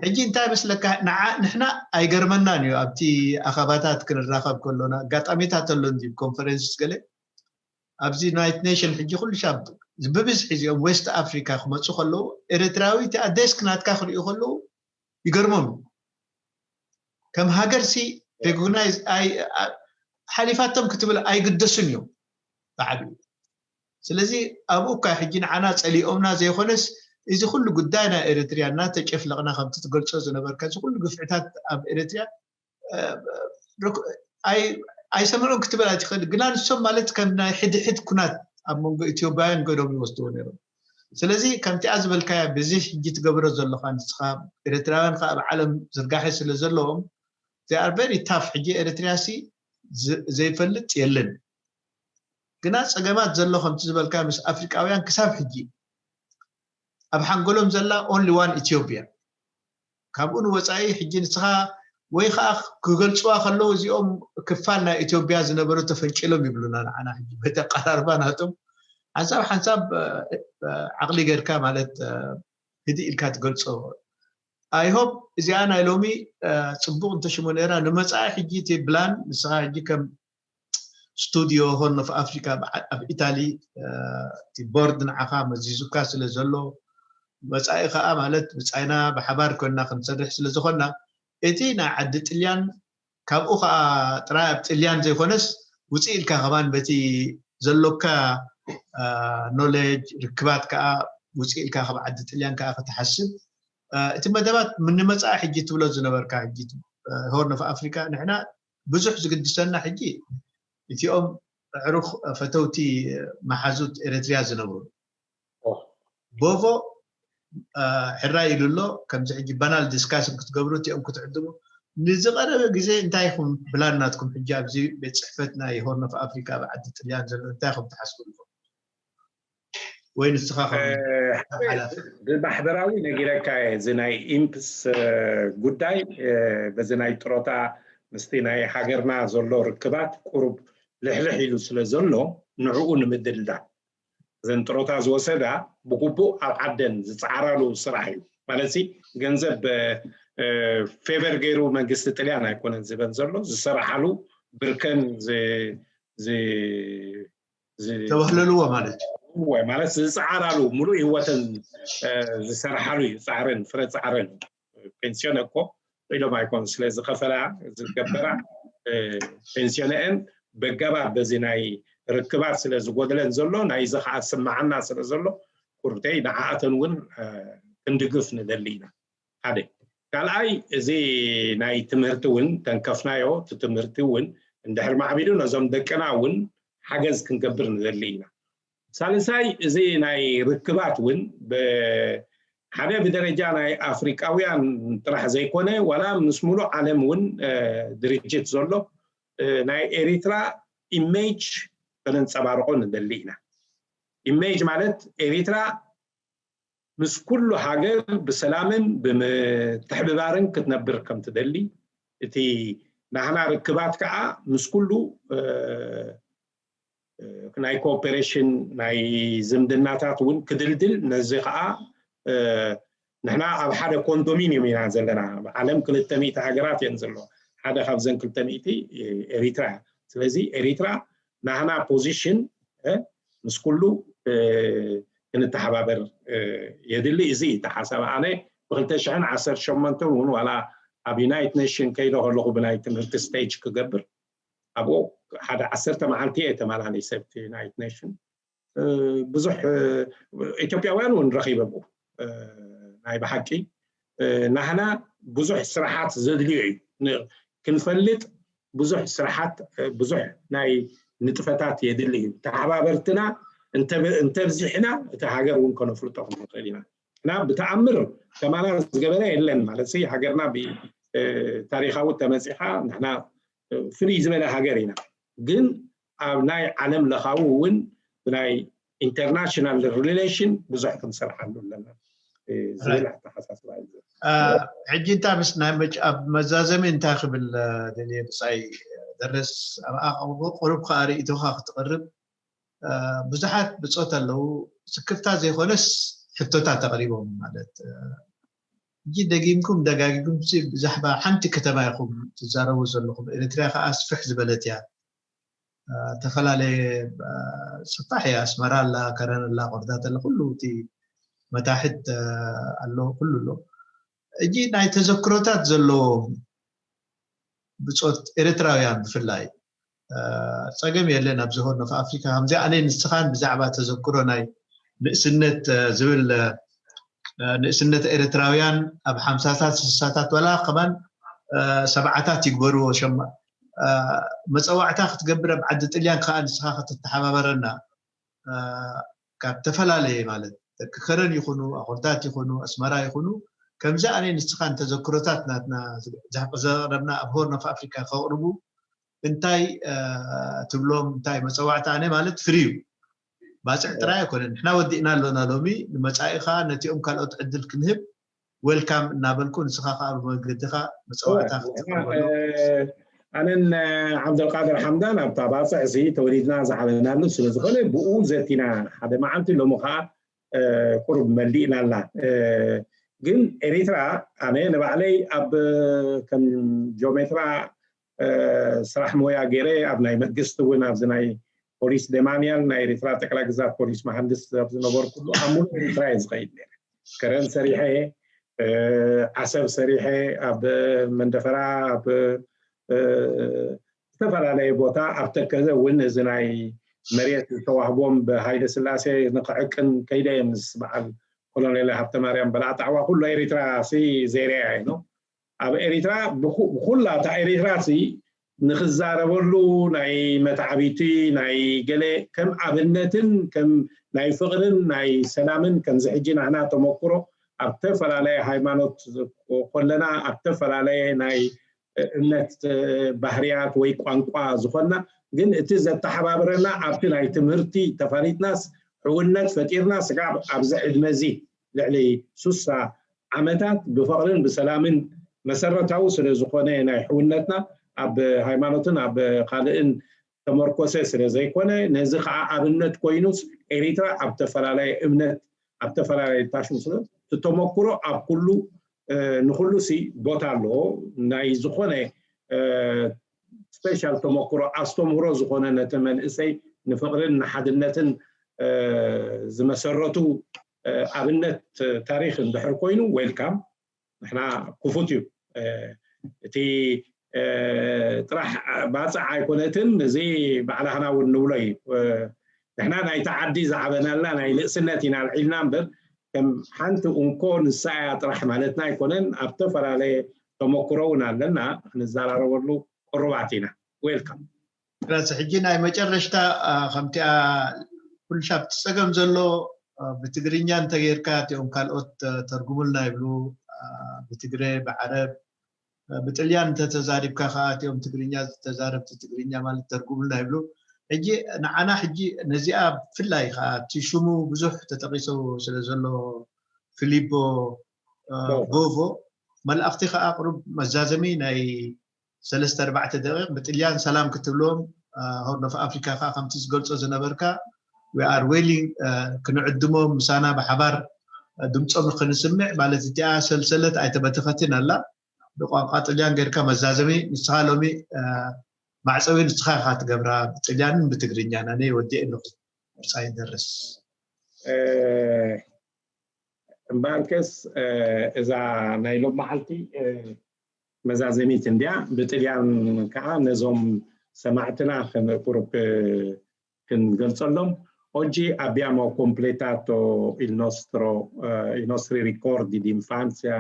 ሕጂ እንታይ መስለካ ንዓ ንሕና ኣይገርመናን እዩ ኣብቲ ኣኸባታት ክንራኸብ ከሎና ኣጋጣሚታት ኣሎ እንዲ ኮንፈረንስ ገለ ኣብዚ ዩናይትድ ኔሽን ሕጂ ኩሉ ሻብ ብብዝሒ እዚኦም ዌስት ኣፍሪካ ክመፁ ከለዉ ኤርትራዊ እቲኣ ዴስክ ናትካ ክርእዩ ከለዉ ይገርሞም እዩ። ከም ሃገር ሲ ሬኮግናይዝ ሓሊፋቶም ክትብል ኣይግደሱን እዮም ብዓቢኡ። ስለዚ ኣብኡ እኳ ሕጂ ንዓና ፀሊኦምና ዘይኮነስ እዚ ኩሉ ጉዳይ ናይ ኤርትርያ እናተጨፍለቕና ከምቲ ትገልፆ ዝነበርካ እዚ ኩሉ ግፍዕታት ኣብ ኤርትርያ ኣይሰምዑን ክትብል ኣይትኽእል። ግና ንሶም ማለት ከም ናይ ሕድሕድ ኩናት ኣብ መንጎ ኢትዮጵያውያን ገዶም ይወስድዎ ነይሮም። ስለዚ ከምቲኣ ዝበልካያ በዚ ሕጂ ትገብሮ ዘለኻ ንስኻ ኤርትራውያን ከዓ ኣብ ዓለም ዝርጋሐ ስለ ዘለዎም they are very tough። ሕጂ ኤርትርያ ሲ ዘይፈልጥ የለን። ግና ፀገማት ዘሎ ከምቲ ዝበልካ ምስ ኣፍሪቃውያን ክሳብ ሕጂ ኣብ ሓንጎሎም ዘላ only one ኢትዮጵያ። ካብኡ ንወፃኢ ሕጂ ንስኻ ወይ ከዓ ክገልፅዋ ከለዉ እዚኦም ክፋል ናይ ኢትዮጵያ ዝነበሩ ተፈንቂሎም ይብሉና ንዓና ሕጂ በቲ ኣቀራርባ ናቶም ሓንሳብ ሓንሳብ ዓቕሊ ገርካ ማለት ህድእ ኢልካ ትገልፆ። I hope እዚኣ ናይ ሎሚ ፅቡቅ እንተሽሞ ነይራ ንመፃኢ ሕጂ እቲ ብላን ንስኻ ሕጂ ከም ስቱዲዮ ሆርን ኦፍ ኣፍሪካ ኣብ ኢታሊ እቲ ቦርድ ንዓኻ መዚዙካ ስለ ዘሎ መፃኢ ከዓ ማለት ብፃይና ብሓባር ኮይና ክንሰርሕ ስለ ዝኾንና እቲ ናይ ዓዲ ጥልያን ካብኡ ከዓ ጥራይ ኣብ ጥልያን ዘይኮነስ ውፅእ ኢልካ ከማን በቲ ዘሎካ ኖሌጅ ርክባት ከዓ ውፅእ ኢልካ ካብ ዓዲ ጥልያን ከዓ ክትሓስብ እቲ መደባት ምንመፃእ ሕጂ ትብሎ ዝነበርካ ሕጂ ሆርን ኦፍ ኣፍሪካ ንሕና ብዙሕ ዝግድሰና ሕጂ እቲኦም ኣዕሩኽ ፈተውቲ መሓዙት ኤረትርያ ዝነብሩ ቦቮ ሕራይ ኢሉ ኣሎ። ከምዚ ሕጂ ባናል ዲስካሽን ክትገብሩ እቲኦም ክትዕድሙ ንዝቐረበ ግዜ እንታይ ኢኹም ብላን ናትኩም ሕጂ ኣብዚ ቤት ፅሕፈት ናይ ሆርን ኦፍ ኣፍሪካ ኣብ ዓዲ ጥልያን ዘሎ እንታይ ኢኹም ትሓስቡ ኣለኹም? ወይ ንስኻ ብማሕበራዊ ነጊረካ እዚ ናይ ኢምፕስ ጉዳይ በዚ ናይ ጥሮታ ምስቲ ናይ ሃገርና ዘሎ ርክባት ቁሩብ ልሕልሕ ኢሉ ስለ ዘሎ ንዕኡ ንምድልዳል እዘን ጥሮታ ዝወሰዳ ብግቡእ ኣብ ዓደን ዝፀዓራሉ ስራሕ እዩ ማለት ገንዘብ ፌቨር ገይሩ መንግስቲ ጥልያን ኣይኮነን ዝበን ዘሎ ዝሰራሓሉ ብርከን ተባህለልዎ ማለት እዩ ማለት ዝፀዓራሉ ሙሉእ ህይወተን ዝሰርሓሉ እዩ ፃዕረን ፍረ ፃዕረን ፔንሲዮን እኮ ኢሎም ኣይኮን ስለዝኸፈላ ዝገበራ ፔንሲዮንአን በገባ በዚ ናይ ርክባት ስለ ዝጎደለን ዘሎ ናይዚ ከዓ ስማዓና ስለ ዘሎ ቁርተይ ንዓኣተን እውን ክንድግፍ ንደሊ ኢና ሓደ ካልኣይ እዚ ናይ ትምህርቲ እውን ተንከፍናዮ እቲ ትምህርቲ እውን እንድሕር ማዕቢሉ ነዞም ደቅና እውን ሓገዝ ክንገብር ንደሊ ኢና ሳልሳይ እዚ ናይ ርክባት እውን ሓደ ብደረጃ ናይ ኣፍሪቃውያን ጥራሕ ዘይኮነ ዋላ ምስ ሙሉእ ዓለም እውን ድርጅት ዘሎ ናይ ኤሪትራ ኢሜጅ ከነንፀባርቆ ንደሊ ኢና ኢሜጅ ማለት ኤሪትራ ምስ ኩሉ ሃገር ብሰላምን ብምትሕብባርን ክትነብር ከም ትደሊ እቲ ናህና ርክባት ከዓ ምስ ኩሉ ናይ ኮኦፐሬሽን ናይ ዝምድናታት እውን ክድልድል ነዚ ከዓ ንሕና ኣብ ሓደ ኮንዶሚኒየም ኢና ዘለና ዓለም ክልተ ሚእቲ ሃገራት እየን ዘለዎ ሓደ ካብዘን ክልተ ሚእቲ ኤሪትራ ስለዚ ኤሪትራ ናህና ፖዚሽን ምስ ኩሉ ክንተሓባበር የድሊ እዚ ተሓሳብ ኣነ ብክልተ ሽሕን ዓሰርተ ሸሞንተን እውን ዋላ ኣብ ዩናይት ኔሽን ከይደ ከለኹ ብናይ ትምህርቲ ስቴጅ ክገብር ኣብኡ ሓደ ዓሰርተ መዓልቲ እየ ተመላለሰ ኣብቲ ዩናይት ኔሽን ብዙሕ ኢትዮጵያውያን እውን ረኺበ ብኡ ናይ ብሓቂ ናህና ብዙሕ ስራሓት ዘድልዮ እዩ ክንፈልጥ ብዙሕ ስራሓት ብዙሕ ናይ ንጥፈታት የድሊ እዩ ተሓባበርትና እንተብዚሕና እቲ ሃገር እውን ከነፍልጦ ክንኽእል ኢና እና ብተኣምር ከማና ዝገበረ የለን ማለት ሃገርና ታሪካዊ ተመፂኻ ንሕና ፍልይ ዝበለ ሃገር ኢና ግን ኣብ ናይ ዓለም ለኻዊ እውን ብናይ ኢንተርናሽናል ሪሌሽን ብዙሕ ክንሰርሓሉ ኣለና ዝብል ኣተሓሳስባ እዩ ሕጂ እንታይ ምስ ናይ ኣብ መዛዘሚ እንታይ ክብል ደልየ ብፃይ ደረስ ቁሩብ ከዓ ርእይቶካ ክትቅርብ ብዙሓት ብፆት ኣለዉ ስክፍታ ዘይኮነስ ሕቶታት ኣቅሪቦም ማለት ሕጂ ደጊምኩም ደጋጊምኩም ብዛዕባ ሓንቲ ከተማ ኢኹም ትዛረቡ ዘለኹም ኤርትራ ከዓ ስፍሕ ዝበለት እያ ዝተፈላለየ ሰጣሕ እያ ኣስመራ ኣላ ከረን ኣላ ቆርዳት ኣላ ኩሉ እቲ መታሕት ኣሎ ኩሉ ኣሎ እጂ ናይ ተዘክሮታት ዘለዎ ብፆት ኤርትራውያን ብፍላይ ፀገም የለን ኣብዚ ሆርን ኦፍ ኣፍሪካ ከምዚ ኣነ ንስኻን ብዛዕባ ተዘክሮ ናይ ንእስነት ዝብል ንእስነት ኤርትራውያን ኣብ ሓምሳታት ስሳታት ወላ ከማን ሰብዓታት ይግበርዎ ሸማ መፀዋዕታ ክትገብር ኣብ ዓዲ ጥልያን ከዓ ንስኻ ክትተሓባበረና ካብ ተፈላለየ ማለት ደቂ ከረን ይኹኑ ኣኾልታት ይኹኑ ኣስመራ ይኹኑ ከምዚ ኣነ ንስኻን ተዘክሮታት ናትና ዘቕረብና ኣብ ሆርን ኦፍ ኣፍሪካ ከቕርቡ እንታይ ትብሎም እንታይ መፀዋዕታ ኣነ ማለት ፍሪ እዩ ባፅዕ ጥራይ ኣይኮነ ንሕና ወዲእና ኣሎና ሎሚ ንመፃኢኻ ነቲኦም ካልኦት ዕድል ክንህብ ዌልካም እናበልኩ ንስኻ ከዓ ብመገድኻ መፀዋዕታ ክትቀበሉ ኣነን ዓብደልቃድር ሓምዳን ኣብታ ባፅዕ ሲ ተወሊድና ዝዓበናሉ ስለዝኾነ ብኡ ዘቲና ሓደ መዓልቲ ሎሚ ከዓ ቁሩብ መሊእና ኣላ ግን ኤሪትራ ኣነ ንባዕለይ ኣብ ከም ጂኦሜትራ ስራሕ ሞያ ገይረ ኣብ ናይ መንግስቲ እውን ኣብዚ ናይ ፖሊስ ደማንያል ናይ ኤሪትራ ጠቅላይ ግዛት ፖሊስ መሃንድስ ኣብ ዝነበርኩሉ ኣብ ሙሉእ ኤሪትራ እየ ዝኸይድ ነረ ከረን ሰሪሐ ዓሰብ ሰሪሐ ኣብ መንደፈራ ኣብ እ፣ ዝተፈላለየ ቦታ ኣብ ተከዘ እውን እዚ ናይ መሬት ዝተዋህቦም ብሃይለ ስላሴ ንክዕቅን ከይደ ምስ በዓል ኮሎኔል ሃብተ ማርያም በላዕ ጣዕዋ ኩሎ ኤሪትራ ሲ ዜርያ እዩ። ኣብ ኤሪትራ ብኩ- ብኩላ እታ ኤሪትራ ሲ ንክዛረበሉ ናይ መታዕቢቲ ናይ ገለ ከም ኣብነትን ከም ናይ ፍቕርን ናይ ሰላምን ከምዚ ሕጂ ናህና ተመክሮ ኣብ ተፈላለየ ሃይማኖት ኮለና ኣብ ተፈላለየ ናይ እምነት ባህርያት ወይ ቋንቋ ዝኾንና ግን እቲ ዘተሓባብረና ኣብቲ ናይ ትምህርቲ ተፋሊጥናስ ሕውነት ፈጢርና ስጋብ ኣብዚ ዕድመ እዚ ልዕሊ ሱሳ ዓመታት ብፍቕርን ብሰላምን መሰረታዊ ስለ ዝኾነ ናይ ሕውነትና ኣብ ሃይማኖትን ኣብ ካልእን ተመርኮሰ ስለ ዘይኮነ ነዚ ከዓ ኣብነት ኮይኑስ ኤሪትራ ኣብ ተፈላለየ እምነት ኣብ ተፈላለየ ታሽም ስለ እቲ ተመክሮ ኣብ ኩሉ ንኩሉ ሲ ቦታ ኣለዎ ናይ ዝኾነ ስፔሻል ተመክሮ ኣስተምህሮ ዝኾነ ነቲ መንእሰይ ንፍቕርን ንሓድነትን ዝመሰረቱ ኣብነት ታሪክ እንድሕር ኮይኑ ዌልካም ንሕና ክፉት እዩ እቲ ጥራሕ ባፅዕ ኣይኮነትን እዚ ባዕላህና እውን ንብሎ እዩ ንሕና ናይቲ ዓዲ ዝዓበናልና ናይ ንእስነት ኢና ኣልዒልና እምበር ከም ሓንቲ እንኮ ንሳ እያ ጥራሕ ማለትና ኣይኮነን ኣብ ዝተፈላለየ ተመክሮ እውን ኣለና ንዘራረበሉ ቅሩባት ኢና ዌልካም ራሲ ሕጂ ናይ መጨረሽታ ከምቲኣ ኩልሻ ብቲ ፀገም ዘሎ ብትግርኛ እንተጌርካ እቲኦም ካልኦት ተርጉሙልና ይብሉ ብትግረ ብዓረብ ብጥልያን እንተተዛሪብካ ከዓ እቲኦም ትግርኛ ዝተዛረብቲ ትግርኛ ማለት ተርጉሙልና ይብሉ ሕጂ ንዓና ሕጂ ነዚኣ ብፍላይ ከዓ እቲ ሽሙ ብዙሕ ተጠቂሶ ስለ ዘሎ ፊሊፖ ቦቮ መልእክቲ ከዓ ቅሩብ መዛዘሚ ናይ ሰለስተ ኣርባዕተ ደቂቕ ብጥልያን ሰላም ክትብሎም ሆርን ኦፍ ኣፍሪካ ከዓ ከምቲ ዝገልፆ ዝነበርካ we are willing ክንዕድሞም ምሳና ብሓባር ድምፆም ክንስምዕ ማለት እቲኣ ሰልሰለት ኣይተበተኸትን ኣላ ብቋንቋ ጥልያን ጌርካ መዛዘሚ ንስኻ ሎሚ ማዕፀዊ ንስኻ ኢኻ ትገብራ ብጥልያንን ብትግርኛን ኣነ ወዲእ ኣለኹ ምርፃ ይደርስ እምበኣርከስ እዛ ናይ ሎም መዓልቲ መዛዘሚት እንድያ ብጥልያን ከዓ ነዞም ሰማዕትና ከም ቁሩብ ክንገልፀሎም Oggi abbiamo completato il nostro, eh, i nostri ricordi di infanzia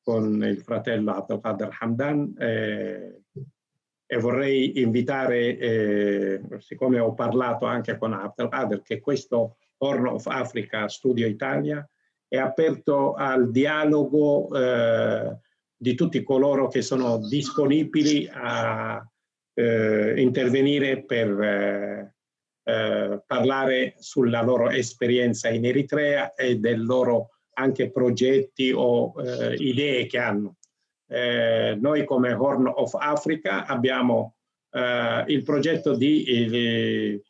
con il fratello Abdelkader Hamdan eh, e vorrei invitare, eh, siccome ho parlato anche con Abdelkader, che questo Horn of Africa Studio Italia è aperto al dialogo eh, di tutti coloro che sono disponibili a eh, intervenire per eh, eh, parlare sulla loro esperienza in Eritrea e dei loro anche progetti o eh, idee che hanno. Eh, noi come Horn of Africa abbiamo eh, il progetto di eh,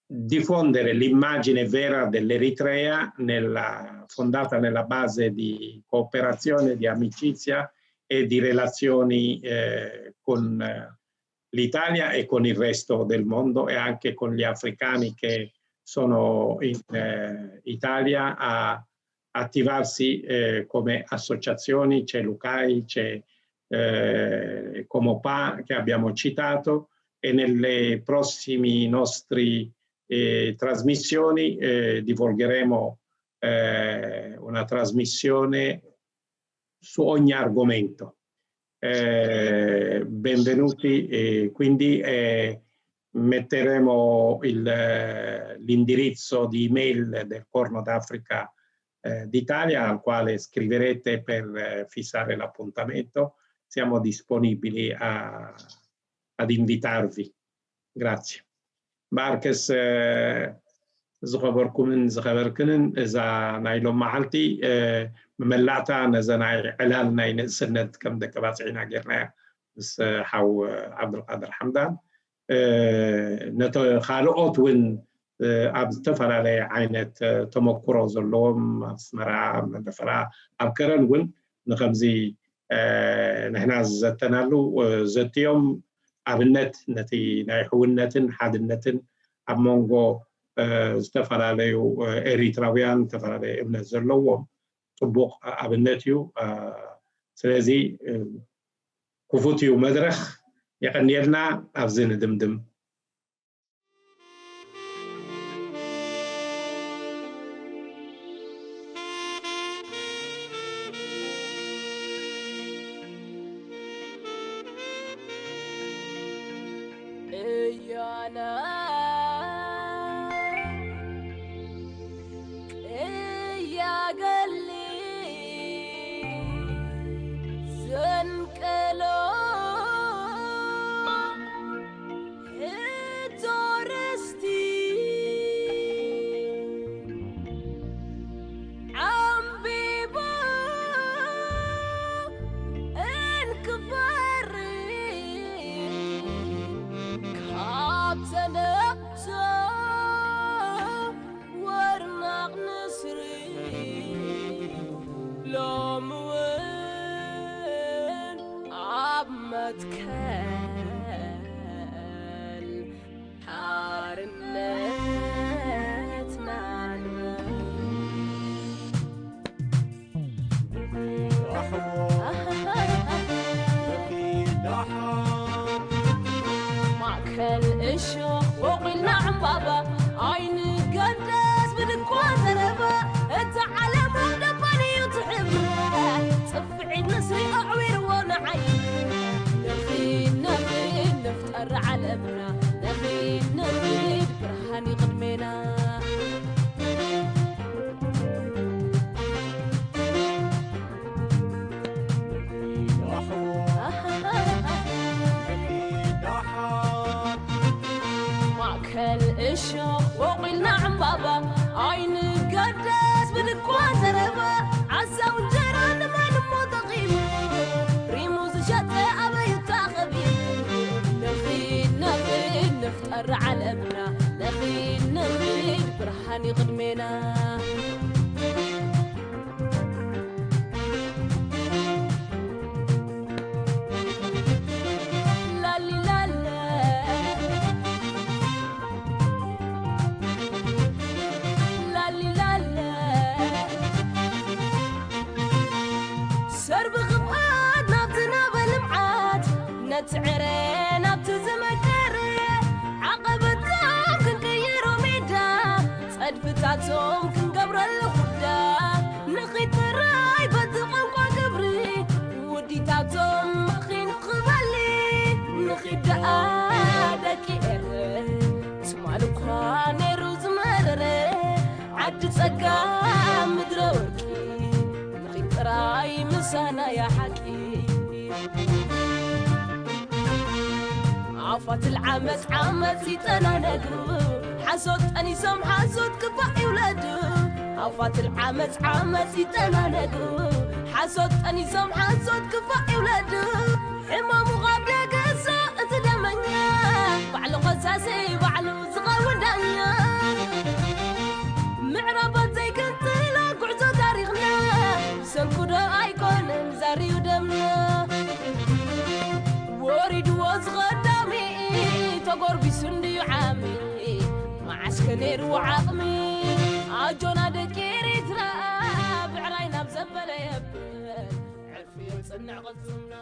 diffondere l'immagine vera dell'Eritrea nella, fondata nella base di cooperazione, di amicizia e di relazioni eh, con eh, l'Italia e con il resto del mondo e anche con gli africani che sono in eh, Italia a attivarsi eh, come associazioni, c'è l'UCAI, c'è eh, Comopa che abbiamo citato e nei prossimi nostri eh, trasmissioni eh, divulgheremo eh, una trasmissione su ogni argomento. Eh, benvenuti, eh, quindi eh, metteremo il, eh, l'indirizzo di email del Corno d'Africa eh, d'Italia al quale scriverete per eh, fissare l'appuntamento. Siamo disponibili a, ad invitarvi. Grazie. ማርከስ ዝኸበርኩምን ዝኸበርክንን እዛ ናይ ሎም መዓልቲ መመላእታ ነዘ ናይ ዕላል ናይ ንእስነት ከም ደቂ ባፅዒና ጌርናያ ምስ ሓው ዓብዱልቃድር ሓምዳን ነተ ካልኦት እውን ኣብ ዝተፈላለየ ዓይነት ተመክሮ ዘለዎም ኣስመራ መደፈራ ኣብ ከረን እውን ንከምዚ ንሕና ዝዘተናሉ ዘትዮም ኣብነት ነቲ ናይ ሕውነትን ሓድነትን ኣብ መንጎ ዝተፈላለዩ ኤሪትራውያን ዝተፈላለየ እምነት ዘለዎም ፅቡቕ ኣብነት እዩ ስለዚ ክፉት እዩ መድረኽ። የቐንየልና። ኣብዚ ንድምድም። እያና እያገሊ ዘንቀሎ ሕቶ ርስቲ ዓምቢቡ እንክፈሪ ካብ ተነብቶ ወርናቕ ንስሪ ሎሚ እውን ኣብ መትከል ሓርነትና ንበል። ማእከል እሾኽ ቦቒልና ዕምባባ ኣይንገደስ ብድኳ ዘረባ እታ ዓለም ደባን እዩ ትሕብራ ጽፍዒት ንስሪ ኣዕዊርዎ ንዓይ ነኺድ ነኺድ ንፍጠር ዓለምና ነኺድ ነኺድ ብርሃን ይቕድሜና ማእከል እሾኽ ቦቒልና ዕምባባ ኣይንገደስ ብድኳ ዘረባ ዓሳው እንጀራ ንማን እሞ ጠቒሙ ሪሙ ዝሸጠ ኣበይ እታ ኸቢሩ ንኺድ ነኺድ ንፍጠር ዓለምና ንኺድ ንኺድ ብርሃን ይቕድሜና ሰርቢ ክብኣት ናብ ዝናበ ልምዓት ነቲ ዕረ ናብቲ ዝመከረ ዓቐበታት ክንቅይሮ ሜዳ ጸድፍታቶም ክንገብረሉ ኩዳ ንኺድ ጥራይ በቲ ቋንቋ ግብሪ ውዲታቶም መኺኑ ክበሊ ንኺድ ደኣ ደቂ ኤረ ትማል እኳ ነይሩ ዝመረረ ዓዲ ጸጋ ምድረ ወርቂ ንኺድ ጥራይ ምሳና ያ ሓቂ ኣፋት ልዓመፅ ዓመፅ ይጠናነጉ ሓሶት ጠኒሶም ሓሶት ክፋእ ይውለዱ ኣፋት ልዓመፅ ዓመፅ ይጠናነጉ ሓሶት ጠኒሶም ሓሶት ክፋእ ይውለዱ ሕማሙ ካብ ደገሶ እቲ ደመኛ ባዕሉ ከሳሲ ባዕሉ ዝኸውን ዳኛ ምዕራባት ዘይገንጥሎ ጉዕዞ ታሪኽና ሰንኩዶ ኣይኮነን ዛርዩ ደምና ወሪድዎ ዝኸዳሚ ተጎርቢሱ እንድዩ ዓሚ መዓስከ ነይርዎ ዓቕሚ ኣጆና ደቂ ኤሪትራ ብዕራይ ናብ ዘበለ የብል ዕርፊ የጽንዕ ቅልጽምና